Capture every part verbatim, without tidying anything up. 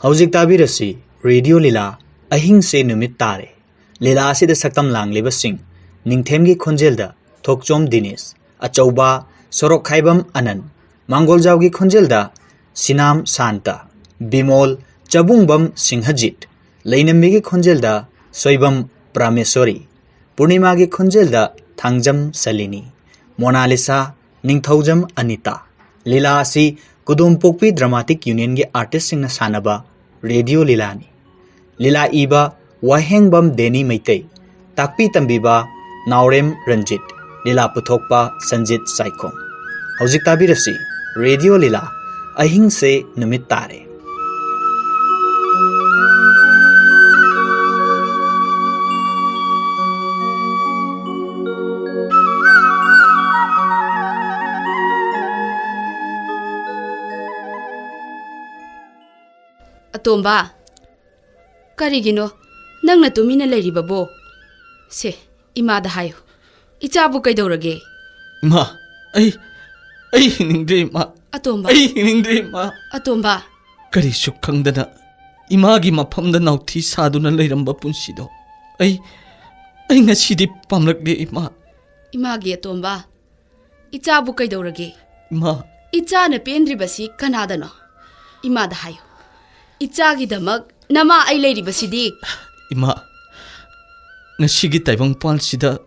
ꯍꯧꯖꯤꯛ ꯇꯥꯕꯤꯔꯁꯤ ꯔꯦꯗꯤꯑꯣ ꯂꯤꯂꯥ ꯑꯍꯤꯡꯁꯦ ꯅꯨꯃꯤꯠ ꯇꯥꯔꯦ꯫ ꯂꯤꯂꯥ ꯑꯁꯤꯗ ꯁꯛꯇꯝ ꯂꯥꯡꯂꯤꯕꯁꯤꯡ: ꯅꯤꯡꯊꯦꯝꯒꯤ ꯈꯣꯟꯖꯦꯜꯗ ꯊꯣꯛꯆꯣꯝ ꯗꯤꯅꯦꯁ, ꯑꯆꯧꯕ ꯁꯣꯔꯣꯛꯈꯥꯏꯕꯝ ꯑꯅꯟ, ꯃꯥꯡꯒꯣꯜꯖꯥꯎꯒꯤ ꯈꯣꯟꯖꯦꯜꯗ ꯁꯤꯅꯥꯝ ꯁꯥꯟꯇ, ꯕꯤꯃꯣꯜ ꯆꯕꯨꯡꯕꯝ ꯁꯤꯡꯍꯖꯤꯠ, ꯂꯩꯅꯝꯕꯤꯒꯤ ꯈꯣꯟꯖꯦꯜꯗ ꯁꯣꯏꯕꯝ ꯄ꯭ꯔꯥꯃꯦꯁꯣꯔꯤ, ꯄꯨꯔꯅꯤꯃꯥꯒꯤ ꯈꯣꯟꯖꯦꯜꯗ ꯊꯥꯡꯖꯝ ꯁꯂꯤꯅꯤ, ꯃꯣꯅꯥꯂꯤꯁꯥ ꯅꯤꯡꯊꯧꯖꯝ ꯑꯅꯤꯇꯥ꯫ ꯂꯤꯂꯥ ꯑꯁꯤ ꯀꯨꯗꯣꯝꯄꯣꯛꯄꯤ ꯗ꯭ꯔꯃꯥꯇꯤꯛ ꯌꯨꯅꯤꯌꯟꯒꯤ ꯑꯥꯔꯇꯤꯁꯁꯤꯡꯅ ꯁꯥꯟꯅꯕ ꯔꯦꯗꯤꯑꯣ ꯂꯤꯂꯥꯅꯤ꯫ ꯂꯤꯂꯥ ꯏꯕ ꯋꯥꯍꯦꯡꯕꯝ ꯗꯦꯅꯤ ꯃꯩꯇꯩ, ꯇꯥꯛꯄꯤ ꯇꯝꯕꯤꯕ ꯅꯥꯎꯔꯦꯝ ꯔꯟꯖꯤꯠ, ꯂꯤꯂꯥ ꯄꯨꯊꯣꯛꯄ ꯁꯟꯖꯤꯠ ꯆꯥꯏꯈꯣꯝ꯫ ꯍꯧꯖꯤꯛ ꯇꯥꯕꯤꯔꯁꯤ ꯔꯦꯗꯤꯑꯣ ꯂꯤꯂꯥ ꯑꯍꯤꯡꯁꯦ ꯅꯨꯃꯤꯠ ꯇꯥꯔꯦ꯫ ꯑꯇꯣꯝꯕ, ꯀꯔꯤꯒꯤꯅꯣ ꯅꯪꯅ ꯇꯨꯃꯤꯟꯅ ꯂꯩꯔꯤꯕꯕꯣ? ꯁꯦ, ꯏꯃꯥꯗ ꯍꯥꯏꯌꯨ, ꯏꯆꯥꯕꯨ ꯀꯩꯗꯧꯔꯒꯦ? ꯏꯃꯥ, ꯑꯩ, ꯑꯩ ꯍꯤꯡꯅꯤꯡꯗ꯭ꯔꯦ, ꯏꯃꯥ꯫ ꯑꯇꯣꯝꯕ꯫ ꯑꯩ ꯍꯤꯡꯅꯤꯡꯗ꯭ꯔꯦ, ꯏꯃꯥ꯫ ꯑꯇꯣꯝꯕ꯫ ꯀꯔꯤꯁꯨ ꯈꯪꯗꯅ ꯏꯃꯥꯒꯤ ꯃꯐꯝꯗ ꯅꯥꯎꯊꯤ ꯁꯥꯗꯨꯅ ꯂꯩꯔꯝꯕ ꯄꯨꯟꯁꯤꯗꯣ ꯑꯩ, ꯑꯩ ꯉꯁꯤꯗꯤ ꯄꯥꯝꯂꯛꯂꯦ, ꯏꯃꯥ꯫ ꯏꯃꯥꯒꯤ ꯑꯇꯣꯝꯕ, ꯏꯆꯥꯕꯨ ꯀꯩꯗꯧꯔꯒꯦ? ꯏꯃꯥ꯫ ꯏꯆꯥꯅ ꯄꯦꯟꯗ꯭ꯔꯤꯕꯁꯤ ꯀꯅꯥꯗꯅꯣ? ꯏꯃꯥꯗ ꯍꯥꯏꯌꯨ꯫ ꯏꯆꯥꯒꯤꯗꯃꯛ ꯅꯃꯥ ꯑꯩ ꯂꯩꯔꯤꯕꯁꯤꯗꯤ꯫ ꯏꯃꯥ, ꯉꯁꯤꯒꯤ ꯇꯥꯏꯕꯪꯄꯥꯜꯁꯤꯗ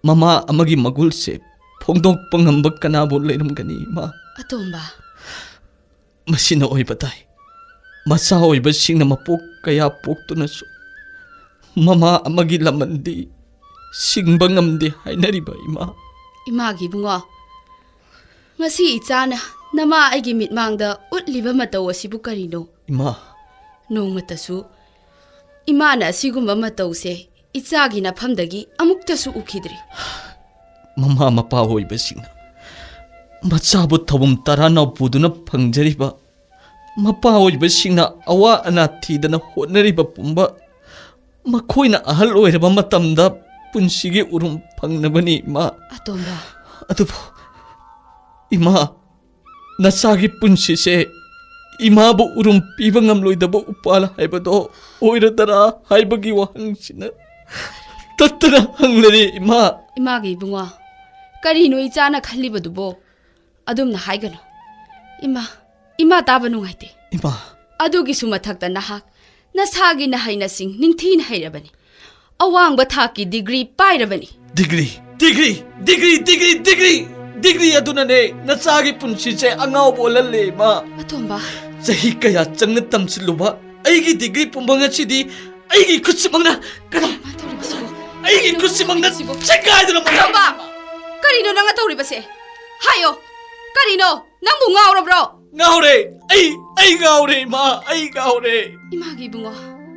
ꯃꯃꯥ ꯑꯃꯒꯤ ꯃꯒꯨꯜꯁꯦ ꯐꯣꯡꯗꯣꯛꯄ ꯉꯝꯕ ꯀꯅꯥꯕꯨ ꯂꯩꯔꯝꯒꯅꯤ, ꯏꯃꯥ? ꯑꯇꯣꯝꯕ꯫ ꯃꯁꯤꯅ ꯑꯣꯏꯕ ꯇꯥꯏ꯫ ꯃꯆꯥ ꯑꯣꯏꯕꯁꯤꯡꯅ ꯃꯄꯣꯛ ꯀꯌꯥ ꯄꯣꯛꯇꯨꯅꯁꯨ ꯃꯃꯥ ꯑꯃꯒꯤ ꯂꯃꯟꯗꯤ ꯁꯤꯡꯕ ꯉꯝꯗꯦ ꯍꯥꯏꯅꯔꯤꯕ, ꯏꯃꯥ꯫ ꯏꯃꯥꯒꯤ ꯏꯕꯨꯡꯉꯣ, ꯉꯁꯤ ꯏꯆꯥꯅ ꯅꯃꯥ ꯑꯩꯒꯤ ꯃꯤꯠꯃꯥꯡꯗ ꯎꯠꯂꯤꯕ ꯃꯇꯧ ꯑꯁꯤꯕꯨ ꯀꯔꯤꯅꯣ? ꯏꯃꯥ꯫ ꯅꯣꯡꯃꯇꯁꯨ ꯏꯃꯥꯅ ꯑꯁꯤꯒꯨꯝꯕ ꯃꯇꯧꯁꯦ ꯏꯆꯥꯒꯤ ꯅꯐꯝꯗꯒꯤ ꯑꯃꯨꯛꯇꯁꯨ ꯎꯈꯤꯗ꯭ꯔꯤ꯫ ꯃꯃꯥ ꯃꯄꯥ ꯑꯣꯏꯕꯁꯤꯡꯅ ꯃꯆꯥꯕꯨ ꯊꯧꯕꯝ ꯇꯔꯥꯅꯥꯎ ꯄꯨꯗꯨꯅ ꯐꯪꯖꯔꯤꯕ, ꯃꯄꯥ ꯑꯣꯏꯕꯁꯤꯡꯅ ꯑꯋꯥ ꯑꯅꯥ ꯊꯤꯗꯅ ꯍꯣꯠꯅꯔꯤꯕ ꯄꯨꯝꯕ, ꯃꯈꯣꯏꯅ ꯑꯍꯜ ꯑꯣꯏꯔꯕ ꯃꯇꯝꯗ ꯄꯨꯟꯁꯤꯒꯤ ꯎꯔꯨꯝ ꯐꯪꯅꯕꯅꯤ, ꯏꯃꯥ꯫ ꯑꯇꯣꯝꯕ꯫ ꯑꯗꯨꯕꯨ ꯏꯃꯥ, ꯅꯆꯥꯒꯤ ꯄꯨꯟꯁꯤꯁꯦ ꯏꯃꯥꯕꯨ ꯎꯔꯨꯝ ꯄꯤꯕ ꯉꯝꯂꯣꯏꯗꯕ ꯎꯄꯥꯜ ꯍꯥꯏꯕꯗꯣ ꯑꯣꯏꯔꯗꯔꯥ ꯍꯥꯏꯕꯒꯤ ꯋꯥꯍꯪꯁꯤꯅ ꯇꯠꯇꯅ ꯍꯪꯂꯔꯦ, ꯏꯃꯥ꯫ ꯏꯃꯥꯒꯤ ꯏꯕꯨꯡꯉꯣ, ꯀꯔꯤꯅꯣ ꯏꯆꯥꯅ ꯈꯜꯂꯤꯕꯗꯨꯕꯣ? ꯑꯗꯨꯝꯅ ꯍꯥꯏꯒꯅꯨ꯫ ꯏꯃꯥ, ꯏꯃꯥ ꯇꯥꯕ ꯅꯨꯡꯉꯥꯏꯇꯦ꯫ ꯏꯃꯥ꯫ ꯑꯗꯨꯒꯤꯁꯨ ꯃꯊꯛꯇ ꯅꯍꯥꯛ ꯅꯁꯥꯒꯤ ꯅꯍꯩ ꯅꯁꯤꯡ ꯅꯤꯡꯊꯤꯅ ꯍꯩꯔꯕꯅꯤ꯫ ꯑꯋꯥꯡꯕ ꯊꯥꯛꯀꯤ ꯗꯤꯒ꯭ꯔꯤ ꯄꯥꯏꯔꯕꯅꯤ꯫ Degree, degree, degree, degree, degree, degree ꯑꯗꯨꯅꯅꯦ ꯅꯆꯥꯒꯤ ꯄꯨꯟꯁꯤꯁꯦ ꯑꯉꯥꯎꯕ ꯑꯣꯜꯍꯜꯂꯦ, ꯏꯃꯥ꯫ ꯑꯇꯣꯝꯕ꯫ ꯆꯍꯤ ꯀꯌꯥ ꯆꯪꯅ ꯇꯝꯁꯤꯜꯂꯨꯕ ꯑꯩꯒꯤ ꯗꯤꯒ꯭ꯔꯤ ꯄꯨꯝꯕ ꯉꯁꯤꯗꯤ ꯑꯩꯒꯤ ꯈꯨꯠꯁꯤꯃꯛꯅ ꯀꯅꯥ? ꯀꯃꯥꯏꯅ ꯇꯧꯔꯤꯕꯁꯤꯕꯣ? ꯑꯩꯒꯤ ꯈꯨꯠꯁꯤꯃꯛꯅ ꯁꯦꯒꯥꯏꯗꯨꯅ ꯃꯥꯡꯍꯟ- ꯑꯇꯣꯝꯕ! ꯀꯔꯤꯅꯣ ꯅꯪꯅ ꯇꯧꯔꯤꯕꯁꯦ? ꯍꯥꯏꯌꯣ! ꯀꯔꯤꯅꯣ? ꯅꯪꯕꯨ ꯉꯥꯎꯔꯕ꯭ꯔꯣ? ꯉꯥꯎꯔꯦ! ꯑꯩ, ꯑꯩ ꯉꯥꯎꯔꯦ, ꯏꯃꯥ! ꯑꯩ ꯉꯥꯎꯔꯦ! ꯏꯃꯥꯒꯤ ꯏꯕꯨꯡꯉꯣ꯫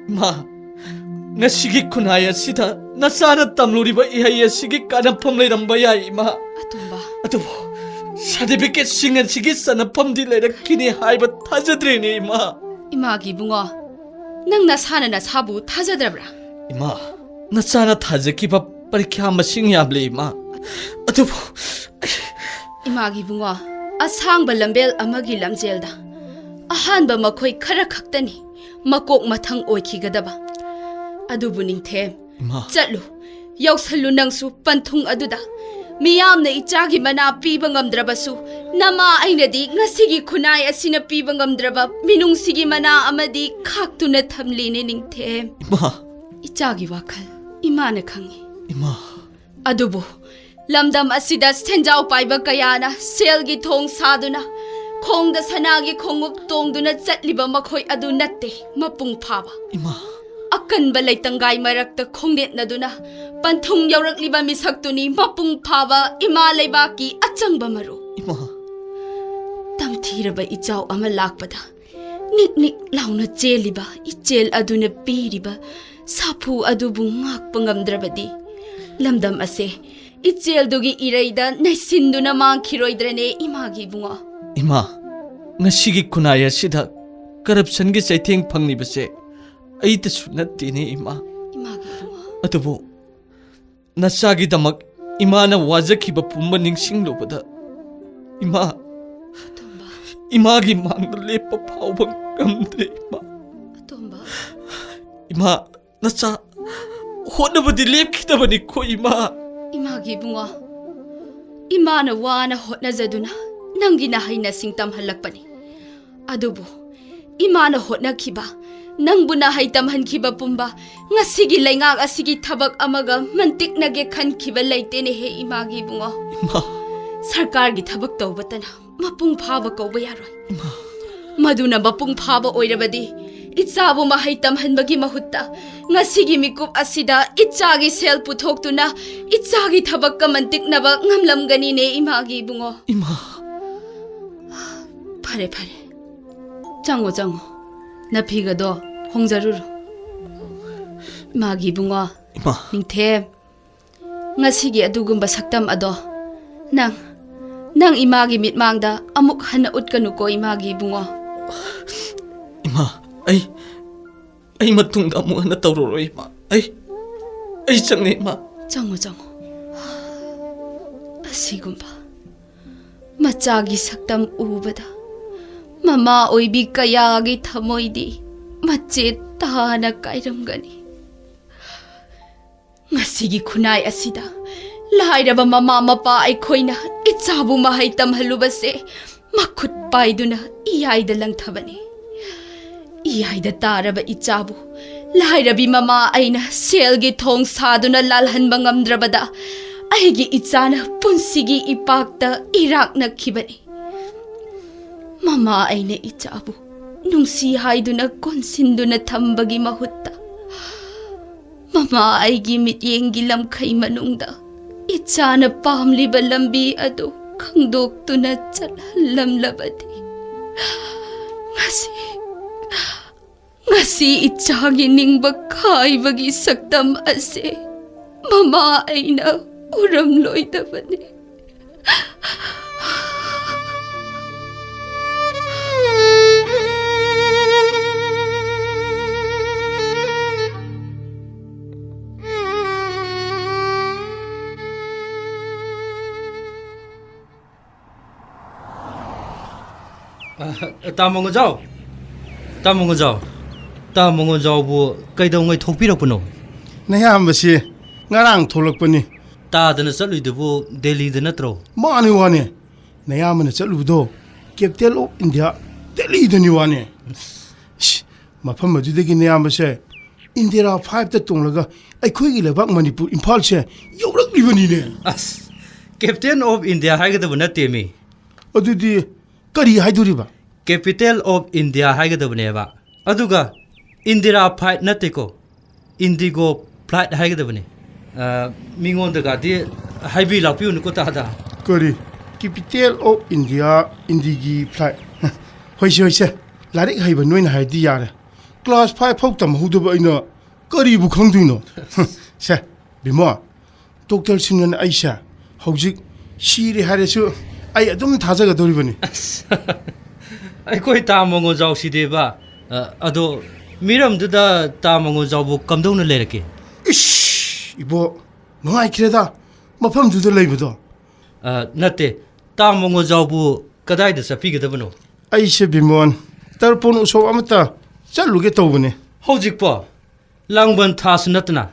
ꯏꯃꯥ, ꯉꯁꯤꯒꯤ ꯈꯨꯟꯅꯥꯏ ꯑꯁꯤꯗ ꯅꯆꯥꯅ ꯇꯝꯂꯨꯔꯤꯕ ꯏꯍꯩ ꯑꯁꯤꯒꯤ ꯀꯥꯟꯅꯐꯝ ꯂꯩꯔꯝꯕ ꯌꯥꯏ, ꯏꯃꯥ꯫ ꯑꯇꯣꯝꯕ꯫ ꯑꯗꯨꯕꯨ ꯁꯥꯔꯇꯤꯐꯤꯀꯦꯠꯁꯤꯡ ꯑꯁꯤꯒꯤ ꯆꯟꯅꯐꯝꯗꯤ ꯂꯩꯔꯛꯈꯤꯅꯤ ꯍꯥꯏꯕ ꯊꯥꯖꯗ꯭ꯔꯦꯅꯦ, ꯏꯃꯥ꯫ ꯏꯃꯥꯒꯤ ꯏꯕꯨꯡꯉꯣ, ꯅꯪ ꯅꯁꯥꯅ ꯅꯁꯥꯕꯨ ꯊꯥꯖꯗ꯭ꯔꯕ꯭ꯔꯥ? ꯏꯃꯥ, ꯅꯆꯥꯅ ꯊꯥꯖꯈꯤꯕ ꯄꯔꯤꯈ꯭ꯌꯥ ꯃꯁꯤꯡ ꯌꯥꯝꯂꯦ, ꯏꯃꯥ꯫ ꯑꯗꯨꯕꯨ ꯏꯃꯥꯒꯤ ꯏꯕꯨꯡꯉꯣ, ꯑꯁꯥꯡꯕ ꯂꯝꯕꯦꯜ ꯑꯃꯒꯤ ꯂꯝꯖꯦꯜꯗ ꯑꯍꯥꯟꯕ ꯃꯈꯣꯏ ꯈꯔ ꯈꯛꯇꯅꯤ ꯃꯀꯣꯛ ꯃꯊꯪ ꯑꯣꯏꯈꯤꯒꯗꯕ꯫ ꯑꯗꯨꯕꯨ ꯅꯤꯡꯊꯦꯝ, ꯏꯃꯥ꯫ ꯆꯠꯂꯨ, ꯌꯧꯁꯜꯂꯨ ꯅꯪꯁꯨ ꯄꯟꯊꯨꯡ ꯑꯗꯨꯗ꯫ ꯃꯤꯌꯥꯝꯅ ꯏꯆꯥꯒꯤ ꯃꯅꯥ ꯄꯤꯕ ꯉꯝꯗ꯭ꯔꯕꯁꯨ, ꯅꯃꯥ ꯑꯩꯅꯗꯤ ꯉꯁꯤꯒꯤ ꯈꯨꯟꯅꯥꯏ ꯑꯁꯤꯅ ꯄꯤꯕ ꯉꯝꯗ꯭ꯔꯕ ꯃꯤꯅꯨꯡꯁꯤꯒꯤ ꯃꯅꯥ ꯑꯃꯗꯤ ꯈꯥꯛꯇꯨꯅ ꯊꯝꯂꯤꯅꯦ ꯅꯤꯡꯊꯦꯝ꯫ ꯏꯃꯥ꯫ ꯏꯆꯥꯒꯤ ꯋꯥꯈꯜ ꯏꯃꯥꯅ ꯈꯪꯏ꯫ ꯏꯃꯥ꯫ ꯑꯗꯨꯕꯨ ꯂꯝꯗꯝ ꯑꯁꯤꯗ ꯁꯦꯟꯖꯥꯎ ꯄꯥꯏꯕ ꯀꯌꯥꯅ ꯁꯦꯜꯒꯤ ꯊꯣꯡ ꯁꯥꯗꯨꯅ, ꯈꯣꯡꯗ ꯁꯅꯥꯒꯤ ꯈꯣꯡꯎꯞ ꯇꯣꯡꯗꯨꯅ ꯆꯠꯂꯤꯕ ꯃꯈꯣꯏ ꯑꯗꯨ ꯅꯠꯇꯦ ꯃꯄꯨꯡ ꯐꯥꯕ꯫ ꯏꯃꯥ꯫ ꯑꯀꯟꯕ ꯂꯩꯇꯪꯒꯥꯏ ꯃꯔꯛꯇ ꯈꯣꯡꯅꯦꯠꯅꯗꯨꯅ ꯄꯟꯊꯨꯡ ꯌꯧꯔꯛꯂꯤꯕ ꯃꯤꯁꯛꯇꯨꯅꯤ ꯃꯄꯨꯡ ꯐꯥꯕ ꯏꯃꯥ ꯂꯩꯕꯥꯛꯀꯤ ꯑꯆꯪꯕ ꯃꯔꯨ꯫ ꯏꯃꯥ꯫ ꯇꯝꯊꯤꯔꯕ ꯏꯆꯥꯎ ꯑꯃ ꯂꯥꯛꯄꯗ ꯅꯤꯛ ꯅꯤꯛ ꯂꯥꯎꯅ ꯆꯦꯜꯂꯤꯕ ꯏꯆꯦꯜ ꯑꯗꯨꯅ ꯄꯤꯔꯤꯕ ꯁꯥꯐꯨ ꯑꯗꯨꯕꯨ ꯉꯥꯛꯄ ꯉꯝꯗ꯭ꯔꯕꯗꯤ, ꯂꯝꯗꯝ ꯑꯁꯦ ꯏꯆꯦꯜꯗꯨꯒꯤ ꯏꯔꯩꯗ ꯅꯩꯁꯤꯟꯗꯨꯅ ꯃꯥꯡꯈꯤꯔꯣꯏꯗ꯭ꯔꯅꯦ, ꯏꯃꯥꯒꯤ ꯏꯕꯨꯡꯉꯣ? ꯏꯃꯥ, ꯉꯁꯤꯒꯤ ꯈꯨꯟꯅꯥꯏ ꯑꯁꯤꯗ ꯀꯔꯞꯁꯟꯒꯤ ꯆꯩꯊꯦꯡ ꯐꯪꯂꯤꯕꯁꯦ ꯑꯩꯇꯁꯨ ꯅꯠꯇꯦꯅꯦ, ꯏꯃꯥ꯫ ꯏꯃꯥꯒꯤ ꯏꯕꯨꯡꯉꯣ꯫ ꯑꯗꯨꯕꯨ ꯅꯆꯥꯒꯤꯗꯃꯛ ꯏꯃꯥꯅ ꯋꯥꯖꯈꯤꯕ ꯄꯨꯝꯕ ꯅꯤꯡꯁꯤꯡꯂꯨꯕꯗ, ꯏꯃꯥ, ꯑꯇꯣꯝꯕ꯫ ꯏꯃꯥꯒꯤ ꯃꯥꯡꯗ ꯂꯦꯞꯄ ꯐꯥꯎꯕ ꯉꯝꯗ꯭ꯔꯦ, ꯏꯃꯥ꯫ ꯑꯇꯣꯝꯕ꯫ ꯏꯃꯥ, ꯅꯆꯥ ꯍꯣꯠꯅꯕꯗꯤ ꯂꯦꯞꯈꯤꯗꯕꯅꯤꯀꯣ, ꯏꯃꯥ꯫ ꯏꯃꯥꯒꯤ ꯏꯕꯨꯡꯉꯣ, ꯏꯃꯥꯅ ꯋꯥꯅ ꯍꯣꯠꯅꯖꯗꯨꯅ ꯅꯪꯒꯤ ꯅꯍꯩ ꯅꯁꯤꯡ ꯇꯝꯍꯜꯂꯛꯄꯅꯤ꯫ ꯑꯗꯨꯕꯨ ꯏꯃꯥꯅ ꯍꯣꯠꯅꯈꯤꯕ, ꯅꯪꯕꯨ ꯅꯍꯩ ꯇꯝꯍꯟꯈꯤꯕ ꯄꯨꯝꯕ ꯉꯁꯤꯒꯤ ꯂꯩꯉꯥꯛ ꯑꯁꯤꯒꯤ ꯊꯕꯛ ꯑꯃꯒ ꯃꯟꯇꯤꯛꯅꯒꯦ ꯈꯟꯈꯤꯕ ꯂꯩꯇꯦꯅꯦꯍꯦ, ꯏꯃꯥꯒꯤ ꯏꯕꯨꯡꯉꯣ꯫ ꯏꯃꯥ꯫ ꯁꯔꯀꯥꯔꯒꯤ ꯊꯕꯛ ꯇꯧꯕꯇꯅ ꯃꯄꯨꯡ ꯐꯥꯕ ꯀꯧꯕ ꯌꯥꯔꯣꯏ꯫ ꯏꯃꯥ꯫ ꯃꯗꯨꯅ ꯃꯄꯨꯡ ꯐꯥꯕ ꯑꯣꯏꯔꯕꯗꯤ, ꯏꯆꯥꯕꯨ ꯃꯍꯩ ꯇꯝꯍꯟꯕꯒꯤ ꯃꯍꯨꯠꯇ ꯉꯁꯤꯒꯤ ꯃꯤꯀꯨꯞ ꯑꯁꯤꯗ ꯏꯆꯥꯒꯤ ꯁꯦꯜ ꯄꯨꯊꯣꯛꯇꯨꯅ ꯏꯆꯥꯒꯤ ꯊꯕꯛꯀ ꯃꯟꯇꯤꯛꯅꯕ ꯉꯝꯂꯝꯒꯅꯤꯅꯦ, ꯏꯃꯥꯒꯤ ꯏꯕꯨꯡꯉꯣ꯫ ꯏꯃꯥ꯫ ꯐꯔꯦ, ꯐꯔꯦ꯫ ꯆꯪꯉꯣ, ꯆꯪꯉꯣ꯫ ꯅꯐꯤꯒꯗꯣ ꯍꯣꯡꯖꯔꯨꯔꯣ꯫ ꯏꯃꯥꯒꯤ ꯏꯕꯨꯡꯉꯣ, ꯏꯃꯥ꯫ ꯅꯤꯡꯊꯦꯝ, ꯉꯁꯤꯒꯤ ꯑꯗꯨꯒꯨꯝꯕ ꯁꯛꯇꯝ ꯑꯗꯣ ꯅꯪ, ꯅꯪ ꯏꯃꯥꯒꯤ ꯃꯤꯠꯃꯥꯡꯗ ꯑꯃꯨꯛ ꯍꯟꯅ ꯎꯠꯀꯅꯨꯀꯣ, ꯏꯃꯥꯒꯤ ꯏꯕꯨꯡꯉꯣ꯫ ꯏꯃꯥ, ꯑꯩ, ꯑꯩ ꯃꯇꯨꯡꯗ ꯑꯃꯨꯛ ꯍꯟꯅ ꯇꯧꯔꯔꯣꯏ, ꯏꯃꯥ꯫ ꯑꯩ, ꯑꯩ ꯆꯪꯉꯦ, ꯏꯃꯥ꯫ ꯆꯪꯉꯣ, ꯆꯪꯉꯣ꯫ ꯑꯁꯤꯒꯨꯝꯕ ꯃꯆꯥꯒꯤ ꯁꯛꯇꯝ ꯎꯕꯗ ꯃꯃꯥ ꯑꯣꯏꯕꯤ ꯀꯌꯥꯒꯤ ꯊꯃꯣꯏꯗꯤ ꯃꯆꯦꯠ ꯇꯥꯅ ꯀꯥꯏꯔꯝꯒꯅꯤ꯫ ꯉꯁꯤꯒꯤ ꯈꯨꯟꯅꯥꯏ ꯑꯁꯤꯗ ꯂꯥꯏꯔꯕ ꯃꯃꯥ ꯃꯄꯥ ꯑꯩꯈꯣꯏꯅ ꯏꯆꯥꯕꯨ ꯃꯍꯩ ꯇꯝꯍꯜꯂꯨꯕꯁꯦ ꯃꯈꯨꯠ ꯄꯥꯏꯗꯨꯅ ꯏꯌꯥꯏꯗ ꯂꯪꯊꯕꯅꯤ꯫ ꯏꯌꯥꯏꯗ ꯇꯥꯔꯕ ꯏꯆꯥꯕꯨ ꯂꯥꯏꯔꯕꯤ ꯃꯃꯥ ꯑꯩꯅ ꯁꯦꯜꯒꯤ ꯊꯣꯡ ꯁꯥꯗꯨꯅ ꯂꯥꯜꯍꯟꯕ ꯉꯝꯗ꯭ꯔꯕꯗ, ꯑꯩꯒꯤ ꯏꯆꯥꯅ ꯄꯨꯟꯁꯤꯒꯤ ꯏꯄꯥꯛꯇ ꯏꯔꯥꯛꯅꯈꯤꯕꯅꯤ꯫ ꯃꯃꯥ ꯑꯩꯅ ꯏꯆꯥꯕꯨ ꯅꯨꯡꯁꯤ ꯍꯥꯏꯗꯨꯅ ꯀꯣꯟꯁꯤꯟꯗꯨꯅ ꯊꯝꯕꯒꯤ ꯃꯍꯨꯠꯇ, ꯃꯃꯥ ꯑꯩꯒꯤ ꯃꯤꯠꯌꯦꯡꯒꯤ ꯂꯝꯈꯩ ꯃꯅꯨꯡꯗ ꯏꯆꯥꯅ ꯄꯥꯝꯂꯤꯕ ꯂꯝꯕꯤ ꯑꯗꯨ ꯈꯪꯗꯣꯛꯇꯨꯅ ꯆꯠꯍꯜꯂꯝꯂꯕꯗꯤ, ꯉꯁꯤ, ꯉꯁꯤ ꯏꯆꯥꯒꯤ ꯅꯤꯡꯕ ꯀꯥꯏꯕꯒꯤ ꯁꯛꯇꯝ ꯑꯁꯦ ꯃꯃꯥ ꯑꯩꯅ ꯎꯔꯝꯂꯣꯏꯗꯕꯅꯤ꯫ ꯇꯥ ꯃꯉꯣꯟꯖꯥꯎ! ꯇꯥ ꯃꯉꯣꯟꯖꯥꯎ! ꯇꯥ ꯃꯉꯣꯟꯖꯥꯎꯕꯨ ꯀꯩꯗꯧꯉꯩ ꯊꯣꯛꯄꯤꯔꯛꯄꯅꯣ? ꯅꯌꯥꯝꯕꯁꯤ ꯉꯔꯥꯡ ꯊꯣꯛꯂꯛꯄꯅꯤ꯫ ꯇꯥꯗꯅ ꯆꯠꯂꯨꯏꯗꯨꯕꯨ ꯗꯦꯜꯂꯤꯗ ꯅꯠꯇ꯭ꯔꯣ? ꯃꯥꯅꯤ ꯋꯥꯅꯦ꯫ ꯅꯌꯥꯝꯕꯅ ꯆꯠꯂꯨꯕꯗꯣ capital of India, ꯗꯦꯜꯂꯤꯗꯅꯤ ꯋꯥꯅꯦ꯫ ꯁꯤ, ꯃꯐꯝ ꯑꯗꯨꯗꯒꯤ ꯅꯌꯥꯝꯕꯁꯦ ꯏꯟꯗꯤꯔꯥ ꯐꯥꯏꯚꯇ ꯇꯣꯡꯂꯒ ꯑꯩꯈꯣꯏꯒꯤ ꯂꯩꯕꯥꯛ ꯃꯅꯤꯄꯨꯔ, ꯏꯝꯐꯥꯜꯁꯦ ꯌꯧꯔꯛꯂꯤꯕꯅꯤꯅꯦ꯫ ꯑꯁ, capital of India ꯍꯥꯏꯒꯗꯕ ꯅꯠꯇꯦꯃꯤ꯫ ꯑꯗꯨꯗꯤ ꯀꯔꯤ ꯍꯥꯏꯗꯣꯔꯤꯕ? Capital of India ꯍꯥꯏꯒꯗꯕꯅꯦꯕ꯫ ꯑꯗꯨꯒ ꯏꯟꯗꯤꯔꯥ ꯐ꯭ꯂꯥꯏꯠ ꯅꯠꯇꯦꯀꯣ, ꯏꯟꯗꯤꯒꯣ ꯐ꯭ꯂꯥꯏꯠ ꯍꯥꯏꯒꯗꯕꯅꯤ꯫ ꯑ, ꯃꯤꯉꯣꯟꯗꯒꯗꯤ ꯍꯥꯏꯕꯤ ꯂꯥꯛꯄꯤꯌꯨꯅꯨꯀꯣ, ꯇꯥꯗ꯫ ꯀꯔꯤ? Capital of India, ꯏꯟꯗꯤꯒꯤ ꯐ꯭ꯂꯥꯏꯠ? ꯍꯣꯏꯁꯦ, ꯍꯣꯏꯁꯦ, ꯂꯥꯏꯔꯤꯛ ꯍꯩꯕ ꯅꯣꯏꯅ ꯍꯥꯏꯔꯗꯤ ꯌꯥꯔꯦ꯫ ꯀ꯭ꯂꯥꯁ ꯐꯥꯏꯚ ꯐꯥꯎ ꯇꯝꯍꯧꯗꯕ ꯑꯩꯅ ꯀꯔꯤꯕꯨ ꯈꯪꯗꯣꯏꯅꯣ? ꯁꯦ, ꯕꯤꯃꯣ, ꯗꯣꯛꯇꯔ ꯁꯤꯡꯅꯅ ꯑꯩꯁꯦ ꯍꯧꯖꯤꯛ ꯁꯤꯔꯦ ꯍꯥꯏꯔꯁꯨ ꯑꯩ ꯑꯗꯨꯝ ꯊꯥꯖꯒꯗꯧꯔꯤꯕꯅꯤ꯫ ꯑꯁ, ꯑꯩꯈꯣꯏ ꯇꯥ ꯃꯉꯣꯟꯖꯥꯎ ꯁꯤꯗꯦꯕ꯫ ꯑ, ꯑꯗꯣ ꯃꯤꯔꯝꯗꯨꯗ ꯇꯥ ꯃꯉꯣꯟꯖꯥꯎꯕꯨ ꯀꯝꯗꯧꯅ ꯂꯩꯔꯛꯀꯦ? ꯏꯁ, ꯏꯕꯣ, ꯅꯨꯡꯉꯥꯏꯈ꯭ꯔꯦꯗ ꯃꯐꯝꯗꯨꯗ ꯂꯩꯕꯗꯣ꯫ ꯑ, ꯅꯠꯇꯦ, ꯇꯥ ꯃꯉꯣꯟꯖꯥꯎꯕꯨ ꯀꯗꯥꯏꯗ ꯆꯠꯄꯤꯒꯗꯕꯅꯣ? ꯑꯩꯁꯦ ꯕꯤꯃꯣꯟ, ꯇꯔꯄꯣꯟ ꯎꯁꯣꯞ ꯑꯃꯇ ꯆꯠꯂꯨꯒꯦ ꯇꯧꯕꯅꯦ꯫ ꯍꯧꯖꯤꯛꯄꯣ? ꯂꯥꯡꯕꯟ ꯊꯥꯁꯨ ꯅꯠꯇꯅ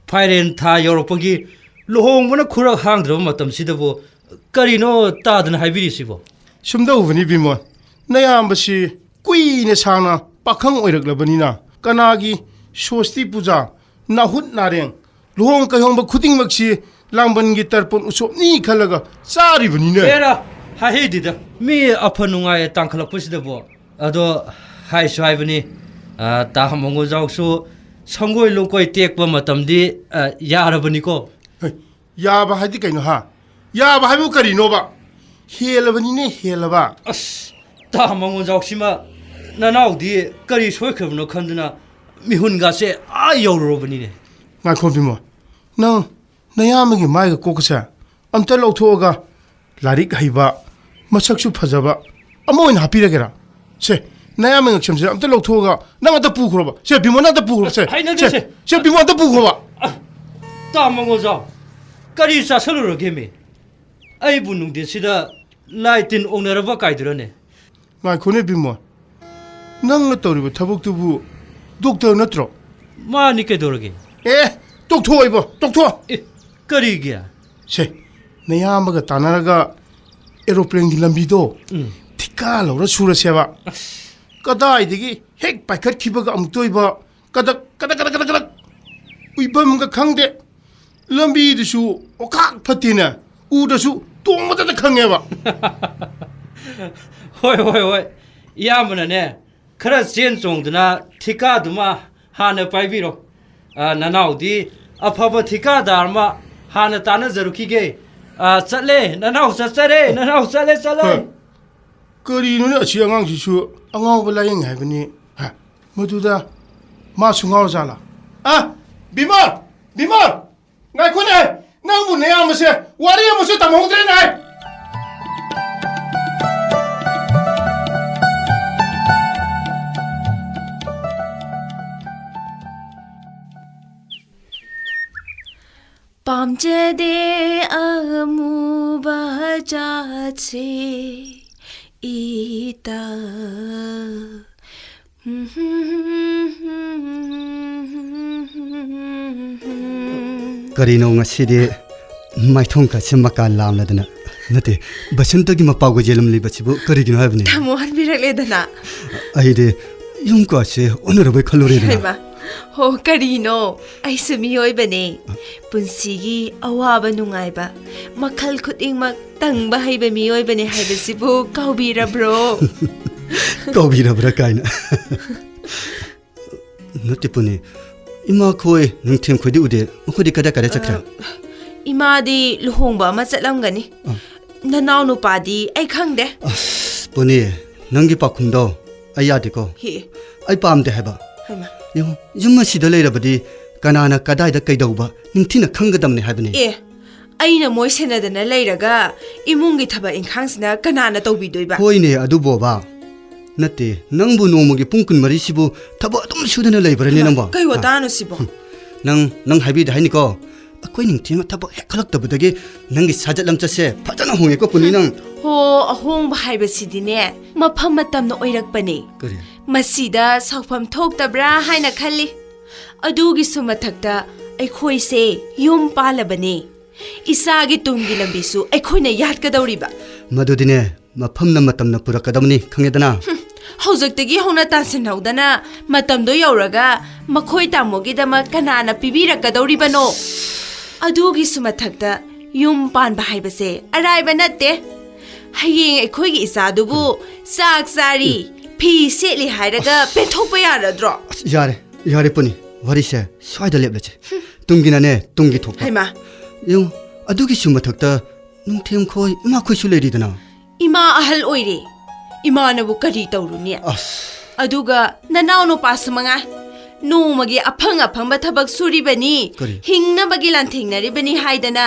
ꯐꯥꯏꯔꯦꯟ ꯊꯥ ꯌꯧꯔꯛꯄꯒꯤ ꯂꯨꯍꯣꯡꯕꯅ ꯈꯨꯔꯛ ꯍꯥꯡꯗ꯭ꯔꯕ ꯃꯇꯝꯁꯤꯗꯕꯨ ꯀꯔꯤꯅꯣ ꯇꯥꯗꯅ ꯍꯥꯏꯕꯤꯔꯤꯁꯤꯕꯣ? ꯁꯨꯝꯗꯧꯕꯅꯤ ꯕꯤꯃꯣꯟ, ꯅꯌꯥꯝꯕꯁꯤ ꯀꯨꯏꯅ ꯁꯥꯡꯅ ꯄꯥꯈꯪ ꯑꯣꯏꯔꯛꯂꯕꯅꯤꯅ ꯀꯅꯥꯒꯤ ꯁꯣꯁꯇꯤ ꯄꯨꯖꯥ, ꯅꯥꯍꯨꯠ ꯅꯥꯔꯦꯡ, ꯂꯨꯍꯣꯡ ꯀꯩꯍꯣꯡꯕ ꯈꯨꯗꯤꯡꯃꯛꯁꯤ ꯂꯥꯡꯕꯟꯒꯤ ꯇꯔꯄꯣꯟ ꯎꯁꯣꯞꯅꯤ ꯈꯜꯂꯒ ꯆꯥꯔꯤꯕꯅꯤꯅꯦ꯫ ꯑꯦꯔꯥ, ꯍꯥꯏꯍꯩꯗꯦꯗ, ꯃꯤ ꯑꯐ ꯅꯨꯡꯉꯥꯏ ꯇꯥꯡꯈꯠꯂꯛꯄꯁꯤꯗꯕꯨ꯫ ꯑꯗꯣ ꯍꯥꯏꯁꯨ ꯍꯥꯏꯕꯅꯤ, ꯑ, ꯇꯥ ꯃꯉꯣꯟꯖꯥꯎꯁꯨ ꯁꯪꯒꯣꯏ ꯂꯨꯀꯣꯏ ꯇꯦꯛꯄ ꯃꯇꯝꯗꯤ, ꯑ, ꯌꯥꯔꯕꯅꯤꯀꯣ꯫ ꯍꯩ, ꯌꯥꯕ ꯍꯥꯏꯗꯤ ꯀꯩꯅꯣ ꯍꯥ? ꯌꯥꯕ ꯍꯥꯏꯕꯨ ꯀꯔꯤꯅꯣꯕ? ꯍꯦꯜꯂꯕꯅꯤꯅꯦ, ꯍꯦꯜꯂꯕ꯫ ꯑꯁ, ꯇꯥ ꯃꯉꯣꯟꯖꯥꯎꯁꯤꯃ ꯅꯅꯥꯎꯗꯤ ꯀꯔꯤ ꯁꯣꯏꯈ꯭ꯔꯕꯅꯣ ꯈꯟꯗꯨꯅ ꯃꯤꯍꯨꯟꯒꯥꯁꯦ ꯑꯥ ꯌꯧꯔꯨꯔꯕꯅꯤꯅꯦ꯫ ꯉꯥꯏꯈꯣ ꯕꯤꯃꯣ, ꯅꯪ ꯅꯌꯥꯝꯕꯒꯤ ꯃꯥꯏꯒ ꯀꯣꯛꯀꯁꯦ ꯑꯝꯇ ꯂꯧꯊꯣꯛꯑꯒ ꯂꯥꯏꯔꯤꯛ ꯍꯩꯕ, ꯃꯁꯛꯁꯨ ꯐꯖꯕ ꯑꯃ ꯑꯣꯏꯅ ꯍꯥꯞꯄꯤꯔꯒꯦꯔꯥ? ꯁꯦ, ꯅꯌꯥꯝꯕ ꯉꯛꯁꯝꯁꯦ ꯑꯝꯇ ꯂꯧꯊꯣꯛꯑꯒ ꯅꯪ ꯑꯝꯇ ꯄꯨꯈ꯭ꯔꯣꯕ꯫ ꯁꯦ, ꯕꯤꯃꯣꯟ, ꯅꯪ ꯑꯝꯇ ꯄꯨꯈ꯭ꯔꯣꯕ꯫ ꯁꯦ, ꯍꯩꯅꯗꯦ, ꯁꯦ, ꯁꯦ꯫ ꯁꯦ, ꯕꯤꯃꯣꯟ, ꯑꯝꯇ ꯄꯨꯈ꯭ꯔꯣꯕ꯫ ꯑ, ꯇꯥ ꯃꯉꯣꯟꯖꯥꯎ, ꯀꯔꯤ ꯆꯥꯁꯜꯂꯨꯔꯒꯦꯃꯤ? ꯑꯩꯕꯨ ꯅꯨꯡꯊꯤꯟꯁꯤꯗ ꯂꯥꯏ ꯇꯤꯟ ꯑꯣꯛꯅꯔꯕ ꯀꯥꯏꯗꯨꯔꯅꯦ? ꯉꯥꯏꯈꯣꯅꯦ ꯕꯤꯃꯣꯜ, ꯅꯪꯅ ꯇꯧꯔꯤꯕ ꯊꯕꯛꯇꯨꯕꯨ ꯗꯣꯛꯇꯔ ꯅꯠꯇ꯭ꯔꯣ? ꯃꯥꯅꯤ, ꯀꯩꯗꯧꯔꯒꯦ? ꯑꯦ, ꯇꯣꯛꯊꯣꯛꯑꯣ ꯏꯕꯣ, ꯇꯣꯛꯊꯣꯛꯑꯣ꯫ ꯑꯦ, ꯀꯔꯤꯒꯤ? ꯁꯦ, ꯅꯌꯥꯝꯕꯒ ꯇꯥꯟꯅꯔꯒ ꯑꯦꯔꯣꯄ꯭ꯂꯦꯟꯒꯤ ꯂꯝꯕꯤꯗꯣ ꯎꯝ꯫ ꯊꯤꯀꯥ ꯂꯧꯔ ꯁꯨꯔꯁꯦꯕ꯫ ꯑꯁ꯫ ꯀꯗꯥꯏꯗꯒꯤ ꯍꯦꯛ ꯄꯥꯏꯈꯠꯈꯤꯕꯒ ꯑꯃꯨꯛꯇ ꯑꯣꯏꯕ ꯀꯗꯛ, ꯀꯗꯛ, ꯀꯗꯛ, ꯀꯗꯛ, ꯀꯗꯛ꯫ ꯎꯏꯐꯝꯒ ꯈꯪꯗꯦ꯫ ꯂꯝꯕꯤꯗꯨꯁꯨ ꯑꯣꯈꯥꯛ ꯐꯠꯇꯦꯅꯦ꯫ ꯎꯗꯁꯨ ꯇꯣꯡꯕꯗꯇ ꯈꯪꯉꯦꯕ꯫ ꯍꯣꯏ, ꯍꯣꯏ, ꯍꯣꯏ꯫ ꯏꯌꯥꯝꯕꯅꯅꯦ, ꯈꯔ ꯆꯦꯟ ꯆꯣꯡꯗꯨꯅ ꯊꯤꯀꯥꯗꯨꯃ ꯍꯥꯟꯅ ꯄꯥꯏꯕꯤꯔꯣ꯫ ꯑ, ꯅꯅꯥꯎꯗꯤ ꯑꯐꯕ ꯊꯤꯀꯥꯗꯥꯔ ꯑꯃ ꯍꯥꯟꯅ ꯇꯥꯟꯅꯖꯔꯨꯈꯤꯒꯦ꯫ ꯑ, ꯆꯠꯂꯦ, ꯅꯅꯥꯎ ꯆꯠꯆꯔꯦ, ꯅꯅꯥꯎ ꯆꯠꯂꯦ, ꯆꯠꯂꯦ꯫ ꯍꯣꯏ꯫ ꯀꯔꯤꯅꯣꯅꯦ ꯑꯁꯤ ꯑꯉꯥꯡꯁꯤꯁꯨ ꯑꯉꯥꯎꯕ ꯂꯥꯌꯦꯡꯉꯦ ꯍꯥꯏꯕꯅꯤ꯫ ꯍꯥ, ꯃꯗꯨꯗ ꯃꯥꯁꯨ ꯉꯥꯎꯔꯖꯥꯠꯂꯥ? ꯑ, ꯕꯤꯃꯣꯜ! ꯕꯤꯃꯣꯜ! ꯉꯥꯏꯈꯣꯅꯦ! ꯅꯪꯕꯨ ꯅꯌꯥꯝꯕꯁꯦ ꯋꯥꯔꯤ ꯑꯃꯁꯨ ꯇꯝꯍꯧꯗ꯭ꯔꯦꯅꯦ! ꯄꯥꯝꯖꯗꯦ ꯑꯃꯨꯕ ꯖꯥꯠꯁꯦ ꯏꯇ꯫ ꯀꯔꯤꯅꯣ ꯉꯁꯤꯗꯤ ꯃꯥꯏꯊꯣꯡ ꯀꯥꯁꯦ ꯃꯀꯥ ꯂꯥꯝꯂꯗꯅ? ꯅꯠꯇꯦ, ꯕꯁꯟꯇꯒꯤ ꯃꯄꯥꯎꯒ ꯌꯦꯜꯂꯝꯂꯤꯕꯁꯤꯕꯨ ꯀꯔꯤꯒꯤꯅꯣ ꯍꯥꯏꯕꯅꯤ? ꯇꯥꯃꯣ ꯍꯟꯕꯤꯔꯛꯂꯦꯗꯅ꯫ ꯑꯩꯗꯤ ꯌꯨꯝ ꯀꯥꯁꯦ ꯑꯣꯟꯅꯔꯕꯣꯏ ꯈꯜꯂꯨꯔꯦꯗꯅ꯫ ꯍꯩꯃꯥ, ꯍꯣ, ꯀꯔꯤꯅꯣ? ꯑꯩꯁꯨ ꯃꯤꯑꯣꯏꯕꯅꯦ꯫ ꯄꯨꯟꯁꯤꯒꯤ ꯑꯋꯥꯕ ꯅꯨꯡꯉꯥꯏꯕ ꯃꯈꯜ ꯈꯨꯗꯤꯡꯃꯛ ꯇꯪꯕ ꯍꯩꯕ ꯃꯤꯑꯣꯏꯕꯅꯦ ꯍꯥꯏꯕꯁꯤꯕꯨ ꯀꯥꯎꯕꯤꯔꯕ꯭ꯔꯣ? ꯀꯥꯎꯕꯤꯔꯕ꯭ꯔꯥ ꯀꯥꯏꯅ꯫ ꯅꯠꯇꯦ ꯄꯨꯅꯤ, ꯏꯃꯥ ꯈꯣꯏ, ꯅꯨꯡꯊꯦꯝ ꯈꯣꯏꯗꯤ ꯎꯗꯦ꯫ ꯃꯈꯣꯏꯗꯤ ꯀꯗꯥꯏ ꯀꯗꯥꯏ ꯆꯠꯈ꯭ꯔꯦ? ꯑ, ꯏꯃꯥꯗꯤ ꯂꯨꯍꯣꯡꯕ ꯑꯃ ꯆꯠꯂꯝꯒꯅꯤ꯫ ꯑ꯫ ꯅꯅꯥꯎ ꯅꯨꯄꯥꯗꯤ ꯑꯩ ꯈꯪꯗꯦ꯫ ꯑꯁ, ꯄꯨꯅꯤ, ꯅꯪꯒꯤ ꯄꯥꯎꯈꯨꯝꯗꯣ ꯑꯩ ꯌꯥꯗꯦꯀꯣ꯫ ꯍꯤ꯫ ꯑꯩ ꯄꯥꯝꯗꯦ ꯍꯥꯏꯕ꯫ ꯍꯩꯃꯥ꯫ ꯌꯦꯡꯉꯣ, ꯌꯨꯝ ꯑꯁꯤꯗ ꯂꯩꯔꯕꯗꯤ ꯀꯅꯥꯅ ꯀꯗꯥꯏꯗ ꯀꯩꯗꯧꯕ ꯅꯤꯡꯊꯤꯅ ꯈꯪꯒꯗꯕꯅꯤ ꯍꯥꯏꯕꯅꯤ꯫ ꯑꯦ, ꯑꯩꯅ ꯃꯣꯏ ꯁꯦꯟꯅꯗꯅ ꯂꯩꯔꯒ ꯏꯃꯨꯡꯒꯤ ꯊꯕꯛ ꯏꯪꯈꯥꯡꯁꯤꯅ ꯀꯅꯥꯅ ꯇꯧꯕꯤꯗꯣꯏꯕ? ꯍꯣꯏꯅꯦ, ꯑꯗꯨꯕꯣꯕ꯫ ꯅꯠꯇꯦ, ꯅꯪꯕꯨ ꯅꯣꯡꯃꯒꯤ ꯄꯨꯡ ꯀꯨꯟꯃꯔꯤꯁꯤꯕꯨ ꯊꯕꯛ ꯑꯗꯨꯝ ꯁꯨꯗꯅ ꯂꯩꯕ꯭ꯔꯅꯦ ꯍꯩꯃꯥ, ꯅꯪꯕꯣ? ꯀꯩ ꯍꯥ? ꯋꯥꯇꯥꯅꯣ ꯁꯤꯕꯣ? ꯍꯨꯝ, ꯅꯪ, ꯅꯪ ꯍꯥꯏꯕꯤꯗ ꯍꯥꯏꯅꯤꯀꯣ꯫ ꯑꯩꯈꯣꯏ ꯅꯤꯡꯊꯤꯅ ꯊꯕꯛ ꯍꯦꯛ ꯈꯜꯂꯛꯇꯕꯗꯒꯤ ꯅꯪꯒꯤ ꯁꯥꯖꯠ ꯂꯝꯆꯠꯁꯦ ꯐꯖꯅ ꯍꯣꯡꯉꯦꯀꯣ, ꯄꯨꯅꯤ, ꯅꯪ꯫ ꯍꯣ, ꯑꯍꯣꯡꯕ ꯍꯥꯏꯕꯁꯤꯗꯤꯅꯦ, ꯃꯐꯝ ꯃꯇꯝꯅ ꯑꯣꯏꯔꯛꯄꯅꯦ꯫ ꯀꯔꯤ? ꯃꯁꯤꯗ ꯁꯥꯎꯐꯝ ꯊꯣꯛꯇꯕ꯭ꯔꯥ ꯍꯥꯏꯅ ꯈꯜꯂꯤ꯫ ꯑꯗꯨꯒꯤꯁꯨ ꯃꯊꯛꯇ ꯑꯩꯈꯣꯏꯁꯦ ꯌꯨꯝ ꯄꯥꯜꯂꯕꯅꯦ꯫ ꯏꯆꯥꯒꯤ ꯇꯨꯡꯒꯤ ꯂꯝꯕꯤꯁꯨ ꯑꯩꯈꯣꯏꯅ ꯌꯥꯠꯀꯗꯧꯔꯤꯕ꯫ ꯃꯗꯨꯗꯤꯅꯦ, ꯃꯐꯝꯅ ꯃꯇꯝꯅ ꯄꯨꯔꯛꯀꯗꯕꯅꯤ, ꯈꯪꯉꯦꯗꯅ? ꯍꯨꯝ, ꯍꯧꯖꯤꯛꯇꯒꯤ ꯍꯧꯅ ꯇꯥꯟꯁꯤꯟꯍꯧꯗꯅ ꯃꯇꯝꯗꯣ ꯌꯧꯔꯒ ꯃꯈꯣꯏ ꯇꯥꯃꯣꯒꯤꯗꯃꯛ ꯀꯅꯥꯅ ꯄꯤꯕꯤꯔꯛꯀꯗꯧꯔꯤꯕꯅꯣ? ꯑꯗꯨꯒꯤꯁꯨ ꯃꯊꯛꯇ ꯌꯨꯝ ꯄꯥꯟꯕ ꯍꯥꯏꯕꯁꯦ ꯑꯔꯥꯏꯕ ꯅꯠꯇꯦ꯫ ꯍꯌꯦꯡ ꯑꯩꯈꯣꯏꯒꯤ ꯏꯆꯥꯗꯨꯕꯨ ꯆꯥꯛ ꯆꯥꯔꯤ, ꯐꯤ ꯁꯦꯠꯂꯤ ꯍꯥꯏꯔꯒ ꯄꯦꯟꯊꯣꯛꯄ ꯌꯥꯔꯗ꯭ꯔꯣ? ꯑꯁ, ꯌꯥꯔꯦ, ꯌꯥꯔꯦ, ꯄꯨꯅꯤ, ꯋꯥꯔꯤꯁꯦ ꯁ꯭ꯋꯥꯏꯗ ꯂꯦꯞꯂꯁꯦ꯫ ꯇꯨꯡꯒꯤꯅꯅꯦ, ꯇꯨꯡꯒꯤ ꯊꯣꯛꯄ꯫ ꯍꯩꯃꯥ! ꯌꯦꯡꯉꯨ, ꯑꯗꯨꯒꯤꯁꯨ ꯃꯊꯛꯇ ꯅꯨꯡꯊꯦꯝꯈꯣꯏ, ꯏꯃꯥꯈꯣꯏꯁꯨ ꯂꯩꯔꯤꯗꯅ꯫ ꯏꯃꯥ ꯑꯍꯜ ꯑꯣꯏꯔꯦ꯫ ꯏꯃꯥꯅꯕꯨ ꯀꯔꯤ ꯇꯧꯔꯨꯅꯤ? ꯑꯁ꯫ ꯑꯗꯨꯒ ꯅꯅꯥꯎ ꯅꯨꯄꯥꯁꯨ ꯃꯉꯥꯏ꯫ ꯅꯣꯡꯃꯒꯤ ꯑꯐꯪ ꯑꯐꯪꯕ ꯊꯕꯛ ꯁꯨꯔꯤꯕꯅꯤ꯫ ꯀꯔꯤ? ꯍꯤꯡꯅꯕꯒꯤ ꯂꯥꯟꯊꯦꯡꯅꯔꯤꯕꯅꯤ ꯍꯥꯏꯗꯅ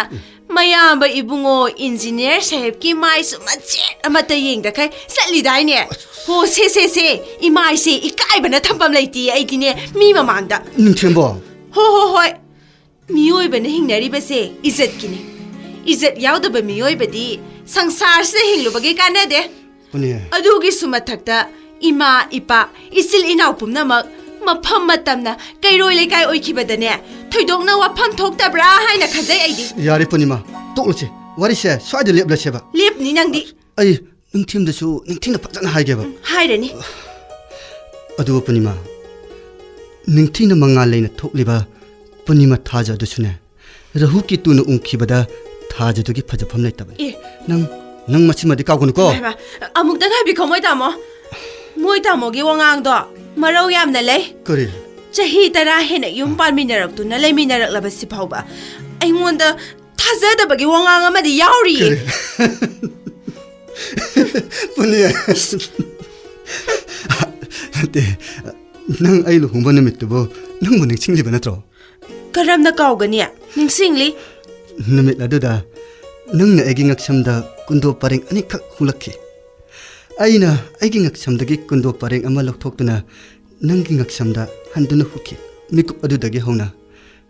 ꯃꯌꯥꯝꯕ ꯏꯕꯨꯡꯉꯣ ꯏꯟꯖꯤꯅꯤꯌꯔ ꯁꯥꯍꯦꯕꯀꯤ ꯃꯥꯏꯁꯨ ꯃꯆꯦꯠ ꯑꯃꯠꯇ ꯌꯦꯡꯗꯈꯩ ꯆꯠꯂꯤꯗꯥꯏꯅꯦ? ꯍꯣ, ꯁꯦ, ꯁꯦ, ꯁꯦ, ꯏꯃꯥꯏꯁꯦ ꯏꯀꯥꯏꯕꯅ ꯊꯝꯐꯝ ꯂꯩꯇꯦ ꯑꯩꯗꯤꯅꯦ ꯃꯤ ꯃꯃꯥꯡꯗ꯫ ꯅꯤꯡꯊꯦꯝꯕꯣ꯫ ꯍꯣ, ꯍꯣ, ꯍꯣꯏ꯫ ꯃꯤꯑꯣꯏꯕꯅ ꯍꯤꯡꯅꯔꯤꯕꯁꯦ ꯏꯖꯠꯀꯤꯅꯤ꯫ ꯏꯖꯠ ꯌꯥꯎꯗꯕ ꯃꯤꯑꯣꯏꯕꯗꯤ ꯁꯪꯁꯥꯔꯁꯤꯗ ꯍꯤꯡꯂꯨꯕꯒꯤ ꯀꯥꯟꯅꯗꯦ꯫ ꯄꯨꯅꯤ꯫ ꯑꯗꯨꯒꯤꯁꯨ ꯃꯊꯛꯇ ꯏꯃꯥ, ꯏꯄꯥ, ꯏꯆꯤꯜ ꯏꯅꯥꯎ ꯄꯨꯝꯅꯃꯛ ꯃꯐꯝ ꯃꯇꯝꯅ ꯀꯩꯔꯣꯏ ꯂꯩꯀꯥꯏ ꯑꯣꯏꯈꯤꯕꯗꯅꯦ ꯊꯣꯏꯗꯣꯛꯅ ꯋꯥꯐꯝ ꯊꯣꯛꯇꯕ꯭ꯔꯥ ꯍꯥꯏꯅ ꯈꯟꯖꯩ ꯑꯩꯗꯤ꯫ ꯌꯥꯔꯦ ꯄꯨꯔꯅꯤꯃꯥ, ꯇꯣꯛꯂꯁꯦ, ꯋꯥꯔꯤꯁꯦ ꯁ꯭ꯋꯥꯏꯗ ꯂꯦꯞꯂꯁꯦꯕ꯫ ꯂꯦꯞꯅꯤ ꯅꯪꯗꯤ꯫ ꯑꯩ ꯅꯤꯡꯊꯦꯝꯗꯁꯨ ꯅꯤꯡꯊꯤꯅ ꯐꯖꯅ ꯍꯥꯏꯒꯦꯕ꯫ ꯍꯥꯏꯔꯅꯤ꯫ ꯑꯗꯨꯕꯨ ꯄꯨꯔꯅꯤꯃꯥ, ꯅꯤꯡꯊꯤꯅ ꯃꯉꯥꯜ ꯂꯩꯅ ꯊꯣꯛꯂꯤꯕ ꯄꯨꯔꯅꯤꯃꯥ ꯊꯥꯖ ꯑꯗꯨꯁꯨꯅꯦ, ꯔꯥꯍꯨ ꯀꯦꯇꯨꯅ ꯎꯪꯈꯤꯕꯗ ꯊꯥꯖꯗꯨꯒꯤ ꯐꯖꯐꯝ ꯂꯩꯇꯕꯅꯤ꯫ ꯑꯦ꯫ ꯅꯪ, ꯅꯪ ꯃꯁꯤꯃꯗꯤ ꯀꯥꯎꯒꯅꯨꯀꯣ꯫ ꯍꯩꯃꯥ, ꯑꯃꯨꯛꯇꯪ ꯍꯥꯏꯕꯤꯈꯣ ꯃꯣꯏ ꯇꯥꯃꯣ꯫ ꯃꯣꯏ ꯇꯥꯃꯣꯒꯤ ꯋꯥꯉꯥꯡꯗꯣ ꯃꯔꯧ ꯌꯥꯝꯅ ꯂꯩ꯫ ꯀꯔꯤ? ꯆꯍꯤ ꯇꯔꯥ ꯍꯦꯟꯅ ꯌꯨꯝ ꯄꯥꯟꯃꯤꯟꯅꯔꯛꯇꯨꯅ ꯂꯩꯃꯤꯟꯅꯔꯛꯂꯕꯁꯤ ꯐꯥꯎꯕ ꯑꯩꯉꯣꯟꯗ ꯊꯥꯖꯗꯕꯒꯤ ꯋꯥꯉꯥꯡ ꯑꯃꯗꯤ ꯌꯥꯎꯔꯤꯌꯦ꯫ ꯀꯔꯤ? ꯄꯨꯅꯤ꯫ ꯅꯠꯇꯦ, ꯅꯪ ꯑꯩ ꯂꯨꯍꯣꯡꯕ ꯅꯨꯃꯤꯠꯇꯨꯕꯨ ꯅꯪꯕꯨ ꯅꯤꯡꯁꯤꯡꯂꯤꯕ ꯅꯠꯇ꯭ꯔꯣ? ꯀꯔꯝꯅ ꯀꯥꯎꯒꯅꯤ? ꯅꯤꯡꯁꯤꯡꯂꯤ꯫ ꯅꯨꯃꯤꯠ ꯑꯗꯨꯗ ꯅꯪꯅ ꯑꯩꯒꯤ ꯉꯛꯁꯝꯗ ꯀꯨꯟꯗꯣ ꯄꯔꯦꯡ ꯑꯅꯤꯈꯛ ꯍꯨꯛꯂꯛꯈꯤ꯫ ꯑꯩꯅ ꯑꯩꯒꯤ ꯉꯛꯁꯝꯗꯒꯤ ꯀꯨꯟꯗꯣ ꯄꯔꯦꯡ ꯑꯃ ꯂꯧꯊꯣꯛꯇꯨꯅ ꯅꯪꯒꯤ ꯉꯛꯁꯝꯗ ꯍꯟꯗꯨꯅ ꯍꯨꯛꯈꯤ꯫ ꯃꯤꯀꯨꯞ ꯑꯗꯨꯗꯒꯤ ꯍꯧꯅ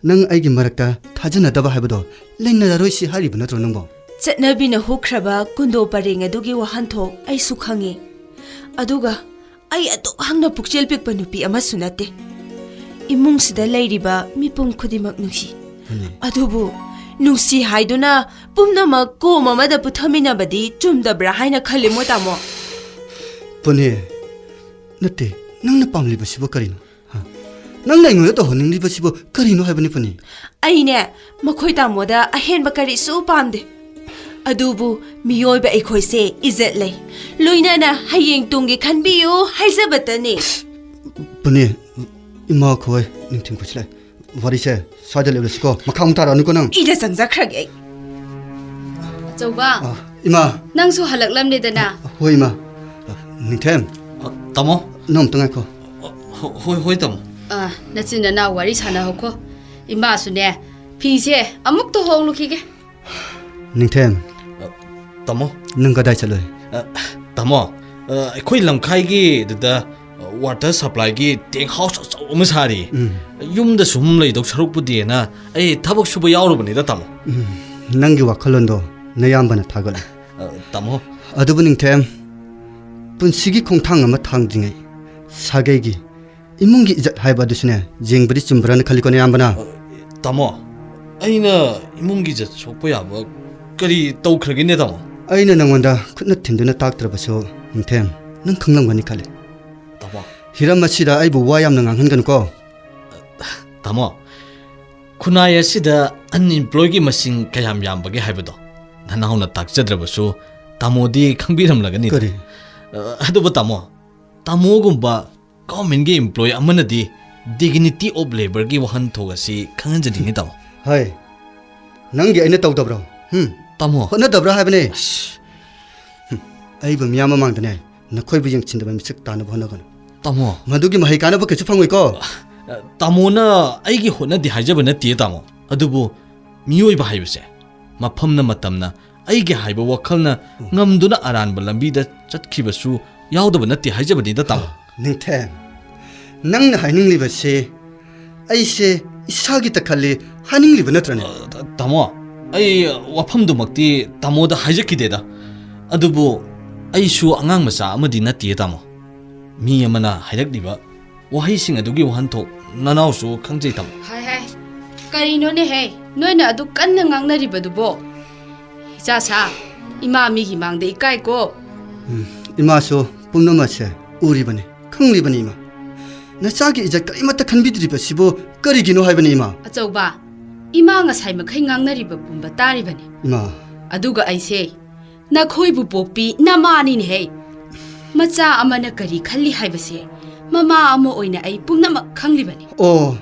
ꯅꯪ ꯑꯩꯒꯤ ꯃꯔꯛꯇ ꯊꯥꯖꯅꯗꯕ ꯍꯥꯏꯕꯗꯣ ꯂꯩꯅꯔꯔꯣꯏꯁꯤ ꯍꯥꯏꯔꯤꯕ ꯅꯠꯇ꯭ꯔꯣ ꯅꯪꯕꯣ? ꯆꯠꯅꯕꯤꯅ ꯍꯨꯈ꯭ꯔꯕ ꯀꯨꯟꯗꯣ ꯄꯔꯦꯡ ꯑꯗꯨꯒꯤ ꯋꯥꯍꯟꯊꯣꯛ ꯑꯩꯁꯨ ꯈꯪꯉꯤ꯫ ꯑꯗꯨꯒ ꯑꯩ ꯑꯗꯨꯛ ꯍꯪꯅ ꯄꯨꯛꯆꯦꯜ ꯄꯤꯛꯄ ꯅꯨꯄꯤ ꯑꯃꯁꯨ ꯅꯠꯇꯦ꯫ ꯏꯃꯨꯡꯁꯤꯗ ꯂꯩꯔꯤꯕ ꯃꯤꯄꯨꯝ ꯈꯨꯗꯤꯡꯃꯛ ꯅꯨꯡꯁꯤ꯫ ꯍꯣꯏꯅꯦ꯫ ꯑꯗꯨꯕꯨ ꯅꯨꯡꯁꯤ ꯍꯥꯏꯗꯨꯅ ꯄꯨꯝꯅꯃꯛ ꯀꯣꯝ ꯑꯃꯗ ꯄꯨꯊꯃꯤꯟꯅꯕꯗꯤ ꯆꯨꯝꯗꯕ꯭ꯔꯥ ꯍꯥꯏꯅ ꯈꯜꯂꯤ ꯃꯣ ꯇꯥꯃꯣ꯫ ꯄꯨꯅꯦ, ꯅꯠꯇꯦ, ꯅꯪꯅ ꯄꯥꯝꯂꯤꯕꯁꯤꯕꯨ ꯀꯔꯤꯅꯣ? ꯍꯥ? ꯅꯪꯅ ꯑꯩꯉꯣꯟꯗ ꯇꯧꯍꯟꯅꯤꯡꯂꯤꯕꯁꯤꯕꯨ ꯀꯔꯤꯅꯣ ꯍꯥꯏꯕꯅꯤ ꯄꯨꯅꯦ? ꯑꯩꯅꯦ, ꯃꯈꯣꯏ ꯇꯥꯃꯣꯗ ꯑꯍꯦꯟꯕ ꯀꯔꯤꯁꯨ ꯄꯥꯝꯗꯦ꯫ ꯑꯗꯨꯕꯨ ꯃꯤꯑꯣꯏꯕ ꯑꯩꯈꯣꯏꯁꯦ ꯏꯖꯠ ꯂꯩ꯫ ꯂꯣꯏꯅꯅ ꯍꯌꯦꯡ ꯇꯨꯡꯒꯤ ꯈꯟꯕꯤꯌꯨ ꯍꯥꯏꯖꯕꯇꯅꯤ꯫ ꯄꯨꯅꯦ, ꯏꯃꯥ ꯈꯣꯏ, ꯅꯤꯡꯊꯤꯡ ꯈꯨꯠꯁꯤꯜꯂꯦ꯫ ꯋꯥꯔꯤꯁꯦ ꯁ꯭ꯋꯥꯏꯗ ꯂꯦꯞꯂꯁꯤꯀꯣ꯫ ꯃꯈꯥ ꯑꯃꯨꯛ ꯇꯥꯔꯛꯑꯅꯨꯀꯣ ꯅꯪ꯫ ꯏꯗ ꯆꯪꯖꯈ꯭ꯔꯒꯦ ꯑꯩ꯫ ꯑꯆꯧꯕ, ꯑ, ꯏꯃꯥ꯫ ꯅꯪꯁꯨ ꯍꯜꯂꯛꯂꯝꯂꯦꯗꯅ꯫ ꯍꯣꯏ, ꯏꯃꯥ꯫ ꯑ, ꯅꯤꯡꯊꯦꯝ꯫ ꯑ, ꯇꯥꯃꯣ꯫ ꯅꯪ ꯑꯝꯇ ꯉꯥꯏꯈꯣ꯫ ꯑ, ꯍꯣ-, ꯍꯣꯏ, ꯍꯣꯏ, ꯇꯥꯃꯣ꯫ ꯑ, ꯅꯆꯤꯟ ꯅꯅꯥꯎ ꯋꯥꯔꯤ ꯁꯥꯟꯅꯍꯧꯈꯣ꯫ ꯏꯃꯥꯁꯨꯅꯦ, ꯐꯤꯁꯦ ꯑꯃꯨꯛꯇ ꯍꯣꯡꯂꯨꯈꯤꯒꯦ꯫ ꯅꯤꯡꯊꯦꯝ꯫ ꯑ, ꯇꯥꯃꯣ꯫ ꯅꯪ ꯀꯗꯥꯏ ꯆꯠꯂꯨꯏ? ꯑ, ꯇꯥꯃꯣ, ꯑ, ꯑꯩꯈꯣꯏ ꯂꯝꯈꯥꯏꯒꯤꯗꯨꯗ, ꯑ, water supplyꯒꯤ tank house ꯑꯆꯧꯕ ꯑꯃ ꯁꯥꯔꯤ꯫ ꯎꯝ꯫ ꯌꯨꯝꯗ ꯁꯨꯝ ꯂꯩꯗꯧ ꯁꯔꯨꯛꯄꯨꯗꯤꯅ ꯑꯩ ꯊꯕꯛ ꯁꯨꯕ ꯌꯥꯎꯔꯨꯕꯅꯤꯗ, ꯇꯥꯃꯣ꯫ ꯎꯝ, ꯅꯪꯒꯤ ꯋꯥꯈꯜꯂꯣꯟꯗꯣ ꯅꯌꯥꯝꯕꯅ ꯊꯥꯒꯠꯂꯦ꯫ ꯑ, ꯇꯥꯃꯣ꯫ ꯑꯗꯨꯕꯨ ꯅꯤꯡꯊꯦꯝ, ꯄꯨꯟꯁꯤꯒꯤ ꯈꯣꯡꯊꯥꯡ ꯑꯃ ꯊꯥꯡꯗ꯭ꯔꯤꯉꯩ ꯁꯥꯒꯩꯒꯤ ꯏꯃꯨꯡꯒꯤ ꯏꯖꯠ ꯍꯥꯏꯕ ꯑꯗꯨꯁꯨꯅꯦ, ꯌꯦꯡꯕꯗꯤ ꯆꯨꯝꯕ꯭ꯔꯥꯅ ꯈꯜꯂꯤꯀꯣ ꯅꯌꯥꯝꯕꯅ? ꯑ, ꯇꯥꯃꯣ, ꯑꯩꯅ ꯏꯃꯨꯡꯒꯤ ꯏꯖꯠ ꯁꯣꯛꯄ ꯌꯥꯕ ꯀꯔꯤ ꯇꯧꯈ꯭ꯔꯒꯦꯅꯦ, ꯇꯥꯃꯣ? ꯑꯩꯅ ꯅꯪꯉꯣꯟꯗ ꯈꯨꯠꯅ ꯊꯤꯟꯗꯨꯅ ꯇꯥꯛꯇ꯭ꯔꯕꯁꯨ, ꯅꯤꯡꯊꯦꯝ, ꯅꯪ ꯈꯪꯂꯝꯒꯅꯤ ꯈꯜꯂꯤ꯫ ꯇꯥꯃꯣ꯫ ꯍꯤꯔꯝ ꯑꯁꯤꯗ ꯑꯩꯕꯨ ꯋꯥ ꯌꯥꯝꯅ ꯉꯥꯡꯍꯟꯒꯅꯨꯀꯣ꯫ ꯇꯥꯃꯣ, ꯈꯨꯟꯅꯥꯏ ꯑꯁꯤꯗ unemployꯒꯤ ꯃꯁꯤꯡ ꯀꯌꯥꯝ ꯌꯥꯝꯕꯒꯦ ꯍꯥꯏꯕꯗꯣ ꯅꯅꯥꯎꯅ ꯇꯥꯛꯆꯗ꯭ꯔꯕꯁꯨ ꯇꯥꯃꯣꯗꯤ ꯈꯪꯕꯤꯔꯝꯂꯒꯅꯤ꯫ ꯀꯔꯤ? ꯑ, ꯑꯗꯨꯕꯨ ꯇꯥꯃꯣ, ꯇꯥꯃꯣꯒꯨꯝꯕ governmentꯒꯤ employee ꯑꯃꯅꯗꯤ dignity of labourꯒꯤ ꯋꯥꯍꯟꯊꯣꯛ ꯑꯁꯤ ꯈꯪꯍꯟꯖꯅꯤꯡꯉꯤ, ꯇꯥꯃꯣ꯫ ꯍꯩ, ꯅꯪꯒꯤ ꯑꯩꯅ ꯇꯧꯗꯕ꯭ꯔꯣ? ꯍꯨꯝ? ꯇꯥꯃꯣ꯫ ꯍꯣꯠꯅꯗꯕ꯭ꯔꯥ ꯍꯥꯏꯕꯅꯦ꯫ ꯑꯁ꯫ ꯍꯨꯝ, ꯑꯩꯕꯨ ꯃꯤꯌꯥꯝ ꯃꯃꯥꯡꯗꯅꯦ, ꯅꯈꯣꯏꯕꯨ ꯌꯦꯡꯁꯤꯟꯗꯕ ꯃꯤꯁꯛ ꯇꯥꯅꯕ ꯍꯣꯠꯅꯒꯅꯨ꯫ ꯇꯥꯃꯣ꯫ ꯃꯗꯨꯒꯤ ꯃꯍꯩ ꯀꯥꯟꯅꯕ ꯀꯩꯁꯨ ꯐꯪꯉꯣꯏꯀꯣ꯫ ꯑ, ꯇꯥꯃꯣꯅ ꯑꯩꯒꯤ ꯍꯣꯠꯅꯗꯦ ꯍꯥꯏꯖꯕ ꯅꯠꯇꯦ, ꯇꯥꯃꯣ꯫ ꯑꯗꯨꯕꯨ ꯃꯤꯑꯣꯏꯕ ꯍꯥꯏꯕꯁꯦ ꯃꯐꯝꯅ ꯃꯇꯝꯅ ꯑꯩꯒꯤ ꯍꯥꯏꯕ ꯋꯥꯈꯜꯅ ꯎꯝ꯫ ꯉꯝꯗꯨꯅ ꯑꯔꯥꯟꯕ ꯂꯝꯕꯤꯗ ꯆꯠꯈꯤꯕꯁꯨ ꯌꯥꯎꯗꯕ ꯅꯠꯇꯦ ꯍꯥꯏꯖꯕꯅꯤꯗ, ꯇꯥꯃꯣ꯫ ꯅꯤꯡꯊꯦꯝ, ꯅꯪꯅ ꯍꯥꯏꯅꯤꯡꯂꯤꯕꯁꯤ ꯑꯩꯁꯦ ꯏꯁꯥꯒꯤꯇ ꯈꯜꯂꯤ ꯍꯥꯏꯅꯤꯡꯂꯤꯕ ꯅꯠꯇ꯭ꯔꯅꯦ? ꯑ, ꯇ-, ꯇꯥꯃꯣ, ꯑꯩ ꯋꯥꯐꯝꯗꯨꯃꯛꯇꯤ ꯇꯥꯃꯣꯗ ꯍꯥꯏꯖꯈꯤꯗꯦꯗ꯫ ꯑꯗꯨꯕꯨ ꯑꯩꯁꯨ ꯑꯉꯥꯡ ꯃꯆꯥ ꯑꯃꯗꯤ ꯅꯠꯇꯦ, ꯇꯥꯃꯣ꯫ ꯃꯤ ꯑꯃꯅ ꯍꯥꯏꯔꯛꯂꯤꯕ ꯋꯥꯍꯩꯁꯤꯡ ꯑꯗꯨꯒꯤ ꯋꯥꯍꯟꯊꯣꯛ ꯅꯅꯥꯎꯁꯨ ꯈꯪꯖꯩ, ꯇꯥꯃꯣ꯫ ꯍꯥꯏ, ꯍꯥꯏ꯫ ꯀꯔꯤꯅꯣꯅꯦꯍꯦ, ꯅꯣꯏꯅ ꯑꯗꯨ ꯀꯟꯅ ꯉꯥꯡꯅꯔꯤꯕꯗꯨꯕꯣ? ꯏꯆꯥꯁꯥ, ꯏꯃꯥ ꯃꯤꯒꯤ ꯃꯥꯡꯗ ꯏꯀꯥꯏꯀꯣ꯫ ꯎꯝ, ꯏꯃꯥꯁꯨ ꯄꯨꯝꯅꯃꯛꯁꯦ ꯎꯔꯤꯕꯅꯤ, ꯈꯪꯂꯤꯕꯅꯤ, ꯏꯃꯥ꯫ ꯅꯆꯥꯒꯤ ꯏꯖꯠ ꯀꯔꯤꯃꯠꯇ ꯈꯟꯕꯤꯗ꯭ꯔꯤꯕꯁꯤꯕꯨ ꯀꯔꯤꯒꯤꯅꯣ ꯍꯥꯏꯕꯅꯤ, ꯏꯃꯥ? ꯑꯆꯧꯕ, ꯏꯃꯥ ꯉꯁꯥꯏ ꯃꯈꯩ ꯉꯥꯡꯅꯔꯤꯕ ꯄꯨꯝꯕ ꯇꯥꯔꯤꯕꯅꯤ꯫ ꯏꯃꯥ꯫ ꯑꯗꯨꯒ ꯑꯩꯁꯦ ꯅꯈꯣꯏꯕꯨ ꯄꯣꯛꯄꯤ ꯅꯃꯥꯅꯤꯅꯦꯍꯦ꯫ ꯃꯆꯥ ꯑꯃꯅ ꯀꯔꯤ ꯈꯜꯂꯤ ꯍꯥꯏꯕꯁꯦ ꯃꯃꯥ ꯑꯃ ꯑꯣꯏꯅ ꯑꯩ ꯄꯨꯝꯅꯃꯛ ꯈꯪꯂꯤꯕꯅꯤ꯫ ꯑꯣ,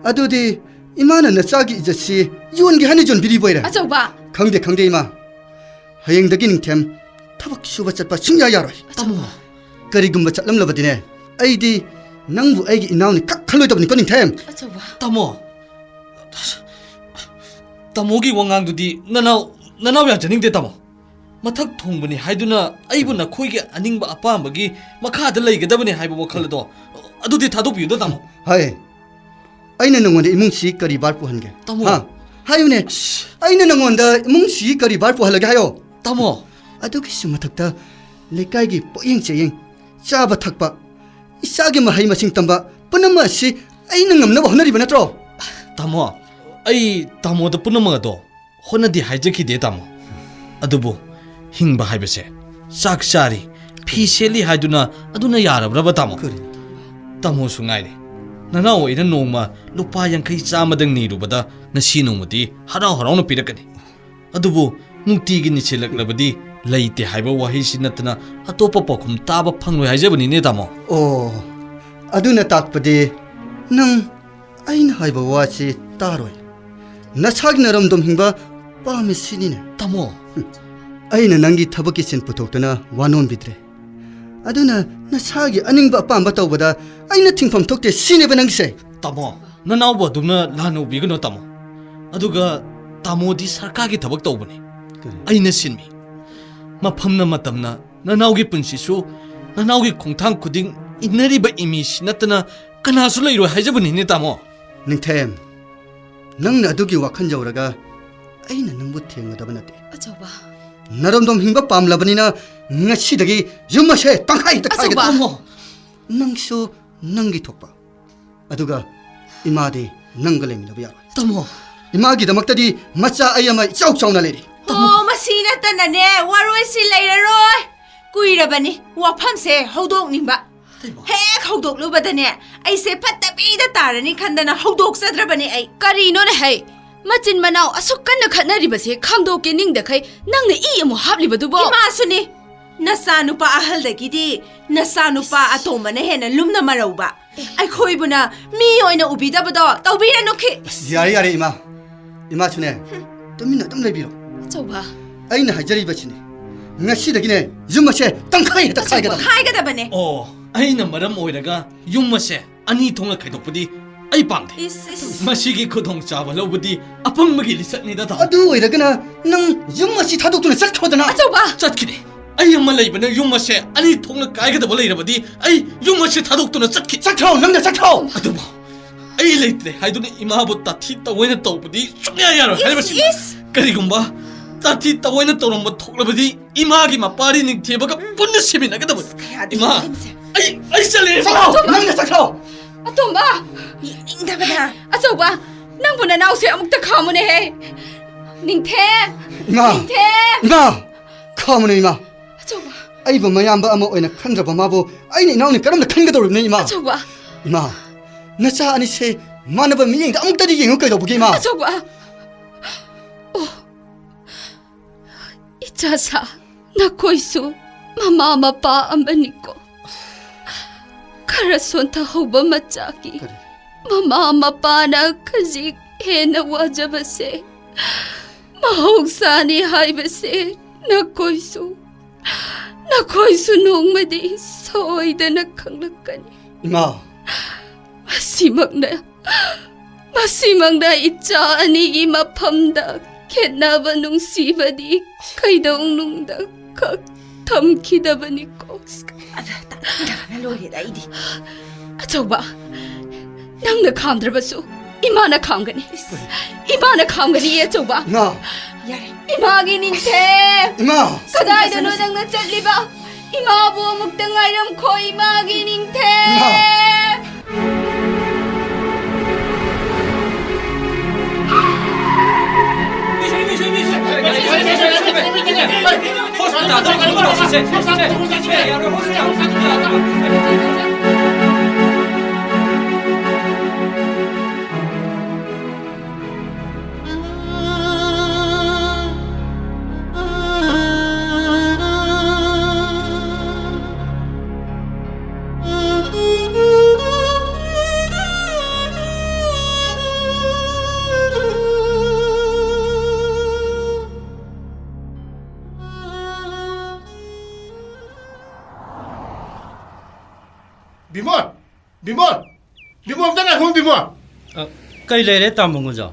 ꯑꯗꯨꯗꯤ ꯏꯃꯥꯅ ꯅꯆꯥꯒꯤ ꯏꯖꯠꯁꯤ ꯌꯣꯟꯒꯦ ꯍꯥꯏꯅ ꯌꯣꯟꯕꯤꯔꯤꯕ ꯑꯣꯏꯔꯦ? ꯑꯆꯧꯕ! ꯈꯪꯗꯦ, ꯈꯪꯗꯦ, ꯏꯃꯥ꯫ ꯍꯌꯦꯡꯗꯒꯤ ꯅꯤꯡꯊꯦꯝ ꯊꯕꯛ ꯁꯨꯕ ꯆꯠꯄ ꯁꯨꯡꯌꯥ ꯌꯥꯔꯣꯏ꯫ ꯇꯥꯃꯣ꯫ ꯀꯔꯤꯒꯨꯝꯕ ꯆꯠꯂꯝꯂꯕꯗꯤꯅꯦ, ꯑꯩꯗꯤ ꯅꯪꯕꯨ ꯑꯩꯒꯤ ꯏꯅꯥꯎꯅꯤ ꯈꯛ ꯈꯜꯂꯣꯏꯗꯕꯅꯤꯀꯣ, ꯅꯤꯡꯊꯦꯝ꯫ ꯑꯆꯧꯕ꯫ ꯇꯥꯃꯣ, ꯇꯥꯃꯣꯒꯤ ꯋꯥꯉꯥꯡꯗꯨꯗꯤ ꯅꯅꯥꯎ, ꯅꯅꯥꯎ ꯌꯥꯖꯅꯤꯡꯗꯦ, ꯇꯥꯃꯣ꯫ ꯃꯊꯛ ꯊꯣꯡꯕꯅꯤ ꯍꯥꯏꯗꯨꯅ ꯑꯩꯕꯨ ꯅꯈꯣꯏꯒꯤ ꯑꯅꯤꯡꯕ ꯑꯄꯥꯝꯕꯒꯤ ꯃꯈꯥꯗ ꯂꯩꯒꯗꯕꯅꯤ ꯍꯥꯏꯕ ꯋꯥꯈꯜ ꯑꯗꯣ, ꯑꯗꯨꯗꯤ ꯊꯥꯗꯣꯛꯄꯤꯌꯨꯗ, ꯇꯥꯃꯣ꯫ ꯍꯥꯏ, ꯑꯩꯅ ꯅꯉꯣꯟꯗ ꯏꯃꯨꯡꯁꯤ ꯀꯔꯤ ꯚꯥꯔ ꯄꯨꯍꯟꯒꯦ? ꯇꯥꯃꯣ꯫ ꯍꯥ? ꯍꯥꯏꯌꯨꯅꯦ꯫ ꯑꯁ꯫ ꯑꯩꯅ ꯅꯉꯣꯟꯗ ꯏꯃꯨꯡꯁꯤ ꯀꯔꯤ ꯚꯥꯔ ꯄꯨꯍꯜꯂꯒꯦ ꯍꯥꯏꯌꯣ? ꯇꯥꯃꯣ꯫ ꯑꯗꯨꯒꯤꯁꯨ ꯃꯊꯛꯇ ꯂꯩꯀꯥꯏꯒꯤ ꯄꯣꯠꯌꯦꯡ ꯆꯦꯌꯦꯡ, ꯆꯥꯕ ꯊꯛꯄ, ꯏꯆꯥꯒꯤ ꯃꯍꯩ ꯃꯁꯤꯡ ꯇꯝꯕ ꯄꯨꯝꯅꯃꯛ ꯑꯁꯤ ꯑꯩꯅ ꯉꯝꯅꯕ ꯍꯣꯠꯅꯔꯤꯕ ꯅꯠꯇ꯭ꯔꯣ? ꯇꯥꯃꯣ, ꯑꯩ ꯇꯥꯃꯣꯗ ꯄꯨꯝꯅꯃꯛ ꯑꯗꯣ ꯍꯣꯠꯅꯗꯦ ꯍꯥꯏꯖꯈꯤꯗꯦ, ꯇꯥꯃꯣ꯫ ꯑꯗꯨꯕꯨ ꯍꯤꯡꯕ ꯍꯥꯏꯕꯁꯦ ꯆꯥꯛ ꯆꯥꯔꯤ, ꯐꯤ ꯁꯦꯠꯂꯤ ꯍꯥꯏꯗꯨꯅ ꯑꯗꯨꯅ ꯌꯥꯔꯕ꯭ꯔꯕ, ꯇꯥꯃꯣ? ꯀꯔꯤ? ꯇꯥꯃꯣꯁꯨ ꯉꯥꯏꯔꯦ꯫ ꯅꯅꯥꯎ ꯑꯩꯅ ꯅꯣꯡꯃ ꯂꯨꯄꯥ ꯌꯥꯡꯈꯩ ꯆꯥꯝꯃꯗꯪ ꯅꯤꯔꯨꯕꯗ ꯉꯁꯤ ꯅꯣꯡꯃꯗꯤ ꯍꯔꯥꯎ ꯍꯔꯥꯎꯅ ꯄꯤꯔꯛꯀꯅꯤ꯫ ꯑꯗꯨꯕꯨ ꯅꯨꯡꯇꯤꯒꯤ ꯅꯤꯁꯤꯜꯂꯛꯂꯕꯗꯤ ꯂꯩꯇꯦ ꯍꯥꯏꯕ ꯋꯥꯍꯩꯁꯤ ꯅꯠꯇꯅ ꯑꯇꯣꯞꯄ ꯄꯥꯎꯈꯨꯝ ꯇꯥꯕ ꯐꯪꯂꯣꯏ ꯍꯥꯏꯖꯕꯅꯤꯅꯦ, ꯇꯥꯃꯣ꯫ ꯑꯣ, ꯑꯗꯨꯅ ꯇꯥꯛꯄꯗꯤ ꯅꯪ ꯑꯩꯅ ꯍꯥꯏꯕ ꯋꯥꯁꯤ ꯇꯥꯔꯣꯏ꯫ ꯅꯁꯥꯒꯤ ꯅꯔꯝꯗꯣꯝ ꯍꯤꯡꯕ ꯄꯥꯝꯃꯤ ꯁꯤꯅꯤꯅꯦ꯫ ꯇꯥꯃꯣ꯫ ꯍꯨꯝ, ꯑꯩꯅ ꯅꯪꯒꯤ ꯊꯕꯛꯀꯤ ꯁꯤꯟ ꯄꯨꯊꯣꯛꯇꯨꯅ ꯋꯥ ꯅꯣꯝꯕꯤꯗ꯭ꯔꯦ꯫ ꯑꯗꯨꯅ ꯅꯁꯥꯒꯤ ꯑꯅꯤꯡꯕ ꯑꯄꯥꯝꯕ ꯇꯧꯕꯗ ꯑꯩꯅ ꯊꯤꯡꯐꯝ ꯊꯣꯛꯇꯦ ꯁꯤꯅꯦꯕ ꯅꯪꯒꯤꯁꯦ꯫ ꯇꯥꯃꯣ, ꯅꯅꯥꯎꯕꯨ ꯑꯗꯨꯝꯅ ꯂꯥꯟꯅ ꯎꯕꯤꯒꯅꯨ, ꯇꯥꯃꯣ꯫ ꯑꯗꯨꯒ ꯇꯥꯃꯣꯗꯤ ꯁꯔꯀꯥꯔꯒꯤ ꯊꯕꯛ ꯇꯧꯕꯅꯤ꯫ ꯀꯔꯤ? ꯑꯩꯅ ꯁꯤꯟꯃꯤ꯫ ꯃꯐꯝꯅ ꯃꯇꯝꯅ ꯅꯅꯥꯎꯒꯤ ꯄꯨꯟꯁꯤꯁꯨ ꯅꯅꯥꯎꯒꯤ ꯈꯣꯡꯊꯥꯡ ꯈꯨꯗꯤꯡ ꯏꯟꯅꯔꯤꯕ ꯏꯃꯤꯁꯤ ꯅꯠꯇꯅ ꯀꯅꯥꯁꯨ ꯂꯩꯔꯣꯏ ꯍꯥꯏꯖꯕꯅꯤꯅꯦ, ꯇꯥꯃꯣ꯫ ꯅꯤꯡꯊꯦꯝ, ꯅꯪꯅ ꯑꯗꯨꯒꯤ ꯋꯥꯈꯜ ꯌꯧꯔꯒ ꯑꯩꯅ ꯅꯪꯕꯨ ꯊꯦꯡꯒꯗꯕ ꯅꯠꯇꯦ꯫ ꯑꯆꯧꯕ꯫ ꯅꯔꯣꯝꯗꯣꯝ ꯍꯤꯡꯕ ꯄꯥꯝꯂꯕꯅꯤꯅ ꯉꯁꯤꯗꯒꯤ ꯌꯨꯝ ꯑꯁꯦ ꯇꯪꯈꯥꯏ ꯍꯦꯛꯇ ꯑꯆꯧꯕ꯫ ꯈꯥꯏꯒꯗꯕ꯫ ꯇꯥꯃꯣ꯫ ꯅꯪꯁꯨ ꯅꯪꯒꯤ ꯊꯣꯛꯄ꯫ ꯑꯗꯨꯒ ꯏꯃꯥꯗꯤ ꯅꯪꯒ ꯂꯩꯃꯤꯟꯅꯕ ꯌꯥꯔꯣꯏ꯫ ꯇꯥꯃꯣ꯫ ꯏꯃꯥꯒꯤꯗꯃꯛꯇꯗꯤ ꯃꯆꯥ ꯑꯩ ꯑꯃ ꯏꯆꯥꯎ ꯆꯥꯎꯅ ꯂꯩꯔꯤ꯫ ꯇꯥꯃꯣ꯫ ꯑꯣ, ꯃꯁꯤ ꯅꯠꯇꯅꯅꯦ, ꯋꯥꯔꯣꯏꯁꯤ ꯂꯩꯔꯔꯣꯏ꯫ ꯀꯨꯏꯔꯕꯅꯤ ꯋꯥꯐꯝꯁꯦ ꯍꯧꯗꯣꯛꯅꯤꯡꯕ꯫ ꯀꯩꯅꯣ? ꯍꯦꯛ ꯍꯧꯗꯣꯛꯂꯨꯕꯗꯅꯦ, ꯑꯩꯁꯦ ꯐꯠꯇꯕꯤꯗ ꯇꯥꯔꯅꯤ ꯈꯟꯗꯅ ꯍꯧꯗꯣꯛꯆꯗ꯭ꯔꯕꯅꯤ ꯑꯩ꯫ ꯀꯔꯤꯅꯣꯅꯦ ꯍꯩ? ꯃꯆꯤꯟ ꯃꯅꯥꯎ ꯑꯁꯨꯛ ꯀꯟꯅ ꯈꯠꯅꯔꯤꯕꯁꯦ ꯈꯥꯝꯗꯣꯛꯀꯦ ꯅꯤꯡꯗꯈꯩ ꯅꯪꯅ ꯏ ꯑꯃꯨꯛ ꯍꯥꯞꯂꯤꯕꯗꯨꯕꯣ? ꯏꯃꯥꯁꯨꯅꯤ꯫ ꯅꯆꯥꯅꯨꯄꯥ ꯑꯍꯜꯗꯒꯤꯗꯤ ꯅꯆꯥꯅꯨꯄꯥ ꯑꯇꯣꯝꯕꯅ ꯍꯦꯟꯅ ꯂꯨꯝꯅ ꯃꯔꯧꯕ꯫ ꯑꯩꯈꯣꯏꯕꯨꯅ ꯃꯤ ꯑꯣꯏꯅ ꯎꯕꯤꯗꯕꯗꯣ ꯇꯧꯕꯤꯔꯅꯨ ꯈꯤ꯫ ꯑꯁ, ꯌꯥꯔꯦ, ꯌꯥꯔꯦ, ꯏꯃꯥ꯫ ꯏꯃꯥꯁꯨꯅꯦ, ꯇꯨꯃꯤꯟꯅ ꯑꯗꯨꯝ ꯂꯩꯕꯤꯔꯣ꯫ ꯑꯆꯧꯕ꯫ ꯑꯩꯅ ꯍꯥꯏꯖꯔꯤꯕꯁꯤꯅꯤ꯫ ꯉꯁꯤꯗꯒꯤꯅꯦ, ꯌꯨꯝ ꯑꯁꯦ ꯇꯪꯈꯥꯏ ꯍꯦꯛꯇ ꯑꯆꯧꯕ꯫ ꯈꯥꯏꯒꯗꯕ꯫ ꯈꯥꯏꯒꯗꯕꯅꯦ꯫ ꯑꯣ, ꯑꯩꯅ ꯃꯔꯝ ꯑꯣꯏꯔꯒ ꯌꯨꯝ ꯑꯁꯦ ꯑꯅꯤ ꯊꯣꯛꯅ ꯈꯥꯏꯗꯣꯛꯄꯗꯤ ꯑꯩ ꯄꯥꯝꯗꯦ꯫ ꯏꯁ, ꯏꯁ꯫ ꯃꯁꯤꯒꯤ ꯈꯨꯗꯣꯡꯆꯥꯕ ꯂꯧꯕꯗꯤ ꯑꯄꯪꯕꯒꯤ ꯂꯤꯆꯠꯅꯤꯗ, ꯇꯥꯃꯣ꯫ ꯑꯗꯨ ꯑꯣꯏꯔꯒꯅ ꯅꯪ ꯌꯨꯝ ꯑꯁꯤ ꯊꯥꯗꯣꯛꯇꯨꯅ ꯆꯠꯈ꯭ꯔꯣꯗꯅ꯫ ꯑꯆꯧꯕ! ꯆꯠꯈꯤꯅꯦ꯫ ꯑꯩ ꯑꯃ ꯂꯩꯕꯅ ꯌꯨꯝ ꯑꯁꯦ ꯑꯅꯤ ꯊꯣꯛꯅ ꯀꯥꯏꯒꯗꯕ ꯂꯩꯔꯕꯗꯤ ꯑꯩ ꯌꯨꯝ ꯑꯁꯦ ꯊꯥꯗꯣꯛꯇꯨꯅ ꯆꯠꯈꯤ꯫ ꯆꯠꯈ꯭ꯔꯣ, ꯅꯪꯅ ꯆꯠꯈ꯭ꯔꯣ꯫ ꯑꯗꯨꯕꯨ ꯑꯩ ꯂꯩꯇ꯭ꯔꯦ ꯍꯥꯏꯗꯨꯅ ꯏꯃꯥꯕꯨ ꯇꯥꯊꯤ ꯇꯑꯣꯏꯅ ꯇꯧꯕꯗꯤ ꯁꯨꯡꯌꯥ ꯌꯥꯔꯣꯏ ꯏꯁ, ꯍꯥꯏꯔꯤꯕꯁꯤꯅꯤ꯫ ꯏꯁ! ꯀꯔꯤꯒꯨꯝꯕ ꯇꯥꯊꯤ ꯇꯑꯣꯏꯅ ꯇꯧꯔꯝꯕ ꯊꯣꯛꯂꯕꯗꯤ ꯏꯃꯥꯒꯤ ꯃꯄꯥꯔꯤ ꯅꯤꯡꯊꯦꯝꯕꯒ ꯄꯨꯟꯅ ꯁꯤꯃꯤꯟꯅꯒꯗꯕꯅꯤ꯫ ꯀꯌꯥꯗꯤ ꯏꯃꯥ, ꯍꯦꯟꯖꯦ꯫ ꯑꯩ, ꯑꯩ ꯆꯠꯂꯦ꯫ ꯆꯠꯂꯣ, ꯅꯪꯅ ꯆꯠꯈ꯭ꯔꯣ꯫ ꯑꯇꯣꯝꯕ! ꯌꯦꯡꯅꯤꯡꯗꯕꯅ꯫ ꯑꯆꯧꯕ, ꯅꯪꯕꯨ ꯅꯅꯥꯎꯁꯦ ꯑꯃꯨꯛꯇ ꯈꯥꯝꯃꯨꯅꯦꯍꯦ꯫ ꯅꯤꯡꯊꯦꯝ! ꯏꯃꯥ! ꯅꯤꯡꯊꯦꯝ! ꯏꯃꯥ! ꯈꯥꯝꯃꯨꯅꯦ, ꯏꯃꯥ꯫ ꯑꯆꯧꯕ꯫ ꯑꯩꯕꯨ ꯃꯌꯥꯝꯕ ꯑꯃ ꯑꯣꯏꯅ ꯈꯟꯗ꯭ꯔꯕ ꯃꯥꯕꯨ ꯑꯩꯅ ꯏꯅꯥꯎꯅꯤ ꯀꯔꯝꯅ ꯈꯟꯒꯗꯧꯔꯤꯕꯅꯣ, ꯏꯃꯥ? ꯑꯆꯧꯕ꯫ ꯏꯃꯥ, ꯅꯆꯥ ꯑꯅꯤꯁꯦ ꯃꯥꯟꯅꯕ ꯃꯤꯠꯌꯦꯡꯗ ꯑꯃꯨꯛꯇꯗꯤ ꯌꯦꯡꯉꯨ ꯀꯩꯗꯧꯕꯒꯦ, ꯏꯃꯥ? ꯑꯆꯧꯕ꯫ ꯑꯣ, ꯏꯆꯥꯁꯥ, ꯅꯈꯣꯏꯁꯨ ꯃꯃꯥ ꯃꯄꯥ ꯑꯃꯅꯤꯀꯣ꯫ ꯈꯔ ꯁꯣꯟꯊꯍꯧꯕ ꯃꯆꯥꯒꯤ ꯀꯔꯤ? ꯃꯃꯥ ꯃꯄꯥꯅ ꯈꯖꯤꯛ ꯍꯦꯟꯅ ꯋꯥꯖꯕꯁꯦ ꯃꯍꯧꯁꯥꯅꯤ ꯍꯥꯏꯕꯁꯦ ꯅꯈꯣꯏꯁꯨ, ꯅꯈꯣꯏꯁꯨ ꯅꯣꯡꯃꯗꯤ ꯁꯣꯏꯗꯅ ꯈꯪꯂꯛꯀꯅꯤ꯫ ꯏꯃꯥ! ꯃꯁꯤꯃꯛꯅ, ꯃꯁꯤꯃꯛꯅ ꯏꯆꯥ ꯑꯅꯤꯒꯤ ꯃꯐꯝꯗ ꯈꯦꯠꯅꯕ ꯅꯨꯡꯁꯤꯕꯗꯤ ꯀꯩꯗꯧꯅꯨꯡꯗ ꯈꯛ ꯊꯝꯈꯤꯗꯕꯅꯤꯀꯣ꯫ ꯑꯗ ꯇꯥꯅꯤꯡꯗꯕꯅ ꯂꯣꯏꯔꯦꯗ ꯑꯩꯗꯤ꯫ ꯑꯆꯧꯕ, ꯅꯪꯅ ꯈꯥꯝꯗ꯭ꯔꯕꯁꯨ ꯏꯃꯥꯅ ꯈꯥꯝꯒꯅꯤ꯫ ꯏꯃꯥꯅ ꯈꯥꯝꯒꯅꯤ, ꯏꯆꯧꯕ꯫ ꯏꯃꯥ! ꯌꯥꯔꯦ꯫ ꯏꯃꯥꯒꯤ ꯅꯤꯡꯊꯦꯝ! ꯏꯃꯥ! ꯀꯗꯥꯏꯗꯅꯣ ꯅꯪꯅ ꯆꯠꯂꯤꯕ? ꯏꯃꯥꯕꯨ ꯑꯃꯨꯛꯇ ꯉꯥꯏꯔꯝꯈꯣ, ꯏꯃꯥꯒꯤ ꯅꯤꯡꯊꯦꯝ! ꯏꯃꯥ! ꯕꯤꯃꯣꯜ! ꯕꯤꯃꯣꯜ! ꯕꯤꯃꯣꯜ, ꯑꯝꯇ ꯉꯥꯏꯈꯣ, ꯕꯤꯃꯣꯜ! ꯑ, ꯀꯩ ꯂꯩꯔꯦ, ꯇꯥꯃꯣ ꯉꯣꯟꯖꯥꯎ?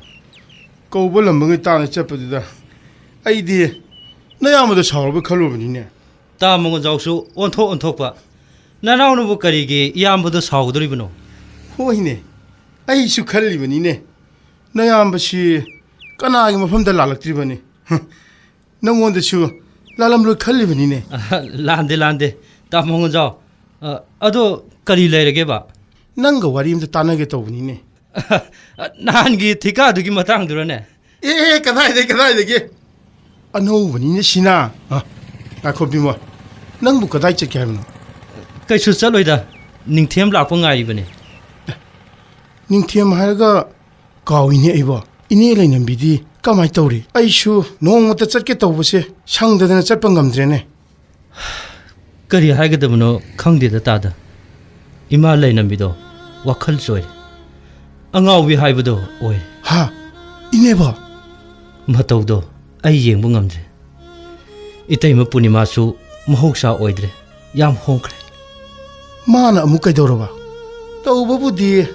ꯀꯧꯕ ꯂꯝꯕꯒꯤ ꯇꯥꯅ ꯆꯠꯄꯗꯨꯗ ꯑꯩꯗꯤ ꯅꯌꯥꯝꯕꯗ ꯁꯥꯎꯔꯕ ꯈꯜꯂꯨꯕꯅꯤꯅꯦ꯫ ꯇꯥꯃꯣ ꯉꯣꯟꯖꯥꯎꯁꯨ ꯑꯣꯟꯊꯣꯛ ꯑꯣꯟꯊꯣꯛꯄ꯫ ꯅꯅꯥꯎꯅꯕꯨ ꯀꯔꯤꯒꯤ ꯏꯌꯥꯝꯕꯗ ꯁꯥꯎꯒꯗꯧꯔꯤꯕꯅꯣ? ꯍꯣꯏꯅꯦ, ꯑꯩꯁꯨ ꯈꯜꯂꯤꯕꯅꯤꯅꯦ꯫ ꯅꯌꯥꯝꯕꯁꯤ ꯀꯅꯥꯒꯤ ꯃꯐꯝꯗ ꯂꯥꯜꯂꯛꯇ꯭ꯔꯤꯕꯅꯤ? ꯍ, ꯅꯪꯉꯣꯟꯗꯁꯨ ꯂꯥꯜꯂꯝꯂꯣꯏ ꯈꯜꯂꯤꯕꯅꯤꯅꯦ꯫ ꯑ, ꯂꯥꯟꯗꯦ, ꯂꯥꯟꯗꯦ꯫ ꯇꯥꯃꯣ ꯉꯣꯟꯖꯥꯎ, ꯑ, ꯑꯗꯣ ꯀꯔꯤ ꯂꯩꯔꯒꯦꯕ? ꯅꯪꯒ ꯋꯥꯔꯤ ꯑꯝꯇ ꯇꯥꯟꯅꯒꯦ ꯇꯧꯕꯅꯤꯅꯦ꯫ ꯅꯍꯥꯟꯒꯤ ꯊꯤꯀꯥꯗꯨꯒꯤ ꯃꯇꯥꯡꯗꯨꯔꯅꯦ? ꯑꯦ, ꯑꯦ, ꯀꯗꯥꯏꯗꯒꯤ, ꯀꯗꯥꯏꯗꯒꯤ? ꯑꯅꯧꯕꯅꯤꯅꯦ ꯁꯤꯅ꯫ ꯑ, ꯉꯥꯏꯈꯣ ꯕꯤꯃꯣꯜ, ꯅꯪꯕꯨ ꯀꯗꯥꯏ ꯆꯠꯀꯦ ꯍꯥꯏꯕꯅꯣ? ꯀꯩꯁꯨ ꯆꯠꯂꯣꯏꯗ, ꯅꯤꯡꯊꯦꯝ ꯂꯥꯛꯄ ꯉꯥꯏꯔꯤꯕꯅꯦ꯫ ꯅꯤꯡꯊꯦꯝ ꯍꯥꯏꯔꯒ ꯀꯥꯎꯏꯅꯦ ꯑꯩꯕꯣ꯫ ꯏꯅꯦ ꯂꯩꯅꯝꯕꯤꯗꯤ ꯀꯃꯥꯏ ꯇꯧꯔꯤ? ꯑꯩꯁꯨ ꯅꯣꯡꯃꯇ ꯆꯠꯀꯦ ꯇꯧꯕꯁꯦ ꯁꯪꯗꯗꯅ ꯆꯠꯄ ꯉꯝꯗ꯭ꯔꯦꯅꯦ꯫ ꯀꯔꯤ ꯍꯥꯏꯒꯗꯕꯅꯣ ꯈꯪꯗꯦꯗ ꯇꯥꯗ꯫ ꯏꯃꯥ ꯂꯩꯅꯝꯕꯤꯗꯣ ꯋꯥꯈꯜ ꯆꯣꯏꯔꯦ꯫ ꯑꯉꯥꯎꯕꯤ ꯍꯥꯏꯕꯗꯣ ꯑꯣꯏꯔꯦ꯫ ꯍꯥ? ꯏꯅꯦꯕꯣ? ꯃꯇꯧꯗꯣ ꯑꯩ ꯌꯦꯡꯕ ꯉꯝꯗ꯭ꯔꯦ꯫ ꯏꯇꯩꯃ ꯄꯨꯔꯅꯤꯃꯥꯁꯨ ꯃꯍꯧꯁꯥ ꯑꯣꯏꯗ꯭ꯔꯦ꯫ ꯌꯥꯝ ꯍꯣꯡꯈ꯭ꯔꯦ꯫ ꯃꯥꯅ ꯑꯃꯨꯛ ꯀꯩꯗꯧꯔꯕ? ꯇꯧꯕꯕꯨꯗꯤ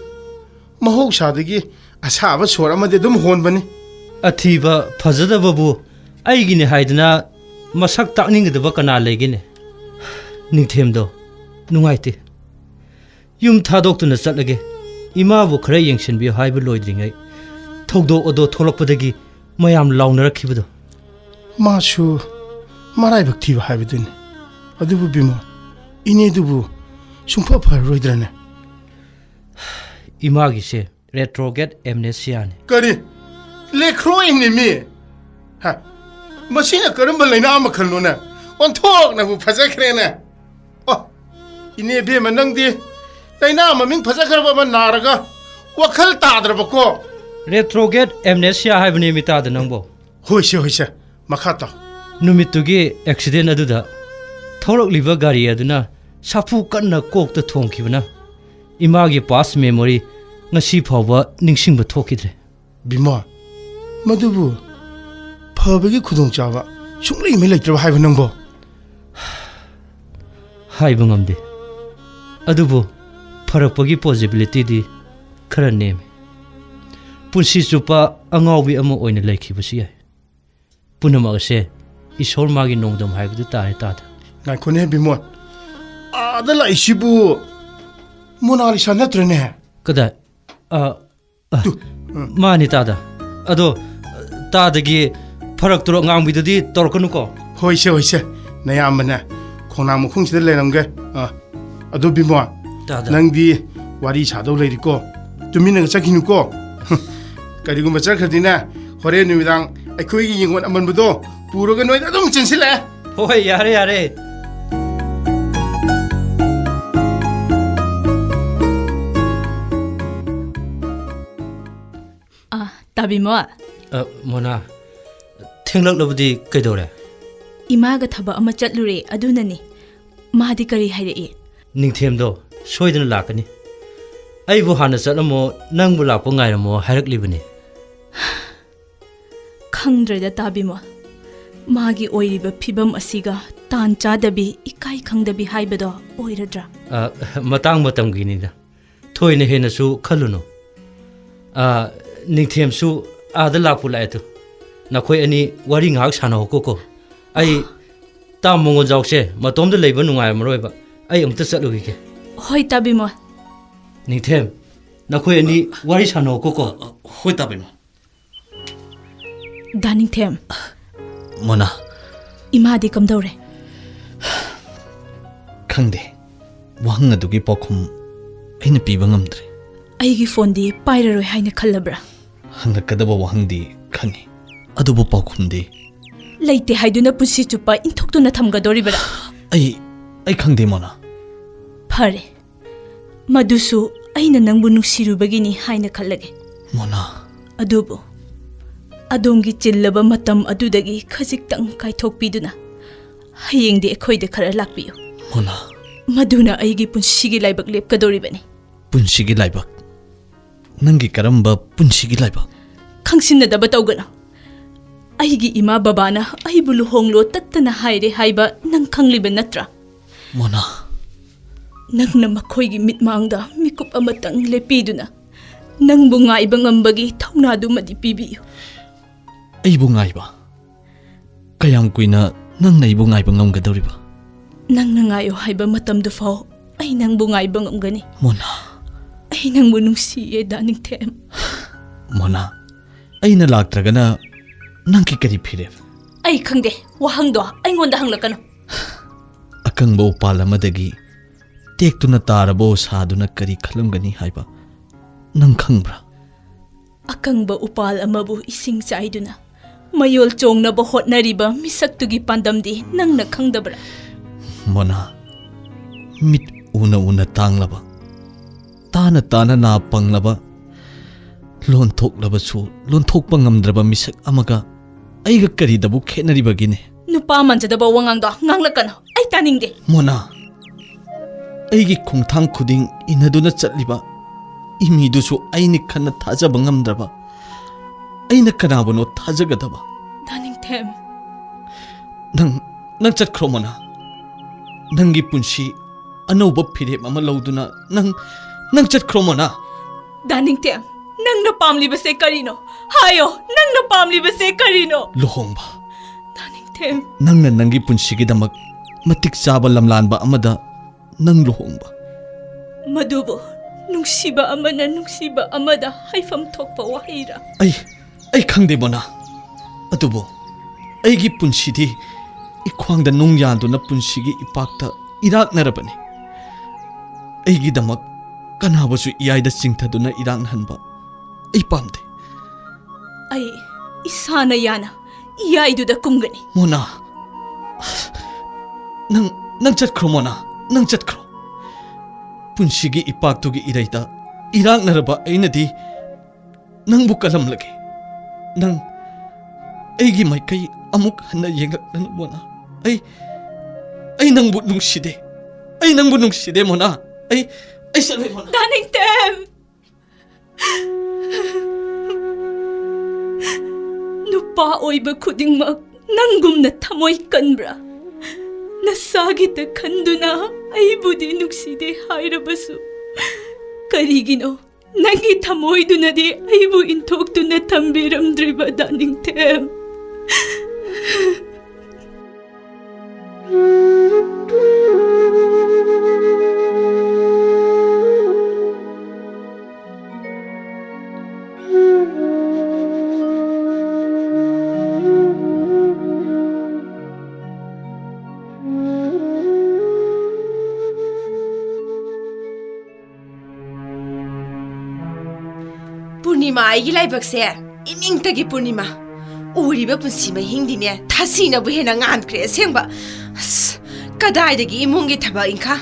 ꯃꯍꯧꯁꯥꯗꯒꯤ ꯑꯁꯥꯕ ꯁꯣꯔ ꯑꯃꯗꯤ ꯑꯗꯨꯝ ꯍꯣꯟꯕꯅꯤ꯫ ꯑꯊꯤꯕ ꯐꯖꯗꯕꯕꯨ ꯑꯩꯒꯤꯅꯦ ꯍꯥꯏꯗꯅ ꯃꯁꯛ ꯇꯥꯛꯅꯤꯡꯒꯗꯕ ꯀꯅꯥ ꯂꯩꯒꯦꯅꯦ? ꯅꯤꯡꯊꯦꯝꯗꯣ ꯅꯨꯡꯉꯥꯏꯇꯦ꯫ ꯌꯨꯝ ꯊꯥꯗꯣꯛꯇꯨꯅ ꯆꯠꯂꯒꯦ꯫ ꯏꯃꯥꯕꯨ ꯈꯔ ꯌꯦꯡꯁꯤꯟꯕꯤꯌꯨ ꯍꯥꯏꯕ ꯂꯣꯏꯗ꯭ꯔꯤꯉꯩ ꯊꯧꯗꯣꯛ ꯑꯗꯣ ꯊꯣꯛꯂꯛꯄꯗꯒꯤ ꯃꯌꯥꯝ ꯂꯥꯎꯅꯔꯛꯈꯤꯕꯗꯣ꯫ ꯃꯥꯁꯨ ꯃꯔꯥꯏꯕꯛ ꯊꯤꯕ ꯍꯥꯏꯕꯗꯨꯅꯤ꯫ ꯑꯗꯨꯕꯨ ꯕꯤꯃꯣꯜ, ꯏꯅꯦꯗꯨꯕꯨ ꯁꯨꯡꯐ ꯐꯔꯔꯣꯏꯗ꯭ꯔꯅꯦ? ꯏꯃꯥꯒꯤꯁꯦ retrograde amnesiaꯅꯤ꯫ ꯀꯔꯤ? ꯂꯦꯈ꯭ꯔꯣꯏꯅꯤ ꯃꯤ? ꯍ, ꯃꯁꯤꯅ ꯀꯔꯝꯕ ꯂꯩꯅꯥ ꯃꯈꯜꯅꯣꯅꯦ? ꯑꯣꯟꯊꯣꯛꯅꯕꯨ ꯐꯖꯈ꯭ꯔꯦꯅꯦ꯫ ꯑꯣ, ꯏꯅꯦ ꯕꯦꯝꯃ, ꯅꯪꯗꯤ ꯂꯩꯅꯥ ꯃꯃꯤꯡ ꯐꯖꯈ꯭ꯔꯕ ꯑꯃ ꯅꯥꯔꯒ ꯋꯥꯈꯜ ꯇꯥꯗ꯭ꯔꯕꯀꯣ? Retrograde amnesia ꯍꯥꯏꯕꯅꯦ ꯃꯤ, ꯇꯥꯗ ꯅꯪꯕꯣ? ꯍꯣꯏꯁꯦ, ꯍꯣꯏꯁꯦ, ꯃꯈꯥ ꯇꯥꯎ꯫ ꯅꯨꯃꯤꯠꯇꯨꯒꯤ accident ꯑꯗꯨꯗ ꯊꯧꯔꯛꯂꯤꯕ ꯒꯥꯔꯤ ꯑꯗꯨꯅ ꯁꯥꯐꯨ ꯀꯟꯅ ꯀꯣꯛꯇ ꯊꯣꯝꯈꯤꯕꯅ ꯏꯃꯥꯒꯤ past memory ꯉꯁꯤ ꯐꯥꯎꯕ ꯅꯤꯡꯁꯤꯡꯕ ꯊꯣꯛꯈꯤꯗ꯭ꯔꯦ꯫ ꯕꯤꯃꯣꯜ, ꯃꯗꯨꯕꯨ ꯐꯕꯒꯤ ꯈꯨꯗꯣꯡꯆꯥꯕ ꯁꯨꯡꯂꯩꯃꯩ ꯂꯩꯇ꯭ꯔꯕ ꯍꯥꯏꯕ ꯅꯪꯕꯣ? ꯍꯥꯏꯕ ꯉꯝꯗꯦ, ꯑꯗꯨꯕꯨ ꯐꯔꯛꯄꯒꯤ possibilityꯗꯤ ꯈꯔ ꯅꯦꯝꯃꯤ꯫ ꯄꯨꯟꯁꯤ ꯆꯨꯞꯄ ꯑꯉꯥꯎꯕꯤ ꯑꯃ ꯑꯣꯏꯅ ꯂꯩꯈꯤꯕꯁꯨ ꯌꯥꯏ꯫ ꯄꯨꯝꯅꯃꯛ ꯑꯁꯦ ꯏꯁꯣꯔ ꯃꯥꯒꯤ ꯅꯣꯡꯗꯝ ꯍꯥꯏꯕꯗꯨ ꯇꯥꯔꯦ, ꯇꯥꯗ꯫ ꯉꯥꯏꯈꯣꯅꯦ ꯕꯤꯃꯣꯜ, ꯑꯥꯗ ꯂꯥꯛꯏꯁꯤꯕꯨ ꯃꯣꯅꯥꯂꯤꯁꯥ ꯅꯠꯇ꯭ꯔꯅꯦ? ꯀꯗꯥꯏ? ꯑ, ꯑ, ꯇꯨ, ꯎꯝ꯫ ꯃꯥꯅꯤ, ꯇꯥꯗ꯫ ꯑꯗꯣ, ꯇꯥꯗꯒꯤ ꯐꯔꯛ ꯇꯨꯔꯛ ꯉꯥꯡꯕꯤꯗꯨꯗꯤ ꯇꯧꯔꯛꯀꯅꯨꯀꯣ꯫ ꯍꯣꯏꯁꯦ, ꯍꯣꯏꯁꯦ꯫ ꯅꯌꯥꯝꯕꯅꯦ ꯈꯣꯡꯅꯥꯡ ꯃꯈꯣꯡꯁꯤꯗ ꯂꯩꯔꯝꯒꯦ꯫ ꯑ, ꯑꯗꯣ ꯕꯤꯃꯣꯜ, ꯇꯥꯗ꯫ ꯅꯪꯗꯤ ꯋꯥꯔꯤ ꯁꯥꯗꯧ ꯂꯩꯔꯤꯀꯣ꯫ ꯇꯨꯃꯤꯟꯅꯒ ꯆꯠꯈꯤꯅꯨꯀꯣ꯫ ꯀꯔꯤꯒꯨꯝꯕ ꯆꯠꯈ꯭ꯔꯗꯤꯅꯦ, ꯍꯣꯔꯦꯟ ꯅꯨꯃꯤꯗꯥꯡ ꯑꯩꯈꯣꯏꯒꯤ ꯌꯦꯡꯒꯣꯟ ꯑꯃꯟꯕꯗꯣ ꯄꯨꯔꯒ ꯅꯣꯏꯗ ꯑꯗꯨꯝ ꯆꯦꯟꯁꯤꯜꯂꯛꯑꯦ꯫ ꯍꯣꯏ, ꯌꯥꯔꯦ, ꯌꯥꯔꯦ꯫ ꯑ, ꯇꯥꯕꯤꯃꯣ꯫ ꯑ, ꯃꯣꯅꯥ, ꯊꯦꯡꯂꯛꯂꯕꯗꯤ ꯀꯩꯗꯧꯔꯦ? ꯏꯃꯥꯒ ꯊꯕꯛ ꯑꯃ ꯆꯠꯂꯨꯔꯦ, ꯑꯗꯨꯅꯅꯤ꯫ ꯃꯥꯗꯤ ꯀꯔꯤ ꯍꯥꯏꯔꯛꯏ? ꯅꯤꯡꯊꯦꯝꯗꯣ ꯁꯣꯏꯗꯅ ꯂꯥꯛꯀꯅꯤ꯫ ꯑꯩꯕꯨ ꯍꯥꯟꯅ ꯆꯠꯂꯝꯃꯣ, ꯅꯪꯕꯨ ꯂꯥꯛꯄ ꯉꯥꯏꯔꯝꯃꯣ ꯍꯥꯏꯔꯛꯂꯤꯕꯅꯤ꯫ ꯈꯪꯗ꯭ꯔꯦꯗ ꯇꯥꯕꯤꯃꯣ, ꯃꯥꯒꯤ ꯑꯣꯏꯔꯤꯕ ꯐꯤꯕꯝ ꯑꯁꯤꯒ ꯇꯥꯟ ꯆꯥꯗꯕꯤ, ꯏꯀꯥꯏ ꯈꯪꯗꯕꯤ ꯍꯥꯏꯕꯗꯣ ꯑꯣꯏꯔꯗ꯭ꯔꯥ? ꯑ, ꯃꯇꯥꯡ ꯃꯇꯝꯒꯤꯅꯤꯗ, ꯊꯣꯏꯅ ꯍꯦꯟꯅꯁꯨ ꯈꯜꯂꯨꯅꯨ꯫ ꯑ, ꯅꯤꯡꯊꯦꯝꯁꯨ ꯑꯥꯗ ꯂꯥꯛꯄꯨ ꯂꯥꯛꯑꯦ ꯇꯨ꯫ ꯅꯈꯣꯏ ꯑꯅꯤ ꯋꯥꯔꯤ ꯉꯥꯏꯍꯥꯛ ꯁꯥꯟꯅꯍꯧꯀꯣ ꯀꯣ꯫ ꯑꯩ ꯇꯥ ꯃꯉꯣꯟꯖꯥꯎꯁꯦ ꯃꯇꯣꯝꯗ ꯂꯩꯕ ꯅꯨꯡꯉꯥꯏꯔꯝꯃꯔꯣꯏꯕ꯫ ꯑꯩ ꯑꯃꯨꯛꯇ ꯆꯠꯂꯨꯈꯤꯒꯦ꯫ ꯍꯣꯏ ꯇꯥꯕꯤꯃꯣ꯫ ꯅꯤꯡꯊꯦꯝ, ꯅꯈꯣꯏ ꯑꯅꯤ ꯋꯥꯔꯤ ꯁꯥꯟꯅꯧꯀꯣ꯫ ꯍꯣꯏ, ꯇꯥꯕꯤꯃ꯫ ꯗꯥ ꯅꯤꯡꯊꯦꯝ꯫ ꯃꯣꯅꯥ꯫ ꯏꯃꯥꯗꯤ ꯀꯝꯗꯧꯔꯦ? ꯈꯪꯗꯦ꯫ ꯋꯥꯍꯪ ꯑꯗꯨꯒꯤ ꯄꯥꯎꯈꯨꯝ ꯑꯩꯅ ꯄꯤꯕ ꯉꯝꯗ꯭ꯔꯦ꯫ ꯑꯩꯒꯤ ꯐꯣꯟꯗꯤ ꯄꯥꯏꯔꯔꯣꯏ ꯍꯥꯏꯅ ꯈꯜꯂꯕ꯭ꯔꯥ? ꯍꯪꯂꯛꯀꯗꯕ ꯋꯥꯍꯪꯗꯤ ꯈꯪꯉꯤ, ꯑꯗꯨꯕꯨ ꯄꯥꯎꯈꯨꯝꯗꯤ ꯂꯩꯇꯦ ꯍꯥꯏꯗꯨꯅ ꯄꯨꯟꯁꯤ ꯆꯨꯞꯄ ꯏꯟꯊꯣꯛꯇꯨꯅ ꯊꯝꯒꯗꯧꯔꯤꯕꯔꯥ? ꯑꯩ, ꯑꯩ ꯈꯪꯗꯦ, ꯃꯣꯅꯥ꯫ ꯐꯔꯦ, ꯃꯗꯨꯁꯨ ꯑꯩꯅ ꯅꯪꯕꯨ ꯅꯨꯡꯁꯤꯔꯨꯕꯒꯤꯅꯤ ꯍꯥꯏꯅ ꯈꯜꯂꯒꯦ꯫ ꯃꯣꯅꯥ꯫ ꯑꯗꯨꯕꯨ ꯑꯗꯣꯝꯒꯤ ꯆꯤꯜꯂꯕ ꯃꯇꯝ ꯑꯗꯨꯗꯒꯤ ꯈꯖꯤꯛꯇꯪ ꯀꯥꯏꯊꯣꯛꯄꯤꯗꯨꯅ ꯍꯌꯦꯡꯗꯤ ꯑꯩꯈꯣꯏꯗ ꯈꯔ ꯂꯥꯛꯄꯤꯌꯨ꯫ ꯃꯣꯅꯥ꯫ ꯃꯗꯨꯅ ꯑꯩꯒꯤ ꯄꯨꯟꯁꯤꯒꯤ ꯂꯥꯏꯕꯛ ꯂꯦꯞꯀꯗꯧꯔꯤꯕꯅꯤ꯫ ꯄꯨꯟꯁꯤꯒꯤ ꯂꯥꯏꯕꯛ? ꯅꯪꯒꯤ ꯀꯔꯝꯕ ꯄꯨꯟꯁꯤꯒꯤ ꯂꯥꯏꯕꯛ? ꯈꯪꯁꯤꯟꯅꯗꯕ ꯇꯧꯒꯅꯨ꯫ ꯑꯩꯒꯤ ꯏꯃꯥ ꯕꯕꯥꯅ ꯑꯩꯕꯨ ꯂꯨꯍꯣꯡꯂꯣ ꯇꯠꯇꯅ ꯍꯥꯏꯔꯦ ꯍꯥꯏꯕ ꯅꯪ ꯈꯪꯂꯤꯕ ꯅꯠꯇ꯭ꯔꯥ? ꯃꯣꯅꯥ꯫ ꯅꯪꯅ ꯃꯈꯣꯏꯒꯤ ꯃꯤꯠꯃꯥꯡꯗ ꯃꯤꯀꯨꯞ ꯑꯃꯇꯪ ꯂꯦꯞꯄꯤꯗꯨꯅ ꯅꯪꯕꯨ ꯉꯥꯏꯕ ꯉꯝꯕꯒꯤ ꯊꯧꯅꯥꯗꯨꯃꯗꯤ ꯄꯤꯕꯤꯌꯨ꯫ ꯑꯩꯕꯨ ꯉꯥꯏꯕ? ꯀꯌꯥꯝ ꯀꯨꯏꯅ ꯅꯪꯅ ꯑꯩꯕꯨ ꯉꯥꯏꯕ ꯉꯝꯒꯗꯧꯔꯤꯕ? ꯅꯪꯅ ꯉꯥꯏꯌꯨ ꯍꯥꯏꯕ ꯃꯇꯝꯗꯨ ꯐꯥꯎ ꯑꯩ ꯅꯪꯕꯨ ꯉꯥꯏꯕ ꯉꯝꯒꯅꯤ꯫ ꯃꯣꯅꯥ꯫ ꯑꯩ ꯅꯪꯕꯨ ꯅꯨꯡꯁꯤꯌꯦ, ꯗꯥ ꯅꯤꯡꯊꯦꯝ꯫ ꯃꯣꯅꯥ, ꯑꯩꯅ ꯂꯥꯛꯇ꯭ꯔꯒꯅ ꯅꯪꯒꯤ ꯀꯔꯤ ꯐꯤꯔꯦꯞ? ꯑꯩ ꯈꯪꯗꯦ, ꯋꯥꯍꯪꯗꯣ ꯑꯩꯉꯣꯟꯗ ꯍꯪꯂꯛꯀꯅꯨ꯫ ꯑꯀꯪꯕ ꯎꯄꯥꯜ ꯑꯃꯗꯒꯤ ꯇꯦꯛꯇꯨꯅ ꯇꯥꯔꯕ ꯎꯁꯥꯗꯨꯅ ꯀꯔꯤ ꯈꯜꯂꯝꯒꯅꯤ ꯍꯥꯏꯕ ꯅꯪ ꯈꯪꯕ꯭ꯔꯥ? ꯑꯀꯪꯕ ꯎꯄꯥꯜ ꯑꯃꯕꯨ ꯏꯁꯤꯡ ꯆꯥꯏꯗꯨꯅ ꯃꯌꯣꯜ ꯆꯣꯡꯅꯕ ꯍꯣꯠꯅꯔꯤꯕ ꯃꯤꯁꯛꯇꯨꯒꯤ ꯄꯥꯟꯗꯝꯗꯤ ꯅꯪꯅ ꯈꯪꯗꯕ꯭ꯔꯥ? ꯃꯣꯅꯥ, ꯃꯤꯠ ꯎꯅ ꯎꯅ ꯇꯥꯡꯂꯕ, ꯇꯥꯅ ꯇꯥꯅ ꯅꯥ ꯄꯪꯂꯕ, ꯂꯣꯟꯊꯣꯛꯂꯕꯁꯨ ꯂꯣꯟꯊꯣꯛꯄ ꯉꯝꯗ꯭ꯔꯕ ꯃꯤꯁꯛ ꯑꯃꯒ ꯑꯩꯒ ꯀꯔꯤꯗꯕꯨ ꯈꯦꯠꯅꯔꯤꯕꯒꯤꯅꯦ? ꯅꯨꯄꯥ ꯃꯥꯟꯖꯗꯕ ꯋꯥꯉꯥꯡꯗꯣ ꯉꯥꯡꯂꯛꯀꯅꯨ, ꯑꯩ ꯇꯥꯅꯤꯡꯗꯦ꯫ ꯃꯣꯅꯥ, ꯑꯩꯒꯤ ꯈꯣꯡꯊꯥꯡ ꯈꯨꯗꯤꯡ ꯏꯟꯅꯗꯨꯅ ꯆꯠꯂꯤꯕ ꯏꯃꯤꯗꯨꯁꯨ ꯑꯩꯅꯤ ꯈꯟꯅ ꯊꯥꯖꯕ ꯉꯝꯗ꯭ꯔꯕ ꯑꯩꯅ ꯀꯅꯥꯕꯨꯅꯣ ꯊꯥꯖꯒꯗꯕ? ꯗꯥ ꯅꯤꯡꯊꯦꯝ꯫ ꯅꯪ, ꯅꯪ ꯆꯠꯈ꯭ꯔꯣ, ꯃꯣꯅꯥ꯫ ꯅꯪꯒꯤ ꯄꯨꯟꯁꯤ ꯑꯅꯧꯕ ꯐꯤꯔꯦꯞ ꯑꯃ ꯂꯧꯗꯨꯅ ꯅꯪ, ꯅꯪ ꯆꯠꯈ꯭ꯔꯣ, ꯃꯣꯅꯥ꯫ ꯗꯥ ꯅꯤꯡꯊꯦꯝ, ꯅꯪꯅ ꯄꯥꯝꯂꯤꯕꯁꯦ ꯀꯔꯤꯅꯣ? ꯍꯥꯏꯌꯣ, ꯅꯪꯅ ꯄꯥꯝꯂꯤꯕꯁꯦ ꯀꯔꯤꯅꯣ? ꯂꯨꯍꯣꯡꯕ꯫ ꯗꯥ ꯅꯤꯡꯊꯦꯝ꯫ ꯅꯪꯅ ꯅꯪꯒꯤ ꯄꯨꯟꯁꯤꯒꯤꯗꯃꯛ ꯃꯇꯤꯛ ꯆꯥꯕ ꯂꯝꯂꯥꯟꯕ ꯑꯃꯗ ꯅꯪ ꯂꯨꯍꯣꯡꯕ꯫ ꯃꯗꯨꯕꯨ ꯅꯨꯡꯁꯤꯕ ꯑꯃꯅ ꯅꯨꯡꯁꯤꯕ ꯑꯃꯗ ꯍꯥꯏꯐꯝ ꯊꯣꯛꯄ ꯋꯥꯍꯩꯔ? ꯑꯩ ꯑꯩ ꯈꯪꯗꯦ, ꯃꯣꯅꯥ꯫ ꯑꯗꯨꯕꯨ ꯑꯩꯒꯤ ꯄꯨꯟꯁꯤꯗꯤ ꯏꯈ꯭ꯋꯥꯡꯗ ꯅꯨꯡ ꯌꯥꯟꯗꯨꯅ ꯄꯨꯟꯁꯤꯒꯤ ꯏꯄꯥꯛꯇ ꯏꯔꯥꯛꯅꯔꯕꯅꯤ꯫ ꯑꯩꯒꯤꯗꯃꯛ ꯀꯅꯥꯕꯨꯁꯨ ꯏꯌꯥꯏꯗ ꯆꯤꯡꯊꯗꯨꯅ ꯏꯔꯥꯛꯅꯍꯟꯕ ꯑꯩ ꯄꯥꯝꯗꯦ꯫ ꯑꯩ ꯏꯁꯥꯅ ꯌꯥꯅ ꯏꯌꯥꯏꯗꯨꯗ ꯀꯨꯝꯒꯅꯤ꯫ ꯃꯣꯅꯥ, ꯅꯪ, ꯅꯪ ꯆꯠꯈ꯭ꯔꯣ, ꯃꯣꯅꯥ, ꯅꯪ ꯆꯠꯈ꯭ꯔꯣ꯫ ꯄꯨꯟꯁꯤꯒꯤ ꯏꯄꯥꯛꯇꯨꯒꯤ ꯏꯔꯩꯗ ꯏꯔꯥꯛꯅꯔꯕ ꯑꯩꯅꯗꯤ ꯅꯪꯕꯨ ꯀꯜꯂꯝꯂꯒꯦ꯫ ꯅꯪ ꯑꯩꯒꯤ ꯃꯥꯏꯀꯩ ꯑꯃꯨꯛ ꯍꯟꯅ ꯌꯦꯡꯂꯛꯂꯅꯨ, ꯃꯣꯅꯥ꯫ ꯑꯩ, ꯑꯩ ꯅꯪꯕꯨ ꯅꯨꯡꯁꯤꯗꯦ꯫ ꯑꯩ ꯅꯪꯕꯨ ꯅꯨꯡꯁꯤꯗꯦ, ꯃꯣꯅꯥ꯫ ꯑꯩ, ꯑꯩ ꯆꯠꯂꯦ, ꯃꯣꯅꯥ꯫ ꯗꯥ ꯅꯤꯡꯊꯦꯝ! ꯅꯨꯄꯥ ꯑꯣꯏꯕ ꯈꯨꯗꯤꯡꯃꯛ ꯅꯪꯒꯨꯝꯅ ꯊꯃꯣꯏ ꯀꯟꯕ꯭ꯔꯥ? ꯅꯁꯥꯒꯤꯇ ꯈꯟꯗꯨꯅ ꯑꯩꯕꯨꯗꯤ ꯅꯨꯡꯁꯤꯗꯦ ꯍꯥꯏꯔꯕꯁꯨ, ꯀꯔꯤꯒꯤꯅꯣ ꯅꯪꯒꯤ ꯊꯃꯣꯏꯗꯨꯅꯗꯤ ꯑꯩꯕꯨ ꯏꯟꯊꯣꯛꯇꯨꯅ ꯊꯝꯕꯤꯔꯝꯗ꯭ꯔꯤꯕ, ꯗꯥ ꯅꯤꯡꯊꯦꯝ? ꯄꯨꯔꯅꯤꯃꯥ, ꯑꯩꯒꯤ ꯂꯥꯏꯕꯛꯁꯦ ꯏꯅꯤꯡꯇꯒꯤ ꯄꯨꯔꯅꯤꯃꯥ꯫ ꯎꯔꯤꯕ ꯄꯨꯟꯁꯤ ꯃꯍꯤꯡꯗꯤꯅꯦ, ꯊꯥꯁꯤꯅꯕꯨ ꯍꯦꯟꯅ ꯉꯥꯟꯈ꯭ꯔꯦ ꯑꯁꯦꯡꯕ꯫ ꯑꯁ, ꯀꯗꯥꯏꯗꯒꯤ ꯏꯃꯨꯡꯒꯤ ꯊꯕꯛ ꯏꯪꯈꯥꯡ,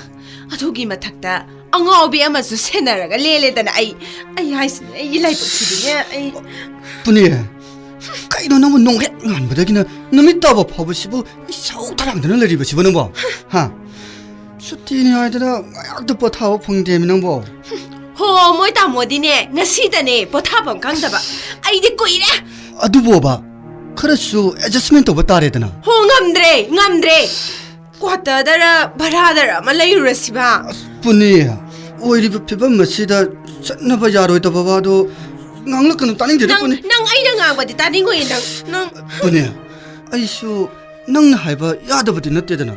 ꯑꯗꯨꯒꯤ ꯃꯊꯛꯇ ꯑꯉꯥꯎꯕꯤ ꯑꯃꯁꯨ ꯁꯦꯟꯅꯔꯒ ꯂꯦꯜꯂꯦꯗꯅ꯫ ꯑꯩ, ꯑꯩ ꯍꯥꯏꯁꯤꯅꯦ, ꯑꯩꯒꯤ ꯂꯥꯏꯕꯛꯁꯤꯗꯤꯅꯦ, ꯑꯩ ꯄꯨꯅꯤ, ꯀꯩꯅꯣ ꯅꯪꯕꯨ ꯅꯣꯡꯍꯦꯛ ꯉꯥꯟꯕꯗꯒꯤꯅ ꯅꯨꯃꯤꯠ ꯇꯥꯕ ꯐꯥꯎꯕꯁꯤꯕꯨ ꯏꯁꯧ ꯊꯔꯥꯡꯗꯅ ꯂꯩꯔꯤꯕꯁꯤꯕꯨ ꯅꯪꯕꯣ? ꯍꯥ? ꯁꯨꯇꯤꯅꯤ ꯍꯥꯏꯗꯅ ꯉꯥꯏꯍꯥꯛꯇ ꯄꯣꯊꯥꯕ ꯐꯪꯗꯦꯃꯤ ꯅꯪꯕꯣ? ꯍꯣ, ꯃꯣꯏ ꯇꯥꯃꯣꯗꯤꯅꯦ, ꯉꯁꯤꯗꯅꯦ ꯄꯣꯊꯥꯐꯝ ꯈꯪꯗꯕ꯫ ꯑꯩꯗꯤ ꯀꯨꯏꯔꯦ꯫ ꯑꯗꯨꯕꯣꯕ, ꯈꯔꯁꯨ adjustment ꯇꯧꯕ ꯇꯥꯔꯦꯗꯅ꯫ ꯍꯣ, ꯉꯝꯗ꯭ꯔꯦ, ꯉꯝꯗ꯭ꯔꯦ꯫ ꯀ꯭ꯋꯥꯇꯔꯗꯔ ꯚꯔꯥꯗꯔ ꯑꯃ ꯂꯩꯔꯨꯔꯁꯤꯕ꯫ ꯑꯁ, ꯄꯨꯅꯤ, ꯑꯣꯏꯔꯤꯕ ꯐꯤꯕꯝ ꯑꯁꯤꯗ ꯆꯠꯅꯕ ꯌꯥꯔꯣꯏꯗꯕ ꯋꯥꯗꯣ ꯉꯥꯡꯂꯛꯀꯅꯨ, ꯇꯥꯅꯤꯡꯗꯦꯗ, ꯅꯪ, ꯄꯨꯅꯤ꯫ ꯅꯪ ꯑꯩꯅ ꯉꯥꯡꯕꯗꯤ ꯇꯥꯅꯤꯡꯉꯣꯏꯌꯦ, ꯅꯪ, ꯅꯪ꯫ ꯄꯨꯅꯤ, ꯑꯩꯁꯨ ꯅꯪꯅ ꯍꯥꯏꯕ ꯌꯥꯗꯕꯗꯤ ꯅꯠꯇꯦꯗꯅ꯫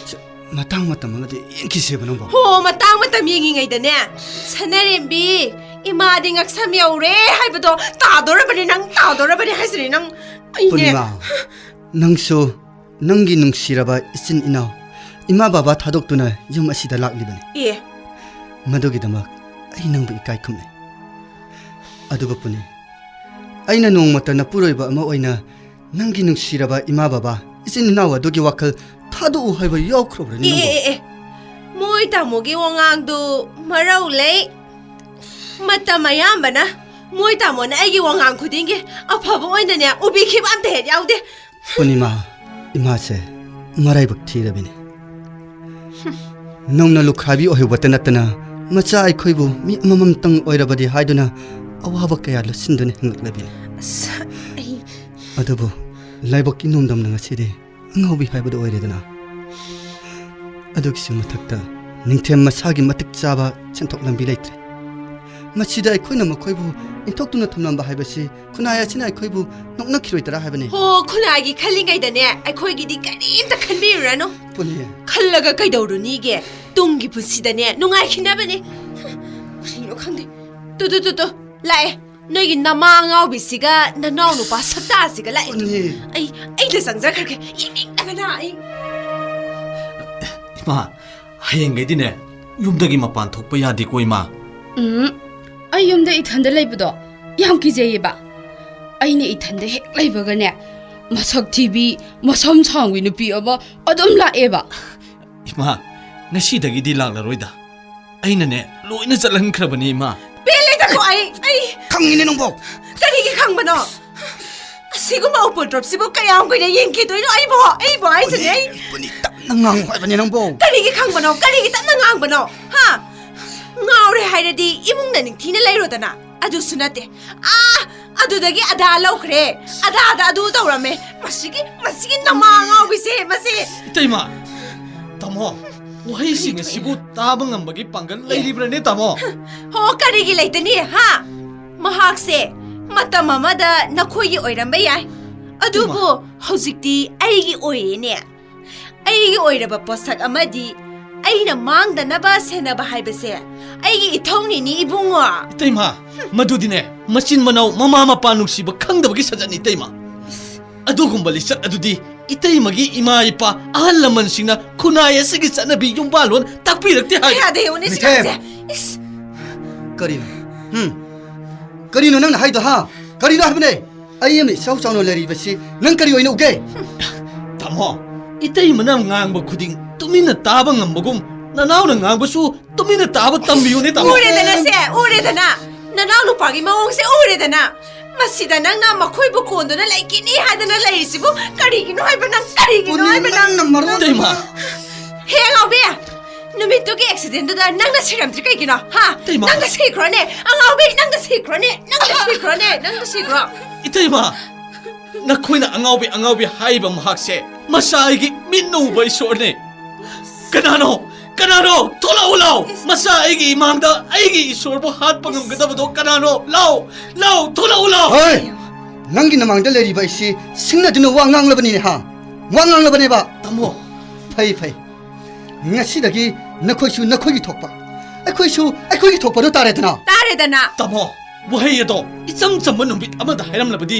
ꯆ-, ꯃꯇꯥꯡ ꯃꯇꯝ ꯑꯃꯗꯤ ꯌꯦꯡꯈꯤꯁꯦꯕ ꯅꯪꯕꯣ꯫ ꯍꯣ, ꯃꯇꯥꯡ ꯃꯇꯝ ꯌꯦꯡꯉꯤꯉꯩꯗꯅꯦ, ꯁꯅꯥꯔꯦꯝꯕꯤ, ꯏꯃꯥꯗꯤ ꯉꯛꯁꯝ ꯌꯧꯔꯦ ꯍꯥꯏꯕꯗꯣ ꯇꯥꯗꯣꯔꯕꯅꯤ, ꯅꯪ ꯇꯥꯗꯣꯔꯕꯅꯤ ꯍꯥꯏꯁꯤꯅꯤ ꯅꯪ꯫ ꯑꯩꯅꯦ꯫ ꯄꯨꯔꯅꯤꯃꯥ, ꯅꯪꯁꯨ ꯅꯪꯒꯤ ꯅꯨꯡꯁꯤꯔꯕ ꯏꯆꯤꯟ ꯏꯅꯥꯎ, ꯏꯃꯥ ꯕꯕꯥ ꯊꯥꯗꯣꯛꯇꯨꯅ ꯌꯨꯝ ꯑꯁꯤꯗ ꯂꯥꯛꯂꯤꯕꯅꯤ꯫ ꯑꯦ꯫ ꯃꯗꯨꯒꯤꯗꯃꯛ ꯑꯩ ꯅꯪꯕꯨ ꯏꯀꯥꯏ ꯈꯨꯝꯅꯩ꯫ ꯑꯗꯨꯕꯨ ꯄꯨꯅꯤ, ꯑꯩꯅ ꯅꯣꯡꯃꯇ ꯅꯄꯨꯔꯣꯏꯕ ꯑꯃ ꯑꯣꯏꯅ ꯅꯪꯒꯤ ꯅꯨꯡꯁꯤꯔꯕ ꯏꯃꯥ ꯕꯕꯥ, ꯏꯆꯤꯟ ꯏꯅꯥꯎ ꯑꯗꯨꯒꯤ ꯋꯥꯈꯜ ꯊꯥꯗꯣꯛꯎ ꯍꯥꯏꯕ ꯌꯥꯎꯈ꯭ꯔꯕ꯭ꯔꯅꯦ ꯑꯦ, ꯅꯪꯕꯣ? ꯑꯦ, ꯑꯦ, ꯑꯦ꯫ ꯃꯣꯏ ꯇꯥꯃꯣꯒꯤ ꯋꯥꯉꯥꯡꯗꯨ ꯃꯔꯧ ꯂꯩ꯫ ꯃꯇꯝ ꯑꯌꯥꯝꯕꯅ ꯃꯣꯏ ꯇꯥꯃꯣꯅ ꯑꯩꯒꯤ ꯋꯥꯉꯥꯡ ꯈꯨꯗꯤꯡꯒꯤ ꯑꯐꯕ ꯑꯣꯏꯅꯅꯦ ꯎꯕꯤꯈꯤꯕ ꯑꯝꯇ ꯍꯦꯛ ꯌꯥꯎꯗꯦ꯫ ꯄꯨꯔꯅꯤꯃꯥ, ꯏꯃꯥꯁꯦ ꯃꯔꯥꯏꯕꯛ ꯊꯤꯔꯕꯤꯅꯤ꯫ ꯅꯧꯅ ꯂꯨꯈ꯭ꯔꯥꯕꯤ ꯑꯣꯏꯍꯧꯕꯇ ꯅꯠꯇꯅ ꯃꯆꯥ ꯑꯩꯈꯣꯏꯕꯨ ꯃꯤ ꯑꯃꯃꯝꯇꯪ ꯑꯣꯏꯔꯕꯗꯤ ꯍꯥꯏꯗꯨꯅ ꯑꯋꯥꯕ ꯀꯌꯥ ꯂꯣꯠꯁꯤꯟꯗꯨꯅ ꯍꯤꯡꯂꯛꯂꯕꯤꯅꯤ꯫ ꯑꯁ, ꯑꯩ ꯑꯗꯨꯕꯨ ꯂꯥꯏꯕꯛꯀꯤ ꯅꯣꯡꯗꯝꯅ ꯉꯁꯤꯗꯤ ꯑꯉꯥꯎꯕꯤ ꯍꯥꯏꯕꯗꯨ ꯑꯣꯏꯔꯦꯗꯅ꯫ ꯑꯗꯨꯒꯤꯁꯨ ꯃꯊꯛꯇ ꯅꯤꯡꯊꯦꯝ ꯃꯁꯥꯒꯤ ꯃꯇꯤꯛ ꯆꯥꯕ ꯁꯦꯟꯊꯣꯛ ꯂꯝꯕꯤ ꯂꯩꯇ꯭ꯔꯦ꯫ ꯃꯁꯤꯗ ꯑꯩꯈꯣꯏꯅ ꯃꯈꯣꯏꯕꯨ ꯏꯟꯊꯣꯛꯇꯨꯅ ꯊꯝꯂꯝꯕ ꯍꯥꯏꯕꯁꯤ ꯈꯨꯟꯅꯥꯏ ꯑꯁꯤꯅ ꯑꯩꯈꯣꯏꯕꯨ ꯅꯣꯛꯅꯈꯤꯔꯣꯏꯗꯔꯥ ꯍꯥꯏꯕꯅꯤ꯫ ꯍꯣ, ꯈꯨꯟꯅꯥꯏꯒꯤ ꯈꯜꯂꯤꯉꯩꯗꯅꯦ ꯑꯩꯈꯣꯏꯒꯤꯗꯤ ꯀꯔꯤꯝꯇ ꯈꯟꯕꯤꯔꯨꯔꯅꯨ꯫ ꯄꯨꯅꯤ꯫ ꯈꯜꯂꯒ ꯀꯩꯗꯧꯔꯨꯅꯤꯒꯦ? ꯇꯨꯡꯒꯤ ꯄꯨꯟꯁꯤꯗꯅꯦ ꯅꯨꯡꯉꯥꯏꯈꯤꯅꯕꯅꯤ꯫ ꯀꯔꯤꯅꯣ ꯈꯪꯗꯦ꯫ ꯇꯨ, ꯇꯨ, ꯇꯨ, ꯇꯨ, ꯂꯥꯛꯑꯦ꯫ ꯅꯣꯏꯒꯤ ꯅꯃꯥ ꯑꯉꯥꯎꯕꯤꯁꯤꯒ ꯅꯅꯥꯎ ꯅꯨꯄꯥ ꯁꯛꯇꯥꯁꯤꯒ ꯂꯥꯛꯑꯦ꯫ ꯄꯨꯅꯤ꯫ ꯑꯩ, ꯑꯩꯗ ꯆꯪꯖꯈ꯭ꯔꯒꯦ꯫ ꯌꯦꯡꯅꯤꯡꯗꯕꯅ ꯑꯩ꯫ ꯏꯃꯥ, ꯍꯌꯦꯡꯈꯩꯗꯤꯅꯦ, ꯌꯨꯝꯗꯒꯤ ꯃꯄꯥꯟ ꯊꯣꯛꯄ ꯌꯥꯗꯦꯀꯣ, ꯏꯃꯥ꯫ ꯎꯝ, ꯑꯩ ꯌꯨꯝꯗ ꯏꯊꯟꯗ ꯂꯩꯕꯗꯣ ꯌꯥꯝ ꯀꯤꯖꯩꯌꯦꯕ꯫ ꯑꯩꯅ ꯏꯊꯟꯗ ꯍꯦꯛ ꯂꯩꯕꯒꯅꯦ, ꯃꯁꯛ ꯊꯤꯕꯤ, ꯃꯁꯝ ꯁꯥꯡꯕꯤ ꯅꯨꯄꯤ ꯑꯃ ꯑꯗꯨꯝ ꯂꯥꯛꯑꯦꯕ꯫ ꯏꯃꯥ, ꯉꯁꯤꯗꯒꯤꯗꯤ ꯂꯥꯛꯂꯔꯣꯏꯗ꯫ ꯑꯩꯅꯅꯦ, ꯂꯣꯏꯅ ꯆꯠꯍꯟꯈ꯭ꯔꯕꯅꯤ, ꯏꯃꯥ꯫ ꯄꯦꯜꯂꯦꯗꯀꯣ ꯑꯩ, ꯑꯩ ꯈꯪꯉꯤꯅꯦ ꯅꯪꯕꯣ꯫ ꯀꯔꯤꯒꯤ ꯈꯪꯕꯅꯣ? ꯑꯁꯤꯒꯨꯝꯕ ꯎꯄꯨꯗ꯭ꯔꯣꯞꯁꯤꯕꯨ ꯀꯌꯥꯝ ꯀꯨꯏꯅ ꯌꯦꯡꯈꯤꯗꯣꯏꯅꯣ? ꯑꯩꯕꯣ, ꯑꯩꯕꯣ ꯍꯥꯏꯁꯤꯅꯦ, ꯑꯩ꯫ ꯄꯨꯅꯤ, ꯄꯨꯅꯤ, ꯇꯞꯅ ꯉꯥꯡꯉꯨ ꯍꯥꯏꯕꯅꯦ ꯅꯪꯕꯣ꯫ ꯀꯔꯤꯒꯤ ꯈꯪꯕꯅꯣ? ꯀꯔꯤꯒꯤ ꯇꯞꯅ ꯉꯥꯡꯕꯅꯣ? ꯍꯥ? ꯉꯥꯎꯔꯦ ꯍꯥꯏꯔꯗꯤ ꯏꯃꯨꯡꯗ ꯅꯤꯡꯊꯤꯅ ꯂꯩꯔꯣꯗꯅ꯫ ꯑꯗꯨꯁꯨ ꯅꯠꯇꯦ꯫ ꯑꯥ, ꯑꯗꯨꯗꯒꯤ ꯑꯗꯥ ꯂꯧꯈ꯭ꯔꯦ, ꯑꯗꯥꯗ ꯑꯗꯨ ꯇꯧꯔꯝꯃꯦ꯫ ꯃꯁꯤꯒꯤ, ꯃꯁꯤꯒꯤ ꯅꯃꯥ ꯑꯉꯥꯎꯕꯤꯁꯦ, ꯃꯁꯤ꯫ ꯏꯇꯩꯃ, ꯇꯥꯃꯣ, ꯋꯥꯍꯩꯁꯤꯡ ꯑꯁꯤꯕꯨ ꯇꯥꯕ ꯉꯝꯕꯒꯤ ꯄꯥꯡꯒꯜ ꯂꯩꯔꯤꯕ꯭ꯔꯅꯦ, ꯇꯥꯃꯣ? ꯍꯣ, ꯀꯔꯤꯒꯤ ꯂꯩꯇꯅꯤ, ꯍꯥ? ꯃꯍꯥꯛꯁꯦ ꯃꯇꯝ ꯑꯃꯗ ꯅꯈꯣꯏꯒꯤ ꯑꯣꯏꯔꯝꯕ ꯌꯥꯏ, ꯑꯗꯨꯕꯨ ꯏꯃꯥ꯫ ꯍꯧꯖꯤꯛꯇꯤ ꯑꯩꯒꯤ ꯑꯣꯏꯔꯦꯅꯦ꯫ ꯑꯩꯒꯤ ꯑꯣꯏꯔꯕ ꯄꯣꯠꯁꯛ ꯑꯃꯗꯤ ꯑꯩꯅ ꯃꯥꯡꯗꯅꯕ ꯁꯦꯟꯅꯕ ꯍꯥꯏꯕꯁꯦ ꯑꯩꯒꯤ ꯏꯊꯧꯅꯤꯅꯤ, ꯏꯕꯨꯡꯉꯣ꯫ ꯏꯇꯩꯃ, ꯃꯗꯨꯗꯤꯅꯦ, ꯃꯆꯤꯟ ꯃꯅꯥꯎ, ꯃꯃꯥ ꯃꯄꯥ ꯅꯨꯡꯁꯤꯕ ꯈꯪꯗꯕꯒꯤ ꯁꯖꯠꯅꯤ, ꯏꯇꯩꯃ꯫ ꯑꯗꯨꯒꯨꯝꯕ ꯂꯤꯆꯠ ꯑꯗꯨꯗꯤ ꯏꯇꯩꯃꯒꯤ ꯏꯃꯥ ꯏꯄꯥ, ꯑꯍꯜ ꯂꯃꯟꯁꯤꯡꯅ ꯈꯨꯟꯅꯥꯏ ꯑꯁꯤꯒꯤ ꯆꯠꯅꯕꯤ ꯌꯨꯝꯕꯥꯜꯂꯣꯟ ꯇꯥꯛꯄꯤꯔꯛꯇꯦ ꯍꯥꯏ꯫ ꯀꯌꯥꯗ ꯌꯦꯡꯉꯨꯅꯦ ꯁꯤ ꯃꯤꯊꯦꯝ! ꯀꯥꯟꯁꯦ? ꯏꯁ! ꯀꯔꯤꯅꯣ? ꯍꯨꯝ? ꯀꯔꯤꯅꯣ ꯅꯪꯅ ꯍꯥꯏꯗꯣ, ꯍꯥ? ꯀꯔꯤꯅꯣ ꯍꯥꯏꯕꯅꯦ? ꯑꯩ ꯑꯃ ꯏꯆꯥꯎ ꯆꯥꯎꯅ ꯂꯩꯔꯤꯕꯁꯤ ꯅꯪ ꯀꯔꯤ ꯑꯣꯏꯅ ꯎꯒꯦ? ꯇꯥꯃꯣ, ꯏꯇꯩꯃꯅ ꯉꯥꯡꯕ ꯈꯨꯗꯤꯡ ꯇꯨꯃꯤꯟꯅ ꯇꯥꯕ ꯉꯝꯕꯒꯨꯝ, ꯅꯅꯥꯎꯅ ꯉꯥꯡꯕꯁꯨ ꯇꯨꯃꯤꯟꯅ ꯇꯥꯕ ꯇꯝꯕꯤꯌꯨꯅꯦ, ꯇꯥꯃꯣ꯫ ꯎꯔꯦꯗꯅ ꯁꯦ, ꯎꯔꯦꯗꯅ꯫ ꯅꯅꯥꯎ ꯅꯨꯄꯥꯒꯤ ꯃꯑꯣꯡꯁꯦ ꯎꯔꯦꯗꯅ꯫ ꯃꯁꯤꯗ ꯅꯪꯅ ꯃꯈꯣꯏꯕꯨ ꯀꯣꯟꯗꯨꯅ ꯂꯩꯈꯤꯅꯤ ꯍꯥꯏꯗꯅ ꯂꯩꯔꯤꯁꯤꯕꯨ ꯀꯔꯤꯒꯤꯅꯣ ꯍꯥꯏꯕ ꯅꯪ? ꯀꯔꯤꯒꯤꯅꯣ ꯄꯨꯅꯤ, ꯍꯥꯏꯕ ꯅꯪ? ꯅꯪꯅ ꯃꯔꯣꯟ ꯏꯇꯩꯃ꯫ ꯍꯦ ꯑꯉꯥꯎꯕꯤ! ꯅꯨꯃꯤꯠꯇꯨꯒꯤ ꯑꯦꯛꯁꯤꯗꯦꯟꯗꯨꯗ ꯅꯪꯅ ꯁꯤꯔꯝꯗ꯭ꯔꯤ ꯀꯩꯒꯤꯅꯣ? ꯍꯥ? ꯏꯇꯩꯃ꯫ ꯅꯪꯅ ꯁꯤꯈ꯭ꯔꯣꯅꯦ! ꯑꯉꯥꯎꯕꯤ! ꯅꯪꯅ ꯁꯤꯈ꯭ꯔꯣꯅꯦ! ꯅꯪꯅ ꯁꯤꯈ꯭ꯔꯣꯅꯦ! ꯅꯪꯅ ꯁꯤꯈ꯭ꯔꯣ! ꯏꯇꯩꯃ! ꯅꯈꯣꯏꯅ ꯑꯉꯥꯎꯕꯤ, ꯑꯉꯥꯎꯕꯤ ꯍꯥꯏꯔꯤꯕ ꯃꯍꯥꯛꯁꯦ ꯃꯁꯥ ꯑꯩꯒꯤ ꯃꯤꯠꯅ ꯎꯕ ꯏꯁꯣꯔꯅꯦ꯫ ꯀꯅꯥꯅꯣ? ꯀꯅꯥꯅꯣ? ꯊꯣꯛꯂꯛꯎ ꯂꯥꯎ! ꯏꯁ꯫ ꯃꯁꯥ ꯑꯩꯒꯤ ꯏꯃꯥꯡꯗ ꯑꯩꯒꯤ ꯏꯁꯣꯔꯕꯨ ꯍꯥꯠꯄ ꯏꯁ꯫ ꯉꯝꯒꯗꯕꯗꯣ ꯀꯅꯥꯅꯣ? ꯂꯥꯎ! ꯂꯥꯎ! ꯊꯣꯛꯂꯛꯎ ꯂꯥꯎ! ꯍꯣꯏ! ꯅꯪꯒꯤ ꯅꯃꯥꯡꯗ ꯂꯩꯔꯤꯕ ꯑꯩꯁꯤ ꯁꯤꯡꯅꯗꯨꯅ ꯋꯥ ꯉꯥꯡꯂꯕꯅꯤꯅꯦ, ꯍꯥ? ꯋꯥ ꯉꯥꯡꯂꯕꯅꯦꯕ꯫ ꯇꯥꯃꯣ꯫ ꯐꯩ, ꯐꯩ꯫ ꯉꯁꯤꯗꯒꯤ ꯅꯈꯣꯏꯁꯨ ꯅꯈꯣꯏꯒꯤ ꯊꯣꯛꯄ, ꯑꯩꯈꯣꯏꯁꯨ ꯑꯩꯈꯣꯏꯒꯤ ꯊꯣꯛꯄꯗꯨ ꯇꯥꯔꯦꯗꯅ꯫ ꯇꯥꯔꯦꯗꯅ꯫ ꯇꯥꯃꯣ, ꯋꯥꯍꯩ ꯑꯗꯣ ꯏꯆꯝ ꯆꯝꯕ ꯅꯨꯃꯤꯠ ꯑꯃꯗ ꯍꯥꯏꯔꯝꯂꯕꯗꯤ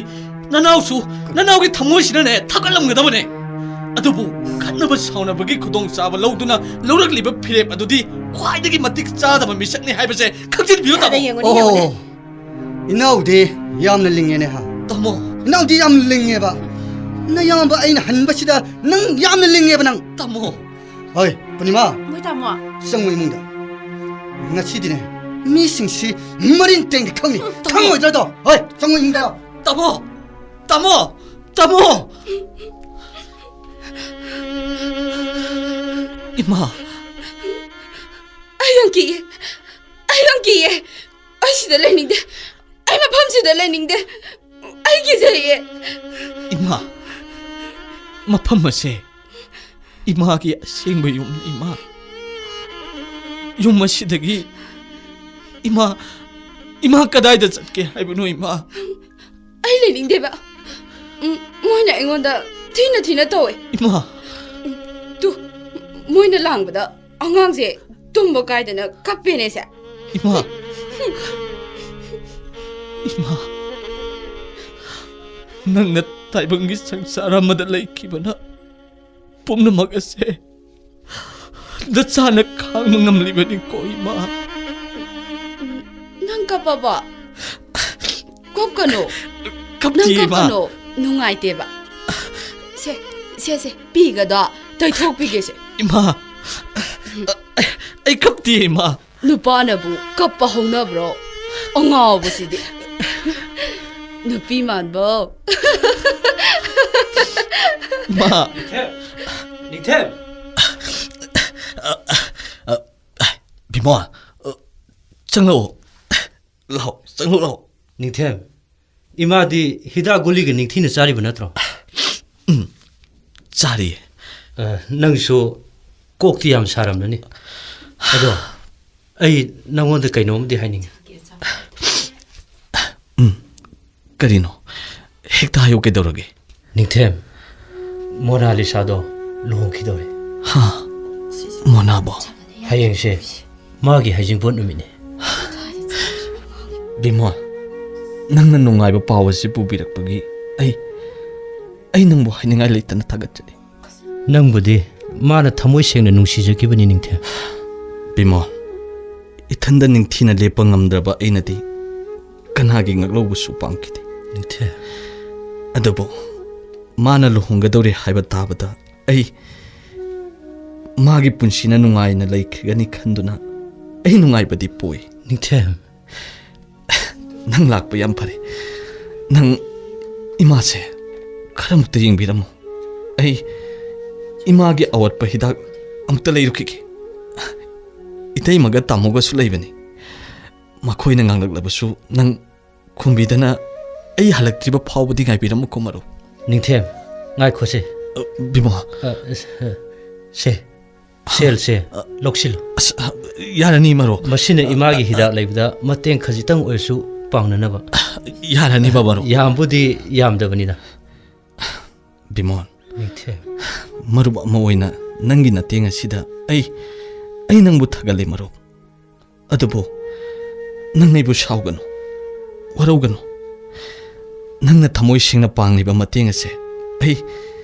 ꯅꯅꯥꯎꯁꯨ ꯅꯅꯥꯎꯒꯤ ꯊꯃꯣꯏꯁꯤꯅꯅꯦ ꯊꯥꯒꯠꯂꯝꯒꯗꯕꯅꯦ꯫ ꯑꯗꯨꯕꯨ ꯈꯠꯅꯕ ꯁꯥꯎꯅꯕꯒꯤ ꯈꯨꯗꯣꯡꯆꯥꯕ ꯂꯧꯗꯨꯅ ꯂꯧꯔꯛꯂꯤꯕ ꯐꯤꯔꯦꯞ ꯑꯗꯨꯗꯤ ꯈ꯭ꯋꯥꯏꯗꯒꯤ ꯃꯇꯤꯛ ꯆꯥꯗꯕ ꯃꯤꯁꯛꯅꯤ ꯍꯥꯏꯕꯁꯦ ꯈꯪꯖꯤꯟꯕꯤꯌꯨ, ꯇꯥꯃꯣ꯫ ꯌꯦꯡꯉꯨꯅꯦ, ꯌꯦꯡꯉꯨꯅꯦ꯫ ꯑꯣ, ꯏꯅꯥꯎꯗꯤ ꯌꯥꯝꯅ ꯂꯤꯡꯉꯦꯅꯦ, ꯍꯥ? ꯇꯥꯃꯣ꯫ ꯏꯅꯥꯎꯗꯤ ꯌꯥꯝ ꯂꯤꯡꯉꯦꯕ꯫ ꯅꯌꯥꯝꯕ ꯑꯩꯅ ꯍꯟꯕꯁꯤꯗ ꯅꯪ ꯌꯥꯝꯅ ꯂꯤꯡꯉꯦꯕ ꯅꯪ꯫ ꯇꯥꯃꯣ꯫ ꯍꯣꯏ, ꯄꯨꯔꯅꯤꯃꯥ꯫ ꯃꯣꯏ ꯇꯥꯃꯣ꯫ ꯆꯪꯉꯣ ꯏꯃꯨꯡꯗ꯫ ꯉꯁꯤꯗꯤꯅꯦ, ꯃꯤꯁꯤꯡꯁꯤ ꯃꯔꯤꯟ ꯇꯦꯡꯒꯦ ꯈꯪꯅꯤ꯫ ꯎꯝ, ꯇꯥꯃꯣ꯫ ꯈꯪꯉꯣꯏꯗ꯭ꯔꯗꯣ? ꯍꯣꯏ, ꯆꯪꯉꯣ ꯏꯃꯨꯡꯗ꯫ ꯇꯥꯃꯣ! ꯇꯥꯃꯣ! ꯇꯥꯃꯣ! ꯏꯃꯥ! ꯑꯩ ꯌꯥꯝ ꯀꯤꯌꯦ꯫ ꯑꯩ ꯌꯥꯝ ꯀꯤꯌꯦ꯫ ꯑꯩ ꯁꯤꯗ ꯂꯩꯅꯤꯡꯗꯦ꯫ ꯑꯩ ꯃꯐꯝꯁꯤꯗ ꯂꯩꯅꯤꯡꯗꯦ꯫ ꯑꯩ ꯀꯤꯖꯩꯌꯦ꯫ ꯏꯃꯥ, ꯃꯐꯝ ꯑꯁꯦ ꯏꯃꯥꯒꯤ ꯑꯁꯦꯡꯕ ꯌꯨꯝꯅꯤ, ꯏꯃꯥ꯫ ꯌꯨꯝ ꯑꯁꯤꯗꯒꯤ ꯏꯃꯥ, ꯏꯃꯥ ꯀꯗꯥꯏꯗ ꯆꯠꯀꯦ ꯍꯥꯏꯕꯅꯣ, ꯏꯃꯥ? ꯑꯩ ꯂꯩꯅꯤꯡꯗꯦꯕ꯫ ꯎꯝ, ꯃꯣꯏꯅ ꯑꯩꯉꯣꯟꯗ ꯊꯤꯅ ꯊꯤꯅ ꯇꯧꯋꯦ꯫ ꯏꯃꯥ! ꯃꯣꯏꯅ ꯂꯥꯡꯕꯗ ꯑꯉꯥꯡꯁꯦ ꯇꯨꯝꯕ ꯀꯥꯏꯗꯅ ꯀꯞꯄꯦꯅꯦ ꯁꯦ꯫ ꯏꯃꯥ, ꯏꯃꯥ, ꯅꯪꯅ ꯇꯥꯏꯕꯪꯒꯤ ꯁꯪꯁꯥꯔ ꯑꯃꯗ ꯂꯩꯈꯤꯕꯅ ꯄꯨꯝꯅꯃꯛ ꯑꯁꯦ ꯅꯆꯥꯅ ꯈꯥꯡꯕ ꯉꯝꯂꯤꯕꯅꯤꯀꯣ, ꯏꯃꯥ꯫ ꯅꯪ ꯀꯞꯄꯕꯣ? ꯀꯞꯀꯅꯣ꯫ ꯅꯪ ꯀꯞꯇꯤꯌꯦ, ꯏꯃꯥ꯫ ꯀꯞꯀꯅꯣ꯫ ꯅꯨꯡꯉꯥꯏꯇꯦꯕ꯫ ꯁꯦ, ꯁꯦ, ꯁꯦ, ꯄꯤꯒꯗꯣ ꯇꯩꯊꯣꯛꯄꯤꯒꯦꯁꯦ꯫ ꯏꯃꯥ, ꯑꯩ ꯀꯞꯇꯤꯌꯦ, ꯏꯃꯥ꯫ ꯅꯨꯄꯥꯅꯕꯨ ꯀꯞꯄ ꯍꯧꯅꯕ꯭ꯔꯣ? ꯑꯉꯥꯎꯕꯁꯤꯗꯤ꯫ ꯅꯨꯄꯤ ꯃꯥꯟꯕꯧ꯫ ꯏꯃꯥ꯫ ꯅꯤꯡꯊꯦꯝ! ꯕꯤꯃꯣꯜ, ꯆꯪꯂꯛꯑꯣ꯫ ꯂꯥꯛꯑꯣ, ꯆꯪꯂꯛꯑꯣ, ꯂꯥꯛꯑꯣ꯫ ꯅꯤꯡꯊꯦꯝ, ꯏꯃꯥꯗꯤ ꯍꯤꯗꯥꯛ ꯒꯨꯂꯤꯒ ꯅꯤꯡꯊꯤꯅ ꯆꯥꯔꯤꯕ ꯅꯠꯇ꯭ꯔꯣ? ꯆꯥꯔꯤꯌꯦ꯫ ꯑ, ꯅꯪꯁꯨ ꯀꯣꯛꯇꯤ ꯌꯥꯝ ꯁꯥꯔꯝꯂꯅꯤ꯫ ꯑꯗꯣ ꯑꯩ ꯅꯪꯉꯣꯟꯗ ꯀꯩꯅꯣꯝꯗꯤ ꯍꯥꯏꯅꯤꯡꯉꯤ꯫ ꯀꯔꯤꯅꯣ? ꯍꯦꯛꯇ ꯍꯥꯏꯌꯨ, ꯀꯩꯗꯧꯔꯒꯦ? ꯅꯤꯡꯊꯦꯝ, ꯃꯣꯅꯥꯂꯤꯁꯥꯗꯣ ꯂꯨꯍꯣꯡꯈꯤꯗꯧꯔꯦ꯫ ꯍꯥ? ꯃꯣꯅꯥꯕꯣ? ꯍꯌꯦꯡꯁꯦ ꯃꯥꯒꯤ ꯍꯩꯖꯤꯡꯄꯣꯠ ꯅꯨꯃꯤꯠꯅꯤ꯫ ꯕꯤꯃꯣꯜ, ꯅꯪꯅ ꯅꯨꯡꯉꯥꯏꯕ ꯄꯥꯎ ꯑꯁꯤ ꯄꯨꯕꯤꯔꯛꯄꯒꯤ ꯑꯩ, ꯑꯩ ꯅꯪꯕꯨ ꯍꯥꯏꯅꯤꯡꯉꯥꯏ ꯂꯩꯇꯅ ꯊꯥꯒꯠꯆꯔꯤ꯫ ꯅꯪꯕꯨꯗꯤ ꯃꯥꯅ ꯊꯃꯣꯏ ꯁꯦꯡꯅ ꯅꯨꯡꯁꯤꯖꯈꯤꯕꯅꯤ, ꯅꯤꯡꯊꯦꯝ꯫ ꯕꯤꯃꯣꯜ, ꯏꯊꯟꯗ ꯅꯤꯡꯊꯤꯅ ꯂꯦꯞꯄ ꯉꯝꯗ꯭ꯔꯕ ꯑꯩꯅꯗꯤ ꯀꯅꯥꯒꯤ ꯉꯥꯛꯂꯧꯕꯁꯨ ꯄꯥꯝꯈꯤꯗꯦ꯫ ꯅꯤꯡꯊꯦꯝ꯫ ꯑꯗꯨꯕꯨ ꯃꯥꯅ ꯂꯨꯍꯣꯡꯒꯗꯧꯔꯦ ꯍꯥꯏꯕ ꯇꯥꯕꯗ ꯑꯩ ꯃꯥꯒꯤ ꯄꯨꯟꯁꯤꯅ ꯅꯨꯡꯉꯥꯏꯅ ꯂꯩꯈꯤꯒꯅꯤ ꯈꯟꯗꯨꯅ ꯑꯩ ꯅꯨꯡꯉꯥꯏꯕꯗꯤ ꯄꯣꯛꯏ꯫ ꯅꯤꯡꯊꯦꯝ꯫ ꯅꯪ ꯂꯥꯛꯄ ꯌꯥꯝ ꯐꯔꯦ꯫ ꯅꯪ ꯏꯃꯥꯁꯦ ꯈꯔ ꯑꯃꯨꯛꯇ ꯌꯦꯡꯕꯤꯔꯝꯃꯨ꯫ ꯑꯩ ꯏꯃꯥꯒꯤ ꯑꯋꯥꯠꯄ ꯍꯤꯗꯥꯛ ꯑꯃꯨꯛꯇ ꯂꯩꯔꯨꯈꯤꯒꯦ꯫ ꯏꯇꯩꯃꯒ ꯇꯥꯃꯣꯒꯁꯨ ꯂꯩꯕꯅꯤ꯫ ꯃꯈꯣꯏꯅ ꯉꯥꯡꯂꯛꯂꯕꯁꯨ ꯅꯪ ꯈꯨꯝꯕꯤꯗꯅ ꯑꯩ ꯍꯜꯂꯛꯇ꯭ꯔꯤꯕ ꯐꯥꯎꯕꯗꯤ ꯉꯥꯏꯕꯤꯔꯝꯃꯨꯀꯣ, ꯃꯔꯨꯞ꯫ ꯅꯤꯡꯊꯦꯝ, ꯉꯥꯏꯈꯣꯁꯦ꯫ ꯑ, ꯕꯤꯃꯣꯜ꯫ ꯑ, ꯑ, ꯁꯦ, ꯁꯦꯜꯁꯦ ꯂꯧꯁꯤꯜꯂꯨ꯫ ꯑꯁ, ꯑ, ꯌꯥꯔꯅꯤ, ꯃꯔꯨꯞ꯫ ꯃꯁꯤꯅ ꯏꯃꯥꯒꯤ ꯍꯤꯗꯥꯛ ꯂꯩꯕꯗ ꯃꯇꯦꯡ ꯈꯖꯤꯛꯇꯪ ꯑꯣꯏꯔꯁꯨ ꯄꯥꯡꯅꯅꯕ꯫ ꯌꯥꯔꯅꯤꯕ, ꯃꯔꯨꯞ꯫ ꯌꯥꯝꯕꯨꯗꯤ ꯌꯥꯝꯗꯕꯅꯤꯗ꯫ ꯕꯤꯃꯣꯜ, ꯅꯤꯡꯊꯦꯝ꯫ ꯃꯔꯨꯞ ꯑꯃ ꯑꯣꯏꯅ ꯅꯪꯒꯤ ꯅꯇꯦꯡ ꯑꯁꯤꯗ ꯑꯩ, ꯑꯩ ꯅꯪꯕꯨ ꯊꯥꯒꯠꯂꯦ, ꯃꯔꯨꯞ꯫ ꯑꯗꯨꯕꯨ ꯅꯪ ꯑꯩꯕꯨ ꯁꯥꯎꯒꯅꯨ, ꯋꯥꯔꯧꯒꯅꯨ꯫ ꯅꯪꯅ ꯊꯃꯣꯏ ꯁꯦꯡꯅ ꯄꯥꯡꯂꯤꯕ ꯃꯇꯦꯡ ꯑꯁꯦ ꯑꯩ,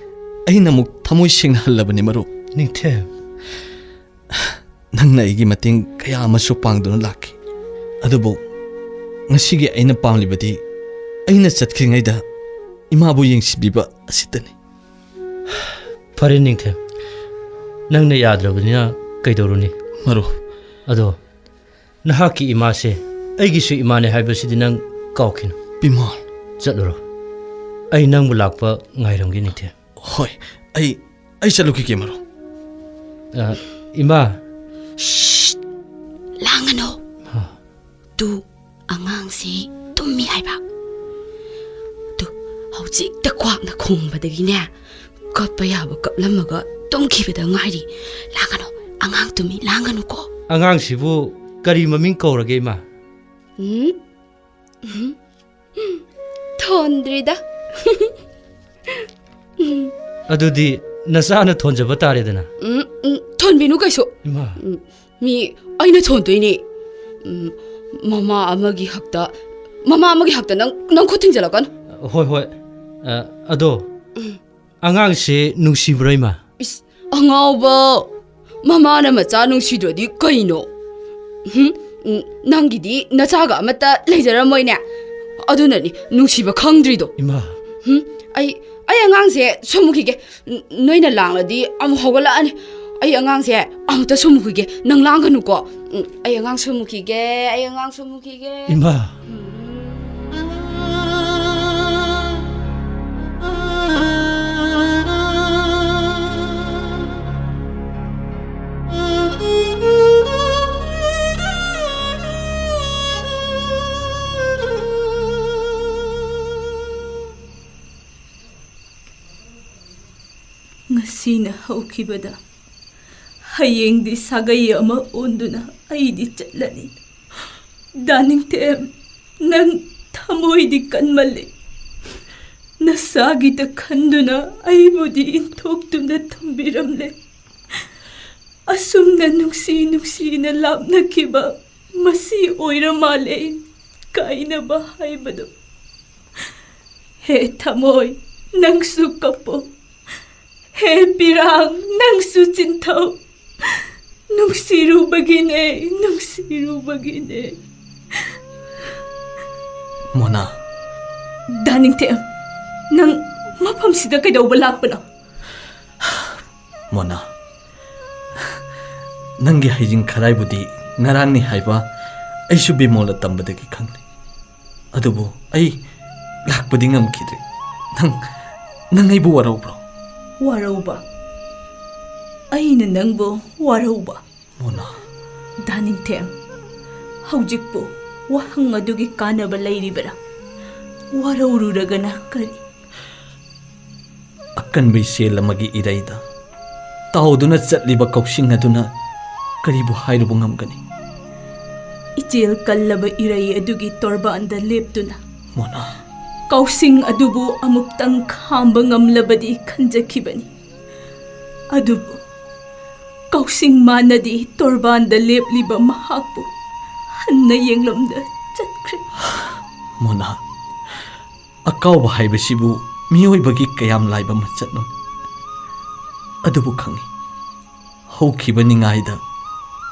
ꯑꯩꯅ ꯑꯃꯨꯛ ꯊꯃꯣꯏ ꯁꯦꯡꯅ ꯍꯜꯂꯕꯅꯤ, ꯃꯔꯨꯞ꯫ ꯅꯤꯡꯊꯦꯝ꯫ ꯅꯪꯅ ꯑꯩꯒꯤ ꯃꯇꯦꯡ ꯀꯌꯥ ꯑꯃꯁꯨ ꯄꯥꯡꯗꯨꯅ ꯂꯥꯛꯈꯤ꯫ ꯑꯗꯨꯕꯨ ꯉꯁꯤꯒꯤ ꯑꯩꯅ ꯄꯥꯝꯂꯤꯕꯗꯤ ꯑꯩꯅ ꯆꯠꯈ꯭ꯔꯤꯉꯩꯗ ꯏꯃꯥꯕꯨ ꯌꯦꯡꯁꯤꯟꯕꯤꯕ ꯑꯁꯤꯇꯅꯤ꯫ ꯐꯔꯦ ꯅꯤꯡꯊꯦꯝ, ꯅꯪꯅ ꯌꯥꯗ꯭ꯔꯕꯅꯤꯅ ꯀꯩꯗꯧꯔꯨꯅꯤ? ꯃꯔꯨꯞ꯫ ꯑꯗꯣ ꯅꯍꯥꯛꯀꯤ ꯏꯃꯥꯁꯦ ꯑꯩꯒꯤꯁꯨ ꯏꯃꯥꯅꯦ ꯍꯥꯏꯕꯁꯤꯗꯤ ꯅꯪ ꯀꯥꯎꯈꯤꯅꯨ꯫ ꯕꯤꯃꯣꯜ꯫ ꯆꯠꯂꯨꯔꯣ꯫ ꯑꯩ ꯅꯪꯕꯨ ꯂꯥꯛꯄ ꯉꯥꯏꯔꯝꯒꯦ ꯅꯤꯡꯊꯦꯝ꯫ ꯍꯣꯏ, ꯑꯩ, ꯑꯩ ꯆꯠꯂꯨꯈꯤꯒꯦ, ꯃꯔꯨꯞ꯫ ꯑ, ꯏꯃꯥ꯫ ꯁ꯭ꯁ! ꯂꯥꯡꯒꯅꯨ꯫ ꯍꯥ꯫ ꯇꯨ, ꯑꯉꯥꯡꯁꯤ ꯇꯨꯝꯃꯤ ꯍꯥꯏꯕ꯫ ꯇꯨ, ꯍꯧꯖꯤꯛꯇ ꯀ꯭ꯋꯥꯛꯅ ꯈꯣꯡꯕꯗꯒꯤꯅꯦ, ꯀꯞꯄ ꯌꯥꯕ ꯀꯞꯂꯝꯃꯒ ꯇꯨꯝꯈꯤꯕꯗ ꯉꯥꯏꯔꯤ꯫ ꯂꯥꯡꯒꯅꯨ, ꯑꯉꯥꯡ ꯇꯨꯝꯃꯤ, ꯂꯥꯡꯒꯅꯨꯀꯣ꯫ ꯑꯉꯥꯡꯁꯤꯕꯨ ꯀꯔꯤ ꯃꯃꯤꯡ ꯀꯧꯔꯒꯦ, ꯏꯃꯥ? ꯎꯝ? ꯎꯝ? ꯊꯣꯟꯗ꯭ꯔꯤꯗ꯫ ꯑꯗꯨꯗꯤ ꯅꯆꯥꯅ ꯊꯣꯟꯖꯕ ꯇꯥꯔꯦꯗꯅ꯫ ꯎꯝ, ꯎꯝ, ꯊꯣꯟꯕꯤꯅꯨ ꯀꯩꯁꯨ꯫ ꯏꯃꯥ꯫ ꯎꯝ, ꯃꯤ ꯑꯩꯅ ꯊꯣꯟꯗꯣꯏꯅꯦ꯫ ꯎꯝ, ꯃꯃꯥ ꯑꯃꯒꯤ ꯍꯛꯇ, ꯃꯃꯥ ꯑꯃꯒꯤ ꯍꯛꯇ ꯅꯪ, ꯅꯪ ꯈꯨꯠ ꯊꯤꯡꯖꯜꯂꯛꯀꯅꯨ꯫ ꯍꯣꯏ, ꯍꯣꯏ꯫ ꯑ, ꯑꯗꯣ, ꯎꯝ꯫ ꯑꯉꯥꯡꯁꯦ ꯅꯨꯡꯁꯤꯕ꯭ꯔꯣ, ꯏꯃꯥ? ꯏꯁ, ꯑꯉꯥꯎꯕ! ꯃꯃꯥꯅ ꯃꯆꯥ ꯅꯨꯡꯁꯤꯗ꯭ꯔꯗꯤ ꯀꯩꯅꯣ? ꯍꯨꯝ? ꯎꯝ, ꯅꯪꯒꯤꯗꯤ ꯅꯆꯥꯒ ꯑꯃꯠꯇ ꯂꯩꯖꯔꯝꯃꯣꯏꯅꯦ꯫ ꯑꯗꯨꯅꯅꯤ ꯅꯨꯡꯁꯤꯕ ꯈꯪꯗ꯭ꯔꯤꯗꯣ꯫ ꯏꯃꯥ꯫ ꯍꯨꯝ? ꯑꯩ, ꯑꯩ ꯑꯉꯥꯡꯁꯦ ꯁꯨꯝꯃꯨꯈꯤꯒꯦ꯫ ꯎꯝ, ꯅꯣꯏꯅ ꯂꯥꯡꯂꯗꯤ ꯑꯃꯨꯛ ꯍꯧꯒꯠꯂꯛꯑꯅꯤ꯫ ꯑꯩ ꯑꯉꯥꯡꯁꯦ ꯑꯃꯨꯛꯇ ꯁꯨꯝꯃꯨꯈꯤꯒꯦ꯫ ꯅꯪ ꯂꯥꯡꯒꯅꯨꯀꯣ꯫ ꯎꯝ, ꯑꯩ ꯑꯉꯥꯡ ꯁꯨꯝꯃꯨꯈꯤꯒꯦ꯫ ꯑꯩ ꯑꯉꯥꯡ ꯁꯨꯝꯃꯨꯈꯤꯒꯦ꯫ ꯏꯃꯥ꯫ ꯉꯁꯤꯅ ꯍꯧꯈꯤꯕꯗ ꯍꯌꯦꯡꯗꯤ ꯁꯥꯒꯩ ꯑꯃ ꯑꯣꯟꯗꯨꯅ ꯑꯩꯗꯤ ꯆꯠꯂꯅꯤ꯫ ꯗꯥ ꯅꯤꯡꯊꯦꯝ, ꯅꯪ ꯊꯃꯣꯏꯗꯤ ꯀꯟꯃꯜꯂꯤ꯫ ꯅꯁꯥꯒꯤꯗ ꯈꯟꯗꯨꯅ ꯑꯩꯕꯨꯗꯤ ꯏꯟꯊꯣꯛꯇꯨꯅ ꯊꯝꯕꯤꯔꯝꯂꯦ꯫ ꯑꯁꯨꯝꯅ ꯅꯨꯡꯁꯤ ꯅꯨꯡꯁꯤꯅ ꯂꯥꯞꯅꯈꯤꯕ ꯃꯁꯤ ꯑꯣꯏꯔ ꯃꯥꯜꯂꯦ ꯀꯥꯏꯅꯕ ꯍꯥꯏꯕꯗꯣ꯫ ꯍꯦ ꯊꯃꯣꯏ, ꯅꯪꯁꯨ ꯀꯞꯄꯣ꯫ ꯍꯦ ꯄꯤꯔꯥꯡ, ꯅꯪꯁꯨ ꯆꯤꯟꯊꯧ꯫ ꯅꯨꯡꯁꯤꯔꯨꯕꯒꯤꯅꯦ, ꯅꯨꯡꯁꯤꯔꯨꯕꯒꯤꯅꯦ꯫ ꯃꯣꯅꯥ꯫ ꯗꯥ ꯅꯤꯡꯊꯦꯝ, ꯅꯪ ꯃꯐꯝꯁꯤꯗ ꯀꯩꯗꯧꯕ ꯂꯥꯛꯄꯅꯣ? ꯃꯣꯅꯥ, ꯅꯪꯒꯤ ꯍꯩꯖꯤꯡ ꯈꯔꯥꯏꯕꯨꯗꯤ ꯉꯔꯥꯡꯅꯤ ꯍꯥꯏꯕ ꯑꯩꯁꯨ ꯕꯤꯃꯣꯜꯅ ꯇꯝꯕꯗꯒꯤ ꯈꯪꯂꯦ꯫ ꯑꯗꯨꯕꯨ ꯑꯩ ꯂꯥꯛꯄꯗꯤ ꯉꯝꯈꯤꯗ꯭ꯔꯦ꯫ ꯅꯪ, ꯅꯪ ꯑꯩꯕꯨ ꯋꯥꯔꯧꯕ꯭ꯔꯣ? ꯋꯥꯔꯧꯕ? ꯑꯩꯅ ꯅꯪꯕꯨ ꯋꯥꯔꯧꯕ? ꯃꯣꯅꯥ꯫ ꯗꯥ ꯅꯤꯡꯊꯦꯝ, ꯍꯧꯖꯤꯛꯄꯨ ꯋꯥꯍꯪ ꯑꯗꯨꯒꯤ ꯀꯥꯟꯅꯕ ꯂꯩꯔꯤꯕꯔꯥ? ꯋꯥꯔꯧꯔꯨꯔꯒꯅ ꯀꯔꯤ? ꯑꯀꯟꯕ ꯏꯆꯦꯜ ꯑꯃꯒꯤ ꯏꯔꯩꯗ ꯇꯥꯎꯗꯨꯅ ꯆꯠꯂꯤꯕ ꯀꯧꯁꯤꯡ ꯑꯗꯨꯅ ꯀꯔꯤꯕꯨ ꯍꯥꯏꯔꯨꯕ ꯉꯝꯒꯅꯤ? ꯏꯆꯦꯜ ꯀꯜꯂꯕ ꯏꯔꯩ ꯑꯗꯨꯒꯤ ꯇꯣꯔꯕꯥꯟꯗ ꯂꯦꯞꯇꯨꯅ ꯃꯣꯅꯥ꯫ ꯀꯧꯁꯤꯡ ꯑꯗꯨꯕꯨ ꯑꯃꯨꯛꯇꯪ ꯈꯥꯝꯕ ꯉꯝꯂꯕꯗꯤ ꯈꯟꯖꯈꯤꯕꯅꯤ꯫ ꯑꯗꯨꯕꯨ ꯀꯧꯁꯤꯡ ꯃꯥꯅꯗꯤ ꯇꯣꯔꯕꯥꯟꯗ ꯂꯦꯞꯂꯤꯕ ꯃꯍꯥꯛꯄꯨ ꯍꯟꯅ ꯌꯦꯡꯂꯝꯗ ꯆꯠꯈ꯭ꯔꯦ꯫ ꯃꯣꯅꯥ, ꯑꯀꯥꯎꯕ ꯍꯥꯏꯕꯁꯤꯕꯨ ꯃꯤꯑꯣꯏꯕꯒꯤ ꯀꯌꯥꯝ ꯂꯥꯏꯕ ꯃꯆꯠꯅꯣ? ꯑꯗꯨꯕꯨ ꯈꯪꯏ, ꯍꯧꯈꯤꯕ ꯅꯤꯡꯉꯥꯏꯗ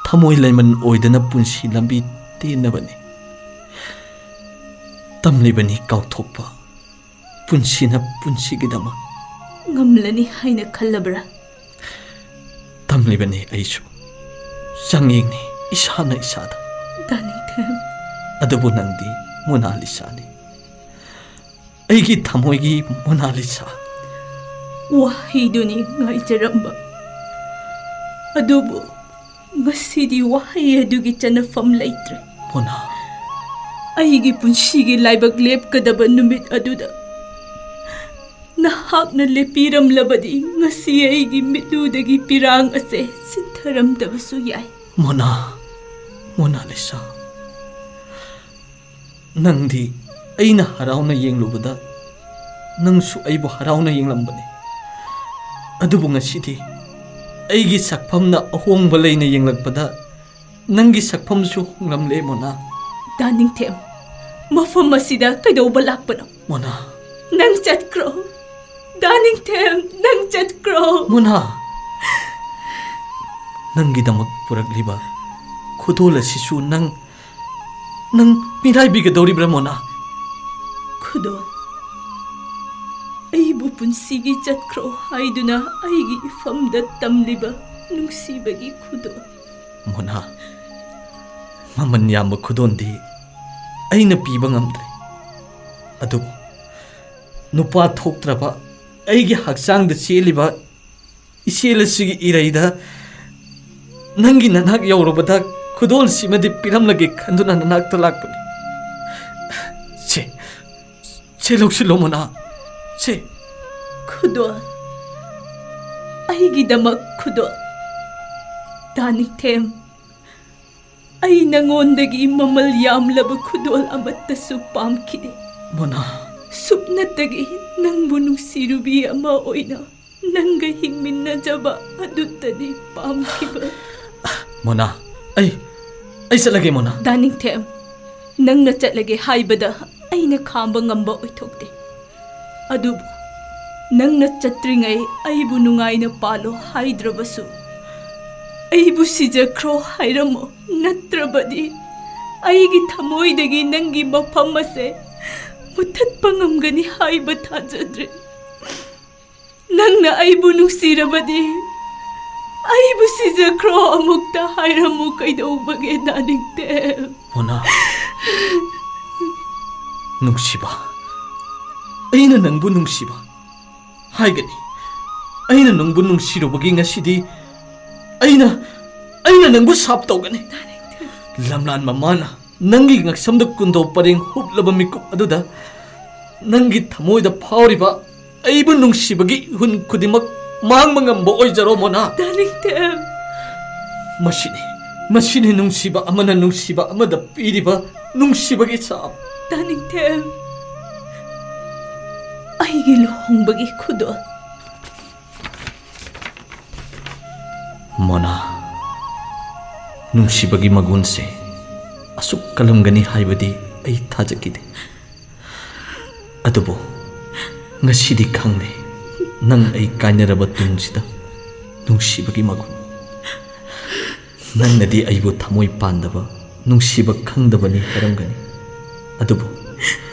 ꯊꯃꯣꯏ ꯂꯩꯃꯟ ꯑꯣꯏꯗꯅ ꯄꯨꯟꯁꯤ ꯂꯝꯕꯤ ꯇꯦꯟꯅꯕꯅꯤ꯫ ꯇꯝꯂꯤꯕꯅꯤ ꯀꯥꯎꯊꯣꯛꯄ, ꯄꯨꯟꯁꯤꯅ ꯄꯨꯟꯁꯤꯒꯤꯗꯃꯛ꯫ ꯉꯝꯂꯅꯤ ꯍꯥꯏꯅ ꯈꯜꯂꯕ꯭ꯔꯥ? ꯇꯝꯂꯤꯕꯅꯤ ꯑꯩꯁꯨ꯫ ꯆꯥꯡꯌꯦꯡꯅꯤ ꯏꯁꯥꯅ ꯏꯁꯥꯗ꯫ ꯗꯥ ꯅꯤꯡꯊꯦꯝ꯫ ꯑꯗꯨꯕꯨ ꯅꯪꯗꯤ ꯃꯣꯅꯥꯂꯤꯁꯥꯅꯤ꯫ ꯑꯩꯒꯤ ꯊꯃꯣꯏꯒꯤ ꯃꯣꯅꯥꯂꯤꯁꯥ꯫ ꯋꯥꯍꯩꯗꯨꯅꯤ ꯉꯥꯏꯖꯔꯝꯕ꯫ ꯑꯗꯨꯕꯨ ꯉꯁꯤꯗꯤ ꯋꯥꯍꯩ ꯑꯗꯨꯒꯤ ꯆꯟꯅꯐꯝ ꯂꯩꯇ꯭ꯔꯦ꯫ ꯃꯣꯅꯥ꯫ ꯑꯩꯒꯤ ꯄꯨꯟꯁꯤꯒꯤ ꯂꯥꯏꯕꯛ ꯂꯦꯞꯀꯗꯕ ꯅꯨꯃꯤꯠ ꯑꯗꯨꯗ ꯅꯍꯥꯛꯅ ꯂꯦꯞꯄꯤꯔꯝꯂꯕꯗꯤ ꯉꯁꯤ ꯑꯩꯒꯤ ꯃꯤꯠꯂꯨꯗꯒꯤ ꯄꯤꯔꯥꯡ ꯑꯁꯦ ꯆꯤꯟꯊꯔꯝꯗꯕꯁꯨ ꯌꯥꯏ꯫ ꯃꯣꯅꯥ, ꯃꯣꯅꯥꯂꯤꯁꯥ, ꯅꯪꯗꯤ ꯑꯩꯅ ꯍꯔꯥꯎꯅ ꯌꯦꯡꯂꯨꯕꯗ ꯅꯪꯁꯨ ꯑꯩꯕꯨ ꯍꯔꯥꯎꯅ ꯌꯦꯡꯂꯝꯕꯅꯤ꯫ ꯑꯗꯨꯕꯨ ꯉꯁꯤꯗꯤ ꯑꯩꯒꯤ ꯁꯛꯐꯝꯅ ꯑꯍꯣꯡꯕ ꯂꯩꯅ ꯌꯦꯡꯂꯛꯄꯗ ꯅꯪꯒꯤ ꯁꯛꯐꯝꯁꯨ ꯍꯣꯡꯂꯝꯂꯦ, ꯃꯣꯅꯥ꯫ ꯗꯥ ꯅꯤꯡꯊꯦꯝ, ꯃꯐꯝ ꯑꯁꯤꯗ ꯀꯩꯗꯧꯕ ꯂꯥꯛꯄꯅꯣ? ꯃꯣꯅꯥ꯫ ꯅꯪ ꯆꯠꯈ꯭ꯔꯣ꯫ ꯗꯥ ꯅꯤꯡꯊꯦꯝ, ꯅꯪ ꯆꯠꯈ꯭ꯔꯣ꯫ ꯃꯣꯅꯥ, ꯅꯪꯒꯤꯗꯃꯛ ꯄꯨꯔꯛꯂꯤꯕ ꯈꯨꯗꯣꯜ ꯑꯁꯤꯁꯨ ꯅꯪ, ꯅꯪ ꯃꯤꯔꯥꯏꯕꯤꯒꯗꯧꯔꯤꯕ꯭ꯔꯥ, ꯃꯣꯅꯥ? ꯈꯨꯗꯣꯜ, ꯑꯩꯕꯨ ꯄꯨꯟꯁꯤꯒꯤ ꯆꯠꯈ꯭ꯔꯣ ꯍꯥꯏꯗꯨꯅ ꯑꯩꯒꯤ ꯏꯐꯝꯗ ꯇꯝꯂꯤꯕ ꯅꯨꯡꯁꯤꯕꯒꯤ ꯈꯨꯗꯣꯜ꯫ ꯃꯣꯅꯥ, ꯃꯃꯜ ꯌꯥꯝꯕ ꯈꯨꯗꯣꯜꯗꯤ ꯑꯩꯅ ꯄꯤꯕ ꯉꯝꯗ꯭ꯔꯦ꯫ ꯑꯗꯨꯕꯨ ꯅꯨꯄꯥ ꯊꯣꯛꯇ꯭ꯔꯕ ꯑꯩꯒꯤ ꯍꯛꯆꯥꯡꯗ ꯆꯦꯜꯂꯤꯕ ꯏꯆꯦꯜ ꯑꯁꯤꯒꯤ ꯏꯔꯩꯗ ꯅꯪꯒꯤ ꯅꯅꯥꯛ ꯌꯧꯔꯕꯗ ꯈꯨꯗꯣꯜꯁꯤꯃꯗꯤ ꯄꯤꯔꯝꯂꯒꯦ ꯈꯟꯗꯨꯅ ꯅꯅꯥꯛꯇ ꯂꯥꯛꯄꯅꯤ꯫ ꯁꯦ, ꯁꯦ ꯂꯧꯁꯤꯜꯂꯣ, ꯃꯣꯅꯥ꯫ ꯁꯦ꯫ ꯈꯨꯗꯣꯜ꯫ ꯑꯩꯒꯤꯗꯃꯛ ꯈꯨꯗꯣꯜ꯫ ꯗꯥ ꯅꯤꯡꯊꯦꯝ, ꯑꯩ ꯅꯉꯣꯟꯗꯒꯤ ꯃꯃꯜ ꯌꯥꯝꯂꯕ ꯈꯨꯗꯣꯜ ꯑꯃꯠꯇꯁꯨ ꯄꯥꯝꯈꯤꯗꯦ꯫ ꯃꯣꯅꯥ꯫ ꯁꯨꯞꯅꯇꯒꯤ ꯅꯪꯕꯨ ꯅꯨꯡꯁꯤꯔꯨꯕꯤ ꯑꯃ ꯑꯣꯏꯅ ꯅꯪꯒ ꯍꯤꯡꯃꯤꯟꯅꯖꯕ ꯑꯗꯨꯇꯅꯤ ꯄꯥꯝꯈꯤꯕ꯫ ꯃꯣꯅꯥ, ꯑꯩ, ꯑꯩ ꯆꯠꯂꯒꯦ, ꯃꯣꯅꯥ꯫ ꯗꯥ ꯅꯤꯡꯊꯦꯝ, ꯅꯪꯅ ꯆꯠꯂꯒꯦ ꯍꯥꯏꯕꯗ ꯑꯩꯅ ꯈꯥꯝꯕ ꯉꯝꯕ ꯑꯣꯏꯊꯣꯛꯇꯦ꯫ ꯑꯗꯨꯕꯨ ꯅꯪꯅ ꯆꯠꯇ꯭ꯔꯤꯉꯩ ꯑꯩꯕꯨ ꯅꯨꯡꯉꯥꯏꯅ ꯄꯥꯜꯂꯣ ꯍꯥꯏꯗ꯭ꯔꯕꯁꯨ, ꯑꯩꯕꯨ ꯁꯤꯖꯈ꯭ꯔꯣ ꯍꯥꯏꯔꯝꯃꯣ, ꯅꯠꯇ꯭ꯔꯕꯗꯤ ꯑꯩꯒꯤ ꯊꯃꯣꯏꯗꯒꯤ ꯅꯪꯒꯤ ꯃꯐꯝ ꯑꯁꯦ ꯃꯨꯊꯠꯄ ꯉꯝꯒꯅꯤ ꯍꯥꯏꯕ ꯊꯥꯖꯗ꯭ꯔꯦ꯫ ꯅꯪꯅ ꯑꯩꯕꯨ ꯅꯨꯡꯁꯤꯔꯕꯗꯤ ꯑꯩꯕꯨ ꯁꯤꯖꯈ꯭ꯔꯣ ꯑꯃꯨꯛꯇ ꯍꯥꯏꯔꯝꯃꯨ, ꯀꯩꯗꯧꯕꯒꯦ ꯗꯥ ꯅꯤꯡꯊꯦꯝ? ꯃꯣꯅꯥ, ꯅꯨꯡꯁꯤꯕ, ꯑꯩꯅ ꯅꯪꯕꯨ ꯅꯨꯡꯁꯤꯕ ꯍꯥꯏꯒꯅꯤ꯫ ꯑꯩꯅ ꯅꯪꯕꯨ ꯅꯨꯡꯁꯤꯔꯨꯕꯒꯤ ꯉꯁꯤꯗꯤ ꯑꯩꯅ, ꯑꯩꯅ ꯅꯪꯕꯨ ꯁꯥꯞ ꯇꯧꯒꯅꯤ꯫ ꯂꯝꯂꯥꯟ ꯃꯃꯥꯅ ꯅꯪꯒꯤ ꯉꯛꯁꯝꯗ ꯀꯨꯟꯗꯣ ꯄꯔꯦꯡ ꯍꯨꯞꯂꯕ ꯃꯤꯀꯨꯞ ꯑꯗꯨꯗ ꯅꯪꯒꯤ ꯊꯃꯣꯏꯗ ꯐꯥꯎꯔꯤꯕ ꯑꯩꯕꯨ ꯅꯨꯡꯁꯤꯕꯒꯤ ꯏꯍꯨꯟ ꯈꯨꯗꯤꯡꯃꯛ ꯃꯥꯡꯕ ꯉꯝꯕ ꯑꯣꯏꯖꯔꯣ, ꯃꯣꯅꯥ꯫ ꯗꯥ ꯅꯤꯡꯊꯦꯝ꯫ ꯃꯁꯤꯅꯤ, ꯃꯁꯤꯅꯤ ꯅꯨꯡꯁꯤꯕ ꯑꯃꯅ ꯅꯨꯡꯁꯤꯕ ꯑꯃꯗ ꯄꯤꯔꯤꯕ ꯅꯨꯡꯁꯤꯕꯒꯤ ꯁꯥꯞ꯫ ꯗꯥ ꯅꯤꯡꯊꯦꯝ, ꯑꯩꯒꯤ ꯂꯨꯍꯣꯡꯕꯒꯤ ꯈꯨꯗꯣꯜ꯫ ꯃꯣꯅꯥ, ꯅꯨꯡꯁꯤꯕꯒꯤ ꯃꯒꯨꯟꯁꯦ ꯑꯁꯨꯛ ꯀꯜꯂꯝꯒꯅꯤ ꯍꯥꯏꯕꯗꯤ ꯑꯩ ꯊꯥꯖꯈꯤꯗꯦ꯫ ꯑꯗꯨꯕꯨ ꯉꯁꯤꯗꯤ ꯈꯪꯂꯦ, ꯅꯪ ꯑꯩ ꯀꯥꯏꯅꯔꯕ ꯇꯨꯡꯁꯤꯗ ꯅꯨꯡꯁꯤꯕꯒꯤ ꯃꯒꯨꯟ꯫ ꯅꯪꯅꯗꯤ ꯑꯩꯕꯨ ꯊꯃꯣꯏ ꯄꯥꯟꯗꯕ, ꯅꯨꯡꯁꯤꯕ ꯈꯪꯗꯕꯅꯤ ꯍꯥꯏꯔꯝꯒꯅꯤ꯫ ꯑꯗꯨꯕꯨ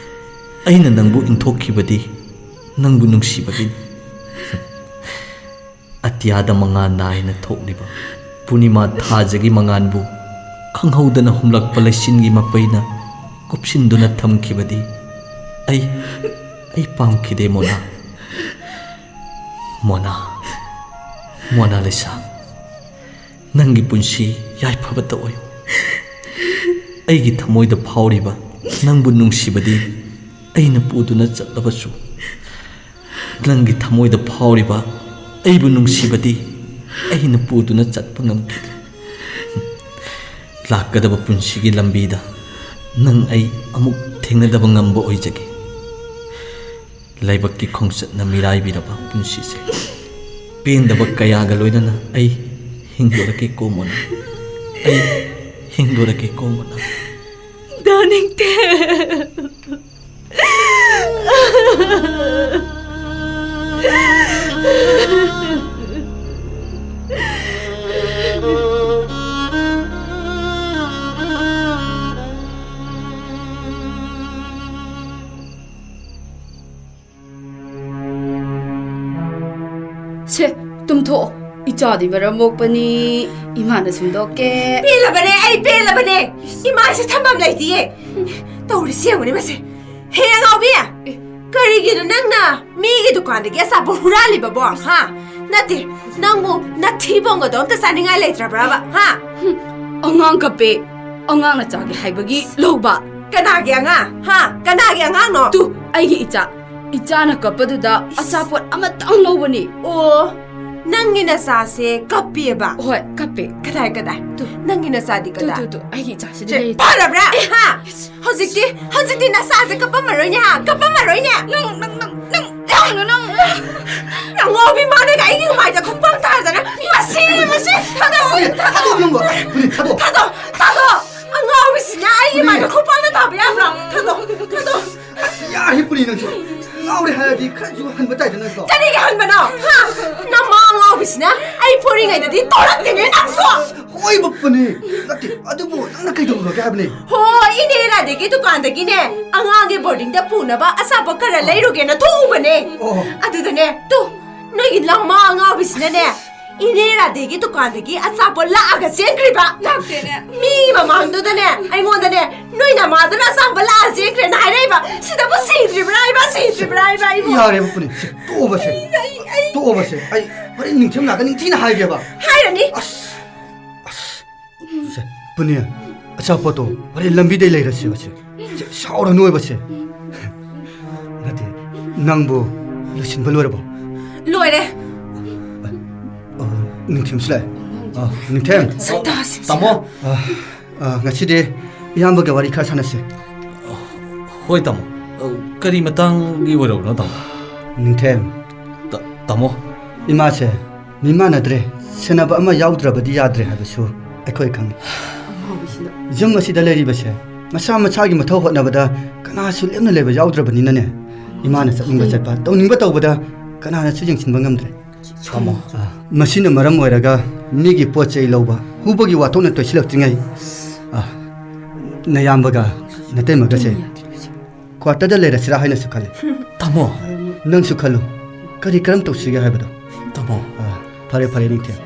ꯑꯩꯅ ꯅꯪꯕꯨ ꯏꯟꯊꯣꯛꯈꯤꯕꯗꯤ ꯅꯪꯕꯨ ꯅꯨꯡꯁꯤꯕꯒꯤꯅꯤ꯫ ꯑꯇꯤꯌꯥꯗ ꯃꯉꯥꯜ ꯅꯥꯏꯅ ꯊꯣꯛꯂꯤꯕ ꯄꯨꯔꯅꯤꯃꯥ ꯊꯥꯖꯒꯤ ꯃꯉꯥꯜꯕꯨ ꯈꯪꯍꯧꯗꯅ ꯍꯨꯝꯂꯛꯄ ꯂꯩꯆꯤꯟꯒꯤ ꯃꯄꯩꯅ ꯀꯨꯞꯁꯤꯟꯗꯨꯅ ꯊꯝꯈꯤꯕꯗꯤ ꯑꯩ, ꯑꯩ ꯄꯥꯝꯈꯤꯗꯦ, ꯃꯣꯅꯥ꯫ ꯃꯣꯅꯥ, ꯃꯣꯅꯥꯂꯤꯁꯥ, ꯅꯪꯒꯤ ꯄꯨꯟꯁꯤ ꯌꯥꯏꯐꯕꯇ ꯑꯣꯏꯌꯨ꯫ ꯑꯩꯒꯤ ꯊꯃꯣꯏꯗ ꯐꯥꯎꯔꯤꯕ ꯅꯪꯕꯨ ꯅꯨꯡꯁꯤꯕꯗꯤ ꯑꯩꯅ ꯄꯨꯗꯨꯅ ꯆꯠꯂꯕꯁꯨ, ꯅꯪꯒꯤ ꯊꯃꯣꯏꯗ ꯐꯥꯎꯔꯤꯕ ꯑꯩꯕꯨ ꯅꯨꯡꯁꯤꯕꯗꯤ ꯑꯩꯅ ꯄꯨꯗꯨꯅ ꯆꯠꯄ ꯉꯝꯈꯤꯗ꯭ꯔꯦ꯫ ꯂꯥꯛꯀꯗꯕ ꯄꯨꯟꯁꯤꯒꯤ ꯂꯝꯕꯤꯗ ꯅꯪ ꯑꯩ ꯑꯃꯨꯛ ꯊꯦꯡꯅꯗꯕ ꯉꯝꯕ ꯑꯣꯏꯖꯒꯦ꯫ ꯂꯥꯏꯕꯛꯀꯤ ꯈꯣꯡꯆꯠꯅ ꯃꯤꯔꯥꯏꯕꯤꯔꯕ ꯄꯨꯟꯁꯤꯁꯦ ꯄꯦꯟꯗꯕ ꯀꯌꯥꯒ ꯂꯣꯏꯅꯅ ꯑꯩ ꯍꯤꯡꯗꯣꯔꯛꯀꯦꯀꯣ, ꯃꯣꯅꯥ꯫ ꯑꯩ ꯍꯤꯡꯗꯣꯔꯛꯀꯦꯀꯣ, ꯃꯣꯅꯥ꯫ ꯇꯥꯅꯤꯡꯗꯦ꯫ ꯁꯦ, ꯇꯨꯝꯊꯣꯛꯑꯣ꯫ ꯏꯆꯥꯗꯤ ꯃꯔꯝ ꯃꯣꯛꯄꯅꯤ꯫ ꯏꯃꯥꯅ ꯁꯨꯝꯗꯣꯛꯀꯦ꯫ ꯄꯦꯜꯂꯕꯅꯦ, ꯑꯩ ꯄꯦꯜꯂꯕꯅꯦ꯫ ꯏꯃꯥꯁꯦ ꯊꯝꯐꯝ ꯂꯩꯇꯤꯌꯦ꯫ ꯇꯧꯔꯤꯁꯤ ꯌꯦꯡꯉꯨꯅꯦ ꯃꯁꯦ꯫ ꯍꯦ ꯑꯉꯥꯎꯕꯤ! ꯀꯔꯤꯒꯤꯅꯣ ꯅꯪꯅ ꯃꯤꯒꯤ ꯗꯨꯀꯥꯟꯗꯒꯤ ꯑꯆꯥꯄꯣꯠ ꯍꯨꯔꯥꯜꯂꯤꯕꯕꯣ? ꯍꯥ? ꯅꯠꯇꯦ, ꯅꯪꯕꯨ ꯅꯊꯤ ꯕꯣꯡꯒꯗꯣ ꯑꯝꯇ ꯆꯥꯅꯤꯡꯉꯥꯏ ꯂꯩꯇ꯭ꯔꯕ꯭ꯔꯕ? ꯍꯥ? ꯍꯨꯝ, ꯑꯉꯥꯡ ꯀꯞꯄꯦ꯫ ꯑꯉꯥꯡꯅ ꯆꯥꯒꯦ ꯍꯥꯏꯕꯒꯤ ꯂꯧꯕ꯫ ꯀꯅꯥꯒꯤ ꯑꯉꯥꯡ? ꯍꯥ? ꯀꯅꯥꯒꯤ ꯑꯉꯥꯡꯅꯣ? ꯇꯨ, ꯑꯩꯒꯤ ꯏꯆꯥ꯫ ꯏꯆꯥꯅ ꯀꯞꯄꯗꯨꯗ ꯑꯆꯥꯄꯣꯠ ꯑꯃꯇꯪ ꯂꯧꯕꯅꯤ꯫ ꯑꯣ, ꯅꯪꯒꯤ ꯅꯆꯥꯁꯦ ꯀꯞꯄꯤꯑꯕ? ꯍꯣꯏ, ꯀꯞꯄꯦ꯫ ꯀꯗꯥꯏ, ꯀꯗꯥꯏ? ꯇꯨ꯫ ꯅꯪꯒꯤ ꯅꯆꯥꯗꯤ ꯇꯨ, ꯀꯗꯥꯏ? ꯇꯨ, ꯇꯨ, ꯑꯩꯒꯤ ꯏꯆꯥꯁꯤꯗꯤ ꯁꯦ, ꯂꯩꯔꯦ꯫ ꯐꯔꯕ꯭ꯔꯥ? ꯑꯦ, ꯍꯥ? ꯍꯧꯖꯤꯛꯇꯤ, ꯍꯧꯖꯤꯛꯇꯤ ꯅꯆꯥꯁꯦ ꯀꯞꯄꯝꯃꯔꯣꯏꯅꯦ, ꯍꯥ? ꯀꯞꯄꯝꯃꯔꯣꯏꯅꯦ? ꯅꯪ, ꯅꯪ, ꯅꯪ, ꯅꯪ꯫ ꯀꯩꯅꯣ ꯅꯪ? ꯑꯉꯥꯎꯕꯤ ꯃꯥꯅꯒ ꯑꯩꯒꯤ ꯃꯥꯏꯗ ꯈꯨꯄꯥꯛ ꯊꯥꯗꯅ, ꯃꯁꯤ, ꯃꯁꯤ, ꯊꯥꯗꯣꯛꯑꯣ, ꯊꯥꯗꯣꯛꯑꯣ, ꯅꯪꯕꯣ꯫ ꯄꯨꯅꯤ, ꯊꯥꯗꯣꯛꯑꯣ꯫ ꯊꯥꯗꯣꯛꯑꯣ, ꯊꯥꯗꯣꯛꯑꯣ꯫ ꯑꯉꯥꯎꯕꯤꯁꯤꯅ ꯑꯩꯒꯤ ꯃꯥꯏꯗ ꯈꯨꯄꯥꯛꯅ ꯊꯥꯕ ꯌꯥꯕ꯭ꯔꯥ? ꯊꯥꯗꯣꯛꯑꯣ, ꯊꯥꯗꯣꯛꯑꯣ꯫ ꯑꯁ, ꯌꯥꯔꯦ, ꯄꯨꯅꯤ, ꯅꯪꯁꯨ꯫ ꯉꯥꯎꯔꯦ ꯍꯥꯏꯔꯗꯤ ꯈꯔꯁꯨ ꯍꯟꯕ ꯇꯥꯏꯗꯅ, ꯅꯠꯇ꯭ꯔꯣ? ꯀꯔꯤꯒꯤ ꯍꯟꯕꯅꯣ? ꯍꯥ? ꯅꯃꯥ ꯑꯉꯥꯎꯕꯤꯁꯤꯅ ꯑꯩ ꯄꯣꯔꯤꯉꯩꯗꯗꯤ ꯇꯧꯔꯛꯇꯦꯅꯦ ꯅꯪꯁꯨ꯫ ꯍꯣꯏꯕ, ꯄꯨꯅꯤ꯫ ꯅꯠꯇꯦ, ꯑꯗꯨꯕꯨ ꯅꯪꯅ ꯀꯩꯗꯧꯔꯨꯔꯒꯦ ꯍꯥꯏꯕꯅꯤ? ꯍꯣ, ꯏꯅꯦ ꯔꯥꯙꯦꯒꯤ ꯗꯨꯀꯥꯟꯗꯒꯤꯅꯦ, ꯑꯉꯥꯡꯒꯤ ꯕꯣꯔꯗꯤꯡꯗ ꯄꯨꯅꯕ ꯑꯆꯥꯄꯣꯠ ꯈꯔ ꯂꯩꯔꯨꯒꯦꯅ ꯊꯣꯛꯎꯕꯅꯦ꯫ ꯑꯣ꯫ ꯑꯗꯨꯗꯅꯦ, ꯇꯨ, ꯅꯣꯏꯒꯤ ꯂꯝꯃꯥ ꯑꯉꯥꯎꯕꯤꯁꯤꯅꯅꯦ, ꯏꯅꯦ ꯔꯥꯙꯦꯒꯤ ꯗꯨꯀꯥꯟꯗꯒꯤ ꯑꯆꯥꯄꯣꯠ ꯂꯥꯛꯑꯒ ꯆꯦꯟꯈ꯭ꯔꯤꯕ꯫ ꯂꯥꯛꯇꯦꯅꯦ꯫ ꯃꯤ ꯃꯃꯥꯡꯗꯨꯗꯅꯦ, ꯑꯩꯉꯣꯟꯗꯅꯦ, "ꯅꯣꯏ ꯅꯃꯥꯗꯨꯅ ꯑꯆꯥꯄꯣꯠ ꯂꯥꯛꯑ ꯆꯦꯟꯈ꯭ꯔꯦꯅ ꯍꯥꯏꯔꯛꯏꯕ꯫ ꯁꯤꯗꯕꯨ ꯁꯤꯗ꯭ꯔꯤꯕ꯭ꯔꯥ ꯍꯥꯏꯕ, ꯁꯤꯗ꯭ꯔꯤꯕ꯭ꯔꯥ ꯍꯥꯏꯕ ꯑꯩꯕꯨ?" ꯌꯥꯔꯦꯕ, ꯄꯨꯅꯤ꯫ ꯁꯤ ꯇꯣꯛꯑꯣꯕꯁꯦ꯫ ꯑꯩ, ꯑꯩ, ꯑꯩ ꯇꯣꯛꯑꯣꯕꯁꯦ꯫ ꯑꯩ ꯍꯣꯔꯦꯟ ꯅꯤꯡꯊꯤꯅ ꯂꯥꯛꯑꯒ ꯅꯤꯡꯊꯤꯅ ꯍꯥꯏꯒꯦꯕ꯫ ꯍꯥꯏꯔꯅꯤ꯫ ꯑꯁ, ꯑꯁ, ꯁꯦ, ꯄꯨꯅꯤ, ꯑꯆꯥꯄꯣꯠꯇꯣ ꯍꯣꯔꯦꯟ ꯂꯝꯕꯤꯗꯩ ꯂꯩꯔꯁꯦꯕꯁꯦ꯫ ꯁꯦ, ꯁꯥꯎꯔꯅꯨꯕꯁꯦ꯫ ꯅꯠꯇꯦ, ꯅꯪꯕꯨ ꯂꯣꯏꯁꯤꯟꯕ ꯂꯣꯏꯔꯕꯣ? ꯂꯣꯏꯔꯦ꯫ ꯑ, ꯅꯤꯡꯊꯦꯝꯁꯨ ꯂꯥꯛꯑꯦ꯫ ꯑ, ꯅꯤꯡꯊꯦꯝ꯫ ꯁꯛꯇꯥꯁꯤꯡꯁꯤꯒ꯫ ꯇꯥꯃꯣ꯫ ꯑ, ꯑ, ꯉꯁꯤꯗꯤ ꯏꯌꯥꯝꯕꯒ ꯋꯥꯔꯤ ꯈꯔ ꯁꯥꯟꯅꯁꯦ꯫ ꯍꯣꯏ, ꯇꯥꯃꯣ꯫ ꯑ, ꯀꯔꯤ ꯃꯇꯥꯡꯒꯤ ꯑꯣꯏꯔꯕꯅꯣ, ꯇꯥꯃꯣ? ꯅꯤꯡꯊꯦꯝ꯫ ꯇ-, ꯇꯥꯃꯣ꯫ ꯏꯃꯥꯁꯦ ꯃꯤꯃꯥꯟꯅꯗ꯭ꯔꯦ, ꯁꯦꯟꯅꯕ ꯑꯃ ꯌꯥꯎꯗ꯭ꯔꯕꯗꯤ ꯌꯥꯗ꯭ꯔꯦ ꯍꯥꯏꯕꯁꯨ ꯑꯩꯈꯣꯏ ꯈꯪꯏ꯫ ꯑꯉꯥꯎꯕꯤꯁꯤꯅ꯫ ꯌꯨꯝ ꯑꯁꯤꯗ ꯂꯩꯔꯤꯕꯁꯦ ꯃꯁꯥ ꯃꯁꯥꯒꯤ ꯃꯊꯧ ꯍꯣꯠꯅꯕꯗ ꯀꯅꯥꯁꯨ ꯂꯦꯝꯅ ꯂꯩꯕ ꯌꯥꯎꯗ꯭ꯔꯕꯅꯤꯅꯅꯦ, ꯏꯃꯥꯅ ꯆꯠꯅꯤꯡꯕ ꯆꯠꯄ, ꯇꯧꯅꯤꯡꯕ ꯇꯧꯕꯗ ꯀꯅꯥꯅꯁꯨ ꯌꯦꯡꯁꯤꯟꯕ ꯉꯝꯗ꯭ꯔꯦ꯫ ꯇꯥꯃꯣ꯫ ꯑ, ꯃꯁꯤꯅ ꯃꯔꯝ ꯑꯣꯏꯔꯒ ꯃꯤꯒꯤ ꯄꯣꯠ ꯆꯩ ꯂꯧꯕ, ꯍꯨꯕꯒꯤ ꯋꯥꯊꯣꯛꯅ ꯇꯣꯏꯁꯤꯜꯂꯛꯇ꯭ꯔꯤꯉꯩ, ꯑ, ꯅꯌꯥꯝꯕꯒ ꯅꯇꯩꯃꯒꯁꯦ ꯀ꯭ꯋꯥꯇꯔꯗ ꯂꯩꯔꯁꯤꯔꯥ ꯍꯥꯏꯅꯁꯨ ꯈꯜꯂꯤ꯫ ꯇꯥꯃꯣ꯫ ꯅꯪꯁꯨ ꯈꯜꯂꯨ, ꯀꯔꯤ ꯀꯔꯝ ꯇꯧꯁꯤꯒꯦ ꯍꯥꯏꯕꯗꯣ꯫ ꯇꯥꯃꯣ꯫ ꯑ, ꯐꯔꯦ, ꯐꯔꯦ, ꯅꯤꯡꯊꯦꯝ꯫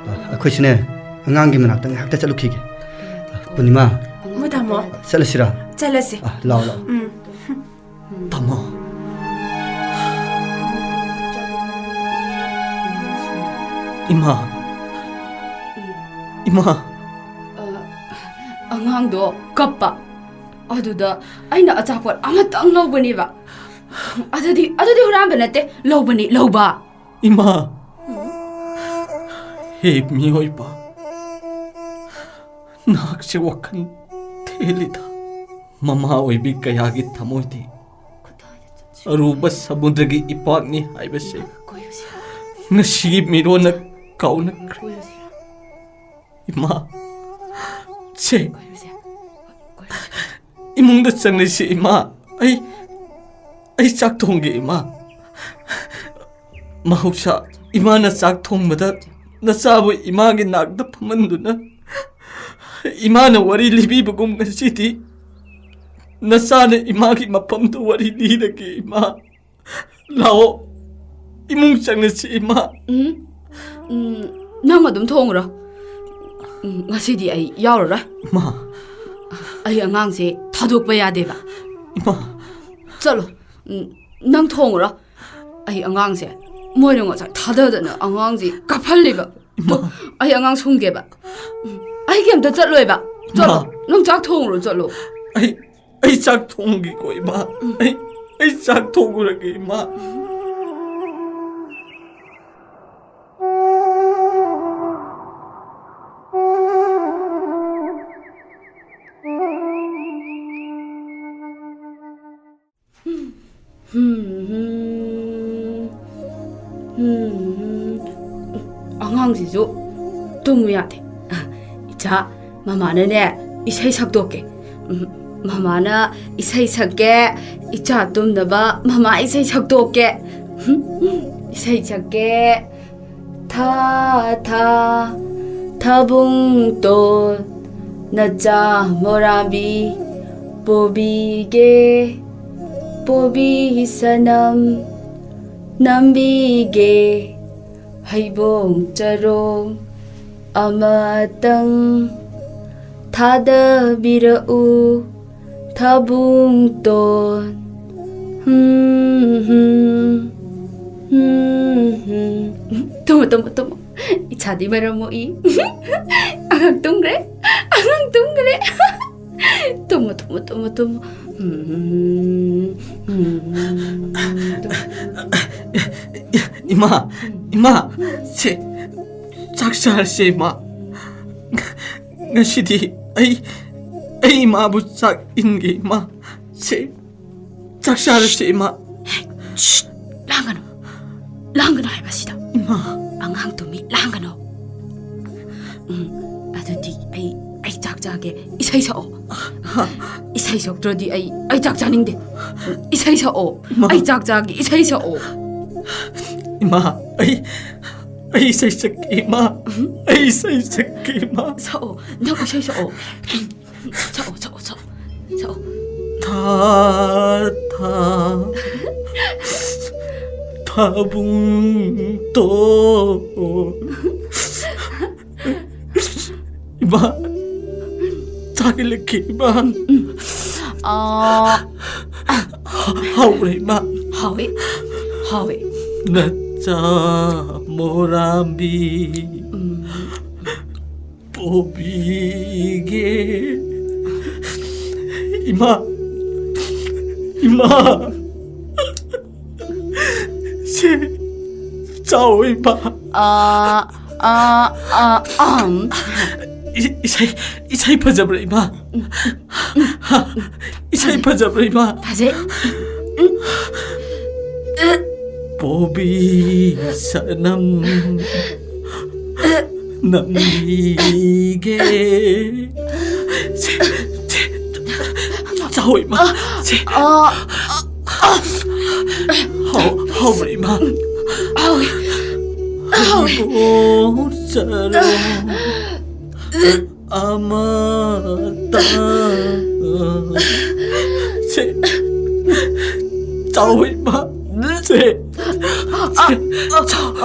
ꯑ, ꯑꯩꯈꯣꯏꯁꯨꯅꯦ, ꯑꯉꯥꯡꯒꯤ ꯃꯅꯥꯛꯇ ꯉꯥꯏꯍꯥꯛꯇ ꯆꯠꯂꯨꯈꯤꯒꯦ꯫ ꯑ, ꯄꯨꯔꯅꯤꯃꯥ꯫ ꯃꯣꯏ ꯇꯥꯃꯣ꯫ ꯆꯠꯂꯁꯤꯔꯥ? ꯆꯠꯂꯁꯤ꯫ ꯑ, ꯂꯥꯛꯑꯣ, ꯂꯥꯛꯑꯣ꯫ ꯎꯝ꯫ ꯇꯥꯃꯣ꯫ ꯏꯃꯥ꯫ ꯏꯃꯥ꯫ ꯑ, ꯑꯉꯥꯡꯗꯣ ꯀꯞꯄ꯫ ꯑꯗꯨꯗ ꯑꯩꯅ ꯑꯆꯥꯄꯣꯠ ꯑꯃꯇꯪ ꯂꯧꯕꯅꯦꯕ꯫ ꯑꯗꯨꯗꯤ, ꯑꯗꯨꯗꯤ ꯍꯨꯔꯥꯟꯕ ꯅꯠꯇꯦ, ꯂꯧꯕꯅꯤ, ꯂꯧꯕ꯫ ꯏꯃꯥ! ꯍꯦ ꯃꯤꯑꯣꯏꯕ, ꯅꯍꯥꯛꯁꯦ ꯋꯥꯈꯜ ꯊꯦꯜꯂꯤꯗ꯫ ꯃꯃꯥ ꯑꯣꯏꯕꯤ ꯀꯌꯥꯒꯤ ꯊꯃꯣꯏꯗꯤ ꯑꯔꯨꯕ ꯁꯃꯨꯗ꯭ꯔꯒꯤ ꯏꯄꯥꯛꯅꯤ ꯍꯥꯏꯕꯁꯦ ꯉꯁꯤꯒꯤ ꯃꯤꯔꯣꯟꯅ ꯀꯥꯎꯅꯈ꯭ꯔꯦ꯫ ꯏꯃꯥ, ꯁꯦ, ꯏꯃꯨꯡꯗ ꯆꯪꯂꯁꯤ ꯏꯃꯥ꯫ ꯑꯩ, ꯑꯩ ꯆꯥꯛ ꯊꯣꯡꯒꯦ ꯏꯃꯥ꯫ ꯃꯍꯧꯁꯥ ꯏꯃꯥꯅ ꯆꯥꯛ ꯊꯣꯡꯕꯗ ꯅꯆꯥꯕꯨ ꯏꯃꯥꯒꯤ ꯅꯥꯛꯇ ꯐꯝꯍꯟꯗꯨꯅ ꯏꯃꯥꯅ ꯋꯥꯔꯤ ꯂꯤꯕꯤꯕꯒꯨꯝ ꯉꯁꯤꯗꯤ ꯅꯆꯥꯅ ꯏꯃꯥꯒꯤ ꯃꯐꯝꯗ ꯋꯥꯔꯤ ꯂꯤꯔꯒꯦ ꯏꯃꯥ꯫ ꯂꯥꯛꯑꯣ, ꯏꯃꯨꯡ ꯆꯪꯂꯁꯤ ꯏꯃꯥ꯫ ꯎꯝ, ꯎꯝ, ꯅꯪ ꯑꯗꯨꯝ ꯊꯣꯡꯉꯨꯔꯣ꯫ ꯎꯝ, ꯉꯁꯤꯗꯤ ꯑꯩ ꯌꯥꯎꯔꯔꯣꯏ꯫ ꯏꯃꯥ꯫ ꯑꯩ ꯑꯉꯥꯡꯁꯦ ꯊꯥꯗꯣꯛꯄ ꯌꯥꯗꯦꯕ꯫ ꯏꯃꯥ꯫ ꯆꯠꯂꯣ꯫ ꯎꯝ, ꯅꯪ ꯊꯣꯡꯉꯨꯔꯣ꯫ ꯑꯩ ꯑꯉꯥꯡꯁꯦ, ꯃꯣꯏꯅ ꯉꯁꯥꯏ ꯊꯥꯗꯗꯅ ꯑꯉꯥꯡꯁꯦ ꯀꯥꯞꯍꯜꯂꯤꯕ꯫ ꯏꯃꯥ꯫ ꯑꯩ ꯑꯉꯥꯡ ꯁꯨꯝꯒꯦꯕ꯫ ꯎꯝ, ꯑꯩ ꯀꯩꯝꯇ ꯆꯠꯂꯣꯏꯕ꯫ ꯆꯠꯂꯣ꯫ ꯏꯃꯥ꯫ ꯅꯪ ꯆꯥꯛ ꯊꯣꯡꯉꯨꯔꯣ, ꯆꯠꯂꯣ꯫ ꯑꯩ, ꯑꯩ ꯆꯥꯛ ꯊꯣꯡꯒꯦꯀꯣ ꯏꯃꯥ꯫ ꯑꯩ, ꯑꯩ ꯆꯥꯛ ꯊꯣꯡꯉꯨꯔꯒꯦ ꯏꯃꯥ꯫ ꯑꯉꯥꯡꯁꯤꯁꯨ ꯇꯨꯝꯃꯨ ꯌꯥꯗꯦ꯫ ꯏꯆꯥ, ꯃꯃꯥꯅꯅꯦ, ꯏꯁꯩ ꯁꯛꯇꯣꯛꯀꯦ꯫ ꯎꯝ, ꯃꯃꯥꯅ ꯏꯁꯩ ꯁꯛꯀꯦ꯫ ꯏꯆꯥ ꯇꯨꯝꯅꯕ ꯃꯃꯥ ꯏꯁꯩ ꯁꯛꯇꯣꯛꯀꯦ꯫ ꯏꯁꯩ ꯁꯛꯀꯦ꯫ ꯊꯥ ꯊꯥ ꯊꯥꯕꯨꯡꯇꯣꯟ ꯅꯆꯥ ꯃꯣꯔꯥꯝꯕꯤ ꯄꯣꯕꯤꯒꯦ꯫ ꯄꯣꯕꯤ ꯁꯅꯝ ꯅꯝꯕꯤꯒꯦ꯫ ꯍꯩꯕꯣꯡ ꯆꯔꯣꯡ ꯑꯃꯇꯪ ꯊꯥꯗꯕꯤꯔꯛꯎ ꯊꯥꯕꯨꯡꯇꯣꯟ꯫ ꯍꯨꯝ, ꯍꯨꯝ, ꯍꯨꯝ, ꯍꯨꯝ꯫ ꯇꯨꯝꯃꯣ, ꯇꯨꯝꯃꯣ, ꯇꯨꯝꯃꯣ꯫ ꯏꯆꯥꯗꯤ ꯃꯔꯝ ꯃꯣꯛꯏ꯫ ꯑꯉꯥꯡ ꯇꯨꯝꯈ꯭ꯔꯦ꯫ ꯑꯉꯥꯡ ꯇꯨꯝꯈ꯭ꯔꯦ꯫ ꯇꯨꯝꯃꯣ, ꯇꯨꯝꯃꯣ, ꯇꯨꯝꯃꯣ, ꯇꯨꯝꯃꯣ꯫ ꯎꯝ, ꯎꯝ, ꯇꯨꯝꯃꯣ꯫ ꯏꯃꯥ, ꯏꯃꯥ, ꯁꯦ, ꯆꯥꯛ ꯆꯥꯔꯁꯦ ꯏꯃꯥ꯫ ꯉꯁꯤꯗꯤ ꯑꯩ, ꯑꯩ ꯏꯃꯥꯕꯨ ꯆꯥꯛ ꯏꯟꯒꯦ ꯏꯃꯥ꯫ ꯁꯦ, ꯆꯥꯛ ꯆꯥꯔꯁꯦ ꯏꯃꯥ꯫ ꯂꯥꯡꯒꯅꯨ ꯍꯥꯏꯕꯁꯤꯗ꯫ ꯏꯃꯥ꯫ ꯑꯉꯥꯡ ꯇꯨꯃꯤ, ꯂꯥꯡꯒꯅꯨ꯫ ꯎꯝ, ꯑꯗꯨꯗꯤ ꯑꯩ, ꯑꯩ ꯆꯥꯛ ꯆꯥꯒꯦ꯫ ꯏꯁꯩ ꯁꯛꯑꯣ꯫ ꯏꯁꯩ ꯁꯛꯇ꯭ꯔꯗꯤ ꯑꯩ, ꯑꯩ ꯆꯥꯛ ꯆꯥꯅꯤꯡꯗꯦ꯫ ꯏꯁꯩ ꯁꯛꯑꯣ꯫ ꯏꯃꯥ꯫ ꯑꯩ ꯆꯥꯛ ꯆꯥꯒꯦ꯫ ꯏꯁꯩ ꯁꯛꯑꯣ꯫ ꯏꯃꯥ, ꯑꯩ, ꯑꯩ ꯏꯁꯩ ꯁꯛꯀꯦ, ꯏꯃꯥ꯫ ꯎꯝ꯫ ꯑꯩ ꯏꯁꯩ ꯁꯛꯀꯦ, ꯏꯃꯥ꯫ ꯁꯛꯑꯣ꯫ ꯅꯪ ꯏꯁꯩ ꯁꯛꯑꯣ꯫ ꯁꯛꯑꯣ, ꯁꯛꯑꯣ, ꯁꯛꯑꯣ, ꯁꯛꯑꯣ꯫ ꯊꯥ, ꯊꯥ, ꯊꯥꯕꯨꯡ ꯇꯣꯟ꯫ ꯏꯃꯥ, ꯆꯥꯛ ꯏꯜꯂꯛꯀꯦ, ꯏꯃꯥ꯫ ꯑꯥ꯫ ꯍꯥꯎꯕ꯭ꯔꯥ, ꯏꯃꯥ? ꯍꯥꯎꯋꯦ, ꯍꯥꯎꯋꯦ꯫ ꯅꯆꯥ ꯃꯣꯔꯥꯝꯕꯤ꯫ ꯎꯝ꯫ ꯄꯣꯕꯤꯒꯦ꯫ ꯏꯃꯥ, ꯏꯃꯥ, ꯁꯦ ꯆꯥꯎ, ꯏꯃꯥ꯫ ꯑꯥ, ꯑꯥ, ꯑꯥ, ꯑꯝ꯫ ꯏ-, ꯏꯁꯩ, ꯏꯁꯩ ꯐꯖꯕ꯭ꯔꯥ, ꯏꯃꯥ? ꯏꯁꯩ ꯐꯖꯕ꯭ꯔꯥ, ꯏꯃꯥ? ꯐꯖꯩ꯫ ꯄꯣꯕꯤ ꯁꯅꯝ ꯅꯝꯕꯤꯒꯦ꯫ ꯁꯦ, ꯁꯦ, ꯆꯥꯎ, ꯏꯃꯥ꯫ ꯁꯦ꯫ ꯍꯥꯎ-, ꯍꯥꯎꯕ꯭ꯔꯥ, ꯏꯃꯥ? ꯍꯥꯎꯋꯦ꯫ ꯍꯥꯎꯋꯦ꯫ ꯏꯕꯣꯛ ꯆꯔꯣ꯫ ꯑꯃꯇ꯫ ꯁꯦ, ꯆꯥꯎ, ꯏꯃꯥ꯫ ꯁꯦ, ꯆꯥꯎ,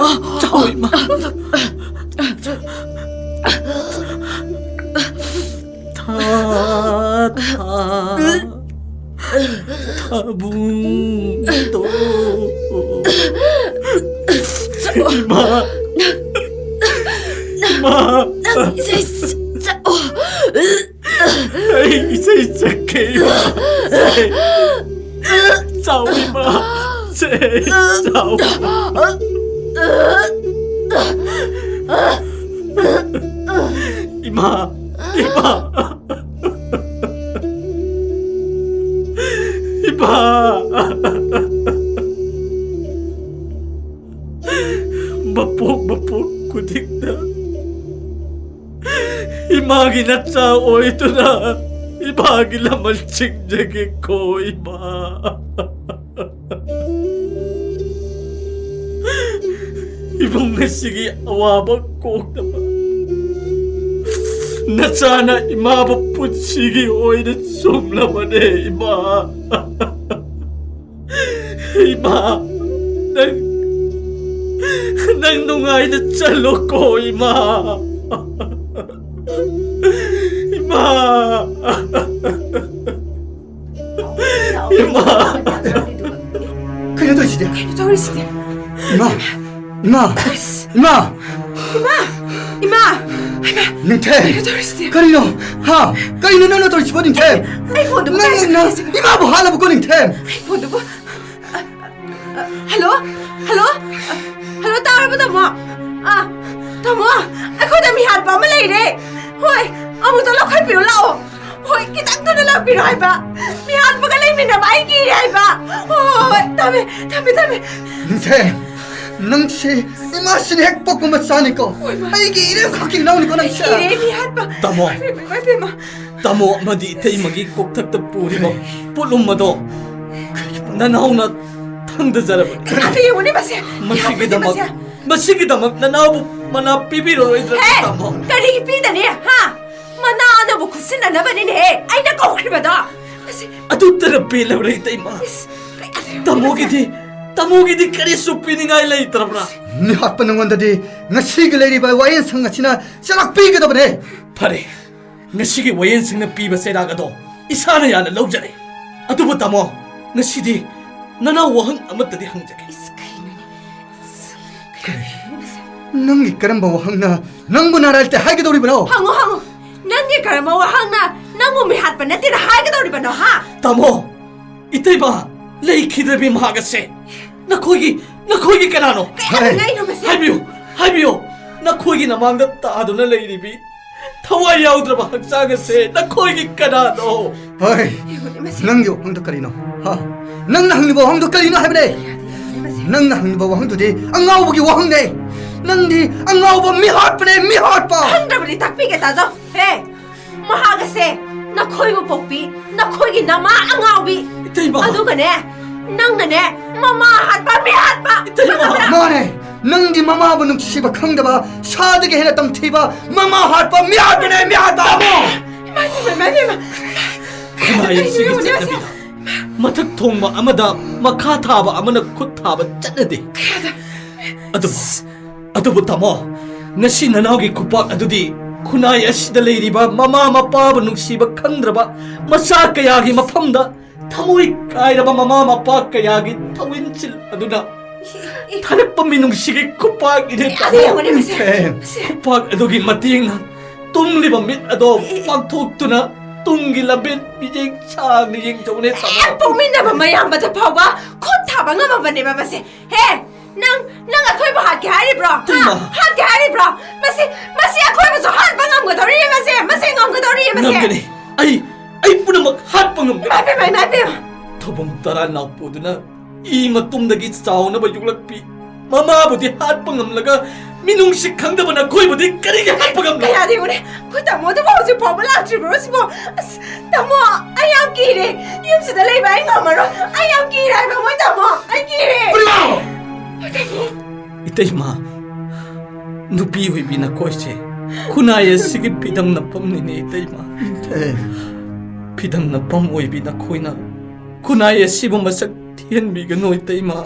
ꯆꯥꯎ, ꯏꯃꯥ꯫ ꯊꯥ, ꯊꯥ, ꯊꯥꯕꯨꯡꯗꯣ꯫ ꯏꯃꯥ꯫ ꯏꯃꯥ꯫ ꯅꯪ ꯏꯁꯩ ꯁꯛꯑꯣ꯫ ꯑꯩ ꯏꯁꯩ ꯁꯛꯀꯦ, ꯏꯃꯥ꯫ ꯆꯥꯎ, ꯏꯃꯥ꯫ ꯆꯥꯎ꯫ ꯏꯃꯥ, ꯏꯃꯥ꯫ ꯏꯃꯥ꯫ ꯅꯆꯥ ꯑꯣꯏꯗꯨꯅ ꯏꯃꯥꯒꯤ ꯂꯃꯟ ꯆꯤꯡꯖꯒꯦꯀꯣ, ꯏꯃꯥ꯫ ꯏꯃꯨꯡ ꯑꯁꯤꯒꯤ ꯑꯋꯥꯕ ꯀꯣꯛꯅꯕ ꯅꯆꯥꯅ ꯏꯃꯥꯕꯨ ꯄꯨꯟꯁꯤꯒꯤ ꯑꯣꯏꯅ ꯆꯨꯝꯂꯕꯅꯦ, ꯏꯃꯥ꯫ ꯏꯃꯥ, ꯅꯪ, ꯅꯪ ꯅꯨꯡꯉꯥꯏꯅ ꯆꯠꯂꯣꯀꯣ, ꯏꯃꯥ꯫ ꯏꯃꯥ꯫ ꯏꯃꯥ꯫ ꯀꯩꯅꯣ ꯇꯧꯔꯤꯁꯤꯗꯤ? ꯀꯩꯅꯣ ꯇꯧꯔꯤꯁꯤꯗꯤ? ꯏꯃꯥ! ꯏꯃꯥ! ꯑꯁ! ꯏꯃꯥ! ꯏꯃꯥ! ꯏꯃꯥ! ꯏꯃꯥ! ꯅꯤꯡꯊꯦꯝ! ꯀꯩꯅꯣ ꯇꯧꯔꯤꯁꯤꯗꯤ? ꯀꯔꯤꯅꯣ? ꯍꯥ? ꯀꯔꯤꯅꯣ ꯅꯪꯅ ꯇꯧꯔꯤꯁꯤꯕꯣ, ꯅꯤꯡꯊꯦꯝ? ꯑꯩ ꯐꯣꯟꯗꯨꯕꯨ ꯅꯪ, ꯀꯥꯏ ꯅꯪ ꯆꯠꯈ꯭ꯔꯒꯦ? ꯏꯃꯥꯕꯨ ꯍꯥꯠꯂꯕꯀꯣ, ꯅꯤꯡꯊꯦꯝ? ꯑꯩ ꯐꯣꯟꯗꯨꯕꯨ, ꯑ, ꯑ, ꯍꯜꯂꯣ? ꯍꯜꯂꯣ? ꯑ, ꯍꯜꯂꯣ, ꯇꯥꯔꯕꯣ, ꯇꯥꯃꯣ? ꯑ, ꯇꯥꯃꯣ, ꯑꯩꯈꯣꯏꯗ ꯃꯤꯍꯥꯠꯄ ꯑꯃ ꯂꯩꯔꯦ꯫ ꯍꯣꯏ, ꯑꯃꯨꯛꯇ ꯂꯧꯈꯠꯄꯤꯔꯣ ꯂꯥꯛꯑꯣ꯫ ꯍꯣꯏ, ꯈꯤꯇꯪ ꯊꯨꯅ ꯂꯥꯛꯄꯤꯔꯣ ꯍꯥꯏꯕ꯫ ꯃꯤꯍꯥꯠꯄꯒ ꯂꯩꯃꯤꯟꯅꯕ ꯑꯩ ꯀꯤꯔꯦ ꯍꯥꯏꯕ꯫ ꯍꯣꯏ, ꯍꯣꯏ, ꯍꯣꯏ, ꯊꯝꯃꯦ, ꯊꯝꯃꯦ, ꯊꯝꯃꯦ꯫ ꯅꯤꯡꯊꯦꯝ, ꯅꯪꯁꯦ ꯏꯃꯥꯁꯤꯅ ꯍꯦꯛ ꯄꯣꯛꯄ ꯃꯆꯥꯅꯤꯀꯣ꯫ ꯍꯣꯏ, ꯏꯃꯥ꯫ ꯑꯩꯒꯤ ꯏꯔꯦꯟ ꯈꯛꯀꯤ ꯏꯅꯥꯎꯅꯤꯀꯣ ꯅꯪꯁꯦ꯫ ꯀꯤꯔꯦ ꯃꯤꯍꯥꯠꯄ꯫ ꯇꯥꯃꯣ꯫ ꯏꯃꯥ, ꯏꯃꯥ, ꯏꯃꯥ꯫ ꯇꯥꯃꯣ ꯑꯃꯗꯤ ꯏꯇꯩꯃꯒꯤ ꯀꯣꯛꯊꯛꯇ ꯄꯨꯔꯤꯕ ꯄꯣꯠꯂꯨꯝ ꯑꯗꯣ ꯅꯅꯥꯎꯅ ꯊꯥꯡꯗꯖꯔꯕꯅꯤ꯫ ꯀꯅꯥꯗ ꯌꯦꯡꯉꯨꯅꯦ ꯃꯁꯦ? ꯃꯁꯤꯒꯤꯗꯃꯛ, ꯃꯁꯦ꯫ ꯃꯁꯤꯒꯤꯗꯃꯛ ꯅꯅꯥꯎꯕꯨ ꯃꯅꯥ ꯄꯤꯕꯤꯔꯔꯣꯏꯗ꯭ꯔꯥ, ꯍꯦ! ꯇꯥꯃꯣ? ꯀꯔꯤꯒꯤ ꯄꯤꯗꯅꯤ, ꯍꯥ? ꯃꯅꯥ ꯑꯗꯨꯕꯨ ꯈꯨꯠꯁꯤꯟꯅꯅꯕꯅꯤꯅꯦꯍꯦ ꯑꯩꯅ ꯀꯧꯈ꯭ꯔꯤꯕꯗꯣ꯫ ꯃꯁꯤ ꯑꯗꯨꯇꯔ ꯄꯦꯜꯂꯕ꯭ꯔꯥ, ꯏꯇꯩꯃ? ꯏꯁ, ꯀꯩ ꯑꯗꯨ ꯇꯥꯃꯣꯒꯤꯗꯤ, ꯇꯥꯃꯣꯒꯤꯗꯤ ꯀꯔꯤꯁꯨ ꯄꯤꯅꯤꯡꯉꯥꯏ ꯂꯩꯇ꯭ꯔꯕ꯭ꯔꯥ? ꯃꯤꯍꯥꯠꯄ ꯅꯉꯣꯟꯗꯗꯤ ꯉꯁꯤꯒꯤ ꯂꯩꯔꯤꯕ ꯋꯥꯌꯦꯜꯁꯪ ꯑꯁꯤꯅ ꯆꯩꯔꯥꯛ ꯄꯤꯒꯗꯕꯅꯦ꯫ ꯐꯔꯦ, ꯉꯁꯤꯒꯤ ꯋꯥꯌꯦꯜꯁꯪꯅ ꯄꯤꯕ ꯆꯩꯔꯥꯛ ꯑꯗꯣ ꯏꯁꯥꯅ ꯌꯥꯅ ꯂꯧꯖꯔꯦ꯫ ꯑꯗꯨꯕꯨ ꯇꯥꯃꯣ, ꯉꯁꯤꯗꯤ ꯅꯅꯥꯎ ꯋꯥꯍꯪ ꯑꯃꯠꯇꯗꯤ ꯍꯪꯖꯒꯦ꯫ ꯏꯁ, ꯀꯩꯅꯣꯅꯦ? ꯀꯔꯤ? ꯅꯪꯒꯤ ꯀꯔꯝꯕ ꯋꯥꯍꯪꯅ ꯅꯪꯕꯨ ꯅꯥꯔꯥꯏ ꯇꯦ ꯍꯥꯏꯒꯗꯧꯔꯤꯕꯅꯣ? ꯍꯪꯉꯨ, ꯍꯪꯉꯨ꯫ ꯅꯪꯒꯤ ꯀꯔꯝꯕ ꯋꯥꯍꯪꯅ ꯅꯪꯕꯨ ꯃꯤꯍꯥꯠꯄ ꯅꯠꯇꯦꯅ ꯍꯥꯏꯒꯗꯧꯔꯤꯕꯅꯣ, ꯍꯥ? ꯇꯥꯃꯣ, ꯏꯇꯩꯃ ꯂꯩꯈꯤꯗ꯭ꯔꯕꯤ ꯃꯍꯥꯛ ꯑꯁꯦ ꯅꯈꯣꯏꯒꯤ, ꯅꯈꯣꯏꯒꯤ ꯀꯅꯥꯅꯣ? ꯀꯌꯥꯗ ꯍꯦ! ꯉꯛꯏꯅꯣ ꯃꯁꯤ? ꯍꯥꯏꯕꯤꯌꯨ, ꯍꯥꯏꯕꯤꯌꯨ, ꯅꯈꯣꯏꯒꯤ ꯅꯃꯥꯡꯗ ꯇꯥꯗꯨꯅ ꯂꯩꯔꯤꯕꯤ ꯊꯋꯥꯏ ꯌꯥꯎꯗ꯭ꯔꯕ ꯍꯛꯆꯥꯡ ꯑꯁꯦ ꯅꯈꯣꯏꯒꯤ ꯀꯅꯥꯅꯣ? ꯍꯣꯏ, ꯌꯦꯡꯉꯨꯅꯦ ꯃꯁꯤ꯫ ꯅꯪꯒꯤ ꯋꯥꯐꯝꯗꯣ ꯀꯔꯤꯅꯣ? ꯍꯥ? ꯅꯪꯅ ꯍꯪꯂꯤꯕ ꯋꯥꯍꯪꯗꯣ ꯀꯔꯤꯅꯣ ꯍꯥꯏꯕꯅꯦ? ꯌꯦꯡꯉꯨꯅꯦ ꯃꯁꯤ꯫ ꯅꯪꯅ ꯍꯪꯂꯤꯕ ꯋꯥꯍꯪꯗꯨꯗꯤ ꯑꯉꯥꯎꯕꯒꯤ ꯋꯥꯍꯪꯅꯦ꯫ ꯅꯪꯗꯤ ꯑꯉꯥꯎꯕ ꯃꯤꯍꯥꯠꯄꯅꯦ, ꯃꯤꯍꯥꯠꯄ! ꯈꯪꯗ꯭ꯔꯕꯗꯤ ꯇꯥꯛꯄꯤꯒꯦ, ꯇꯥꯖꯧ꯫ ꯍꯦ, ꯃꯍꯥꯛ ꯑꯁꯦ ꯅꯈꯣꯏꯕꯨ ꯄꯣꯛꯄꯤ, ꯅꯈꯣꯏꯒꯤ ꯅꯃꯥ ꯑꯉꯥꯎꯕꯤ꯫ ꯏꯇꯩꯃ! ꯑꯗꯨꯒꯅꯦ, ꯅꯪꯅꯅꯦ, ꯃꯃꯥ ꯍꯥꯠꯄ, ꯃꯤꯍꯥꯠꯄ! ꯏꯇꯩꯃ! ꯈꯪꯉꯕ꯭ꯔꯥ? ꯃꯥꯅꯦ! ꯅꯪꯗꯤ ꯃꯃꯥꯕꯨ ꯅꯨꯡꯁꯤꯕ ꯈꯪꯗꯕ, ꯁꯥꯗꯒꯤ ꯍꯦꯟꯅ ꯇꯝꯊꯤꯕ, ꯃꯃꯥ ꯍꯥꯠꯄ, ꯃꯤꯍꯥꯠꯄꯅꯦ, ꯃꯤꯍꯥꯠꯄ! ꯇꯥꯃꯣ! ꯏꯃꯥ, ꯏꯃꯥ, ꯏꯃꯥ, ꯏꯃꯥ! ꯈꯨꯟꯅꯥꯏ ꯑꯁꯤꯒꯤ ꯀꯩꯅꯣꯅꯦ ꯑꯁꯦ? ꯆꯠꯅꯕꯤꯗ ꯃꯊꯛ ꯊꯣꯡꯕ ꯑꯃꯗ ꯃꯈꯥ ꯊꯥꯕ ꯑꯃꯅ ꯈꯨꯠ ꯊꯥꯕ ꯆꯠꯅꯗꯦ꯫ ꯑꯗꯨꯕꯨ, ꯑꯗꯨꯕꯨ ꯇꯥꯃꯣ, ꯉꯁꯤ ꯅꯅꯥꯎꯒꯤ ꯈꯨꯄꯥꯛ ꯑꯗꯨꯗꯤ ꯈꯨꯟꯅꯥꯏ ꯑꯁꯤꯗ ꯂꯩꯔꯤꯕ ꯃꯃꯥ ꯃꯄꯥꯕꯨ ꯅꯨꯡꯁꯤꯕ ꯈꯪꯗ꯭ꯔꯕ ꯃꯆꯥ ꯀꯌꯥꯒꯤ ꯃꯐꯝꯗ ꯊꯃꯣꯏ ꯀꯥꯏꯔꯕ ꯃꯃꯥ ꯃꯄꯥ ꯀꯌꯥꯒꯤ ꯊꯋꯥꯏꯟꯁꯤꯜ ꯑꯗꯨꯅ ꯊꯥꯔꯛꯄ ꯃꯤꯅꯨꯡꯁꯤꯒꯤ ꯈꯨꯄꯥꯛꯅꯤꯅꯦ, ꯑꯗꯨ ꯇꯥꯃꯣ꯫ ꯌꯦꯡꯉꯨꯅꯦ ꯃꯁꯦ꯫ ꯈꯨꯄꯥꯛ ꯑꯗꯨꯒꯤ ꯃꯇꯦꯡꯅ ꯇꯨꯝꯂꯤꯕ ꯃꯤꯠ ꯑꯗꯣ ꯄꯥꯡꯊꯣꯛꯇꯨꯅ ꯇꯨꯡꯒꯤ ꯂꯝꯕꯦꯟ ꯃꯤꯠꯌꯦꯡ ꯁꯥꯡꯅ ꯌꯦꯡꯖꯧꯅꯦ, ꯇꯥꯃꯣ꯫ ꯍꯦꯛ ꯄꯣꯛꯃꯤꯟꯅꯕ ꯃꯌꯥꯝꯕꯗ ꯐꯥꯎꯕ ꯈꯨꯠ ꯊꯥꯕ ꯉꯝꯃꯕꯅꯦꯕ ꯃꯁꯦ꯫ ꯍꯦ, ꯅꯪ, ꯅꯪ ꯑꯩꯈꯣꯏꯕꯨ ꯍꯥꯠꯀꯦ ꯍꯥꯏꯔꯤꯕ꯭ꯔꯣ? ꯍꯥ? ꯏꯇꯩꯃ! ꯍꯥꯠꯀꯦ ꯍꯥꯏꯔꯤꯕ꯭ꯔꯣ? ꯃꯁꯤ, ꯃꯁꯤ ꯑꯩꯈꯣꯏꯕꯨꯁꯨ ꯍꯥꯠꯄ ꯉꯝꯒꯗꯧꯔꯤꯌꯦ ꯃꯁꯦ꯫ ꯃꯁꯦ ꯉꯝꯒꯗꯧꯔꯤꯌꯦ ꯃꯁꯦ꯫ ꯉꯝꯒꯅꯤ꯫ ꯑꯩ, ꯑꯩ ꯄꯨꯝꯅꯃꯛ ꯍꯥꯠꯄ ꯉꯝꯒꯅꯤ꯫ ꯏꯃꯥ ꯏꯕꯦꯝꯃ, ꯏꯃꯥ ꯏꯕꯦꯝꯃ꯫ ꯊꯧꯕꯝ ꯇꯔꯥ ꯅꯥꯎ ꯄꯨꯗꯨꯅ ꯏ ꯃꯇꯨꯝꯗꯒꯤ ꯆꯥꯎꯅꯕ ꯌꯣꯛꯂꯛꯄꯤ ꯃꯃꯥꯕꯨꯗꯤ ꯍꯥꯠꯄ ꯉꯝꯂꯒ, ꯃꯤꯅꯨꯡꯁꯤ ꯈꯪꯗꯕ ꯅꯈꯣꯏꯕꯨꯗꯤ ꯀꯔꯤꯒꯤ ꯍꯥꯠꯄ ꯉꯝꯂꯣꯏ? ꯀꯌꯥꯗꯤ ꯎꯔꯦ꯫ ꯑꯩꯈꯣꯏ ꯇꯥꯃꯣ ꯑꯗꯨꯕꯨ ꯍꯧꯖꯤꯛ ꯐꯥꯎꯕ ꯂꯥꯛꯇ꯭ꯔꯤꯕ꯭ꯔꯣ ꯁꯤꯕꯣ? ꯑꯁ, ꯇꯥꯃꯣ, ꯑꯩ ꯌꯥꯝ ꯀꯤꯔꯦ꯫ ꯌꯨꯝꯁꯤꯗ ꯂꯩꯕ ꯑꯩ ꯉꯝꯃꯔꯣꯏ꯫ ꯑꯩ ꯌꯥꯝ ꯀꯤꯔꯦ ꯍꯥꯏꯕ, ꯃꯣꯏ ꯇꯥꯃꯣ꯫ ꯑꯩ ꯀꯤꯔꯦ꯫ ꯄꯨꯔꯤꯃꯥꯎ! ꯃꯣꯏ ꯇꯥꯃꯣ꯫ ꯏꯇꯩꯃ, ꯅꯨꯄꯤ ꯑꯣꯏꯕꯤ ꯅꯈꯣꯏꯁꯦ ꯈꯨꯟꯅꯥꯏ ꯑꯁꯤꯒꯤ ꯐꯤꯗꯝ ꯅꯐꯝꯅꯤꯅꯦ, ꯏꯇꯩꯃ꯫ ꯏꯇꯩ꯫ ꯐꯤꯗꯝ ꯅꯐꯝ ꯑꯣꯏꯕꯤ ꯅꯈꯣꯏꯅ ꯈꯨꯟꯅꯥꯏ ꯑꯁꯤꯕꯨ ꯃꯁꯛ ꯊꯤꯍꯟꯕꯤꯒꯅꯨ, ꯏꯇꯩꯃ꯫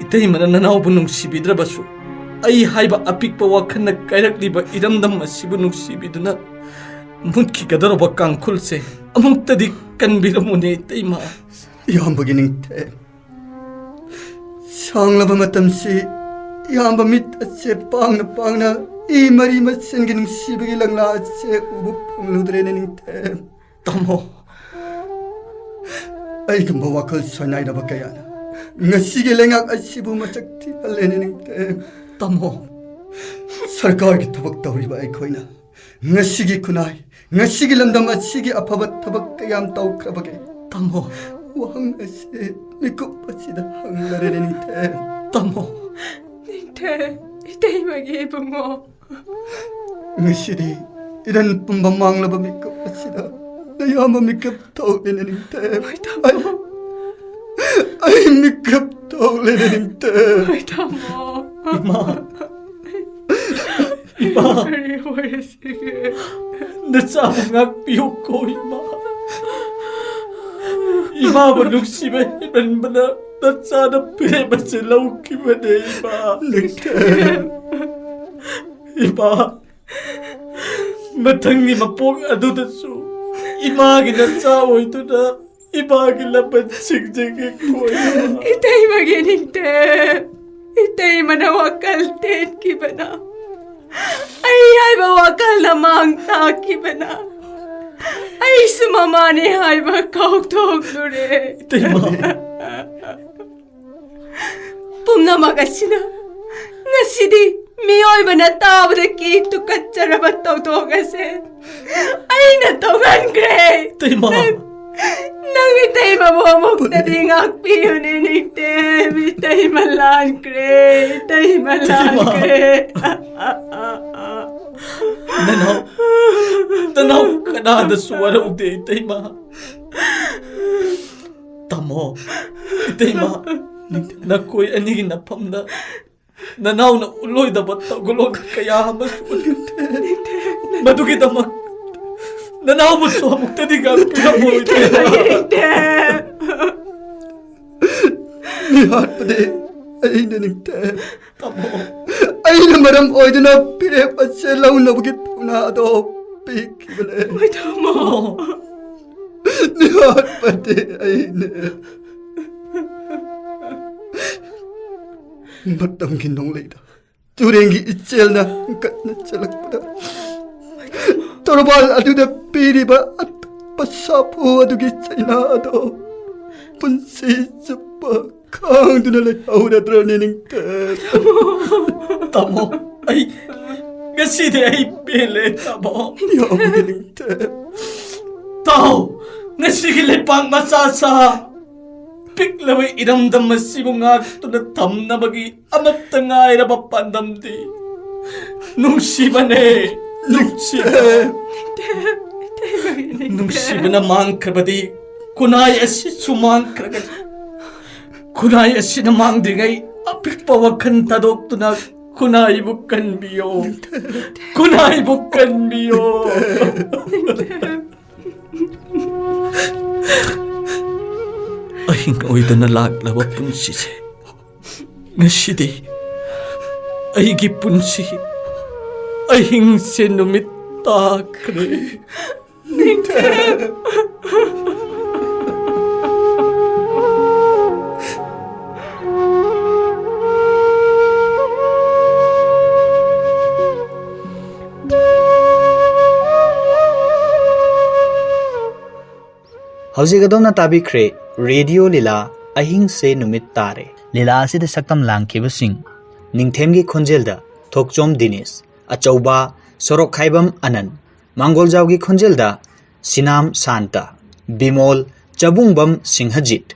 ꯏꯇꯩꯃꯅ ꯅꯅꯥꯎꯕꯨ ꯅꯨꯡꯁꯤꯕꯤꯗ꯭ꯔꯕꯁꯨ, ꯑꯩ ꯍꯥꯏꯕ ꯑꯄꯤꯛꯄ ꯋꯥꯈꯜꯅ ꯀꯥꯏꯔꯛꯂꯤꯕ ꯏꯔꯝꯗꯝ ꯑꯁꯤꯕꯨ ꯅꯨꯡꯁꯤꯕꯤꯗꯨꯅ ꯃꯨꯠꯈꯤꯒꯗꯧꯔꯕ ꯀꯥꯡꯈꯨꯜꯁꯦ ꯑꯃꯨꯛꯇꯗꯤ ꯀꯟꯕꯤꯔꯝꯃꯨꯅꯦ, ꯏꯇꯩꯃ꯫ ꯏꯌꯥꯝꯕꯒꯤ ꯅꯤꯡꯊꯦꯝ꯫ ꯁꯥꯡꯂꯕ ꯃꯇꯝꯁꯤ ꯏꯌꯥꯝꯕ ꯃꯤꯠ ꯑꯁꯦ ꯄꯥꯡꯅ ꯄꯥꯡꯅ ꯏ ꯃꯔꯤ ꯃꯁꯦꯟꯒꯤ ꯅꯨꯡꯁꯤꯕꯒꯤ ꯂꯪꯂꯥ ꯑꯁꯦ ꯎꯕ ꯐꯪꯂꯨꯗ꯭ꯔꯦꯅꯦ, ꯅꯤꯡꯊꯦꯝ꯫ ꯇꯥꯃꯣ꯫ ꯑꯩꯒꯨꯝꯕ ꯋꯥꯈꯜ ꯁꯣꯏꯅꯥꯏꯔꯕ ꯀꯌꯥꯅ ꯉꯁꯤꯒꯤ ꯂꯩꯉꯥꯛ ꯑꯁꯤꯕꯨ ꯃꯁꯛ ꯊꯤꯍꯜꯂꯦꯅꯦ, ꯅꯤꯡꯊꯦꯝ꯫ ꯇꯥꯃꯣ꯫ ꯁꯔꯀꯥꯔꯒꯤ ꯊꯕꯛ ꯇꯧꯔꯤꯕ ꯑꯩꯈꯣꯏꯅ ꯉꯁꯤꯒꯤ ꯈꯨꯟꯅꯥꯏ, ꯉꯁꯤꯒꯤ ꯂꯝꯗꯝ ꯑꯁꯤꯒꯤ ꯑꯐꯕ ꯊꯕꯛ ꯀꯌꯥꯝ ꯇꯧꯈ꯭ꯔꯕꯒꯦ? ꯇꯥꯃꯣ꯫ ꯋꯥꯍꯪ ꯑꯁꯤ ꯃꯤꯀꯨꯞ ꯑꯁꯤꯗ ꯍꯪꯂꯔꯦꯅꯦ, ꯅꯤꯡꯊꯦꯝ꯫ ꯇꯥꯃꯣ꯫ ꯊꯦ, ꯏꯇꯩꯃꯒꯤ ꯏꯕꯨꯡꯉꯣ꯫ ꯉꯁꯤꯗꯤ ꯏꯔꯟ ꯄꯨꯝꯕ ꯃꯥꯡꯂꯕ ꯃꯤꯀꯨꯞ ꯑꯁꯤꯗ ꯅꯌꯥꯝꯕ ꯃꯤꯀꯨꯞ ꯊꯣꯛꯂꯦꯅꯦ ꯅꯤꯡꯊꯦꯝ꯫ ꯍꯣꯏ, ꯇꯥꯃꯣ꯫ ꯑꯩ, ꯑꯩ ꯃꯤꯀꯨꯞ ꯊꯣꯛꯂꯦꯅꯦ ꯅꯤꯡꯊꯦꯝ꯫ ꯍꯣꯏ, ꯇꯥꯃꯣ꯫ ꯏꯃꯥ꯫ ꯏꯃꯥ꯫ ꯀꯔꯤ ꯑꯣꯏꯔꯁꯤꯒꯦ? ꯅꯆꯥꯕꯨ ꯉꯥꯛꯄꯤꯌꯨꯀꯣ, ꯏꯃꯥ꯫ ꯏꯃꯥꯕꯨ ꯅꯨꯡꯁꯤꯕ ꯍꯦꯟꯃꯟꯕꯅ ꯅꯆꯥꯅ ꯐꯤꯔꯦꯞ ꯑꯁꯤ ꯂꯧꯈꯤꯕꯅꯦ, ꯏꯃꯥ꯫ ꯅꯤꯡꯊꯦꯝ꯫ ꯏꯃꯥ, ꯃꯊꯪꯒꯤ ꯃꯄꯣꯛ ꯑꯗꯨꯗꯁꯨ ꯏꯃꯥꯒꯤ ꯅꯆꯥ ꯑꯣꯏꯗꯨꯅ ꯏꯃꯥꯒꯤ ꯂꯃꯟ ꯁꯤꯡꯖꯒꯦꯀꯣ, ꯏꯃꯥ꯫ ꯏꯇꯩꯃꯒꯤ ꯅꯤꯡꯊꯦꯝ, ꯏꯇꯩꯃꯅ ꯋꯥꯈꯜ ꯇꯦꯟꯈꯤꯕꯅ, ꯑꯩ ꯍꯥꯏꯕ ꯋꯥꯈꯜꯅ ꯃꯥꯡ ꯇꯥꯛꯈꯤꯕꯅ, ꯑꯩꯁꯨ ꯃꯃꯥꯅꯤ ꯍꯥꯏꯕ ꯀꯥꯎꯊꯣꯛꯂꯨꯔꯦ꯫ ꯏꯇꯩꯃ꯫ ꯄꯨꯝꯅꯃꯛ ꯑꯁꯤꯅ ꯉꯁꯤꯗꯤ ꯃꯤꯑꯣꯏꯕꯅ ꯇꯥꯕꯗ ꯀꯤ ꯇꯨꯀꯠꯆꯔꯕ ꯊꯧꯗꯣꯛ ꯑꯁꯦ ꯑꯩꯅ ꯇꯧꯍꯟꯈ꯭ꯔꯦ꯫ ꯏꯇꯩꯃ꯫ ꯅꯪ, ꯅꯪ ꯏꯇꯩꯃꯕꯨ ꯑꯃꯨꯛꯇꯗꯤ ꯉꯥꯛꯄꯤꯌꯨꯅꯦ, ꯅꯤꯡꯊꯦꯝ꯫ ꯏꯇꯩꯃ ꯂꯥꯟꯈ꯭ꯔꯦ, ꯏꯇꯩꯃ ꯏꯇꯩꯃ꯫ ꯂꯥꯟꯈ꯭ꯔꯦ꯫ ꯅꯅꯥꯎ, ꯅꯅꯥꯎ ꯀꯅꯥꯗꯁꯨ ꯋꯥꯔꯧꯗꯦ, ꯏꯇꯩꯃ꯫ ꯇꯥꯃꯣ, ꯏꯇꯩꯃ, ꯅꯈꯣꯏ ꯑꯅꯤꯒꯤ ꯅꯐꯝꯗ ꯅꯅꯥꯎꯅ ꯎꯠꯂꯣꯏꯗꯕ ꯇꯧꯒꯜꯂꯣꯟ ꯀꯌꯥ ꯑꯃꯁꯨ ꯎꯠꯂꯤ꯫ ꯃꯗꯨꯒꯤꯗꯃꯛ ꯅꯅꯥꯎꯕꯨꯁꯨ ꯑꯃꯨꯛꯇꯗꯤ ꯉꯥꯛꯄꯤꯔꯝꯃꯣ, ꯏꯇꯩꯃ꯫ ꯃꯤꯍꯥꯠꯄꯗꯤ ꯑꯩꯅ ꯅꯤꯡꯊꯦꯝ꯫ ꯇꯥꯃꯣ꯫ ꯑꯩꯅ ꯃꯔꯝ ꯑꯣꯏꯗꯨꯅ ꯐꯤꯔꯦꯞ ꯑꯁꯦ ꯂꯧꯅꯕꯒꯤ ꯊꯧꯅꯥ ꯑꯗꯣ ꯄꯤꯈꯤꯕꯅꯦ꯫ ꯍꯣꯏ, ꯇꯥꯃꯣ꯫ ꯇꯥꯃꯣ꯫ ꯃꯤꯍꯥꯠꯄꯗꯤ ꯑꯩꯅꯦ꯫ ꯃꯇꯝꯒꯤ ꯅꯣꯡꯂꯩꯗ ꯇꯨꯔꯦꯟꯒꯤ ꯏꯆꯦꯜꯅ ꯀꯟꯅ ꯆꯦꯜꯂꯛꯄꯗ, ꯇꯣꯔꯕꯥꯟ ꯑꯗꯨꯗ ꯄꯤꯔꯤꯕ ꯑꯇꯞꯄ ꯁꯥꯐꯨ ꯑꯗꯨꯒꯤ ꯆꯩꯅꯥ ꯑꯗꯣ ꯄꯨꯟꯁꯤ ꯆꯨꯞꯄ ꯈꯥꯡꯗꯨꯅ ꯂꯩꯍꯧꯔꯗ꯭ꯔꯅꯦ ꯅꯤꯡꯊꯦꯝ? ꯇꯥꯃꯣ, ꯑꯩ ꯉꯁꯤꯗꯤ ꯑꯩ ꯄꯦꯜꯂꯦ, ꯇꯥꯃꯣ꯫ ꯌꯥꯝꯅ ꯅꯤꯡꯊꯦꯝ꯫ ꯇꯥꯎ, ꯉꯁꯤꯒꯤ ꯂꯩꯄꯥꯛ ꯃꯆꯥ ꯁꯥ ꯄꯤꯛꯂꯕ ꯏꯔꯝꯗꯝ ꯑꯁꯤꯕꯨ ꯉꯥꯛꯇꯨꯅ ꯊꯝꯅꯕꯒꯤ ꯑꯃꯠꯇ ꯉꯥꯏꯔꯕ ꯄꯥꯟꯗꯝꯗꯤ ꯅꯨꯡꯁꯤꯕꯅꯦ, ꯅꯨꯡꯁꯤꯕ꯫ ꯅꯨꯡꯁꯤꯕꯅ ꯃꯥꯡꯈ꯭ꯔꯕꯗꯤ ꯈꯨꯟꯅꯥꯏ ꯑꯁꯤꯁꯨ ꯃꯥꯡꯈ꯭ꯔꯒꯅꯤ꯫ ꯈꯨꯟꯅꯥꯏ ꯑꯁꯤꯅ ꯃꯥꯡꯗ꯭ꯔꯤꯉꯩ ꯑꯄꯤꯛꯄ ꯋꯥꯈꯜ ꯊꯥꯗꯣꯛꯇꯨꯅ ꯈꯨꯟꯅꯥꯏꯕꯨ ꯀꯟꯕꯤꯌꯣ, ꯈꯨꯟꯅꯥꯏꯕꯨ ꯀꯟꯕꯤꯌꯣ꯫ ꯑꯍꯤꯡ ꯑꯣꯏꯗꯨꯅ ꯂꯥꯛꯂꯕ ꯄꯨꯟꯁꯤꯁꯦ, ꯉꯁꯤꯗꯤ ꯑꯩꯒꯤ ꯄꯨꯟꯁꯤ ꯑꯍꯤꯡꯁꯦ ꯅꯨꯃꯤꯠ ꯇꯥꯈ꯭ꯔꯦ꯫ ꯍꯧꯖꯤꯛ ꯑꯗꯣꯝꯅ ꯇꯥꯕꯤꯈ꯭ꯔꯦ ꯔꯦꯗꯤꯑꯣ ꯂꯤꯂꯥ ꯑꯍꯤꯡꯁꯦ ꯅꯨꯃꯤꯠ ꯇꯥꯔꯦ꯫ ꯂꯤꯂꯥ ꯑꯁꯤꯗ ꯁꯛꯇꯝ ꯂꯥꯡꯈꯤꯕꯁꯤꯡ: ꯅꯤꯡꯊꯦꯝꯒꯤ ꯈꯣꯟꯖꯦꯜꯗ ꯊꯣꯛꯆꯣꯝ ꯗꯤꯅꯦꯁ, ꯑꯆꯧꯕ ꯁꯣꯔꯣꯛꯈꯥꯏꯕꯝ ꯑꯅꯟ, ꯃꯥꯡꯒꯣꯜꯖꯥꯎꯒꯤ ꯈꯣꯟꯖꯦꯜꯗ ꯁꯤꯅꯥꯝ ꯁꯥꯟꯇ, ꯕꯤꯃꯣꯜ ꯆꯕꯨꯡꯕꯝ ꯁꯤꯡꯍꯖꯤꯠ,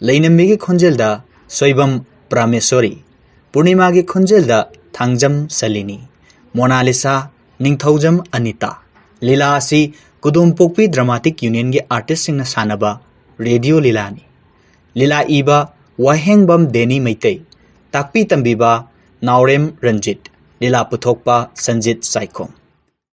ꯂꯩꯅꯝꯕꯤꯒꯤ ꯈꯣꯟꯖꯦꯜꯗ ꯁꯣꯏꯕꯝ ꯄ꯭ꯔꯥꯃꯦꯁꯣꯔꯤ, ꯄꯨꯔꯅꯤꯃꯥꯒꯤ ꯈꯣꯟꯖꯦꯜꯗ ꯊꯥꯡꯖꯝ ꯁꯂꯤꯅꯤ, ꯃꯣꯅꯥꯂꯤꯁꯥ ꯅꯤꯡꯊꯧꯖꯝ ꯑꯅꯤꯇꯥ꯫ ꯂꯤꯂꯥ ꯑꯁꯤ ꯀꯨꯗꯣꯝꯄꯣꯛꯄꯤ ꯗ꯭ꯔꯃꯥꯇꯤꯛ ꯌꯨꯅꯤꯌꯟꯒꯤ ꯑꯥꯔꯇꯤꯁꯁꯤꯡꯅ ꯁꯥꯟꯅꯕ ꯔꯦꯗꯤꯑꯣ ꯂꯤꯂꯥꯅꯤ꯫ ꯂꯤꯂꯥ ꯏꯕ ꯋꯥꯍꯦꯡꯕꯝ ꯗꯦꯅꯤ ꯃꯩꯇꯩ, ꯇꯥꯛꯄꯤ ꯇꯝꯕꯤꯕ ꯅꯥꯎꯔꯦꯝ ꯔꯟꯖꯤꯠ, ꯂꯤꯂꯥ ꯄꯨꯊꯣꯛꯄ ꯁꯟꯖꯤꯠ ꯆꯥꯏꯈꯣꯝ꯫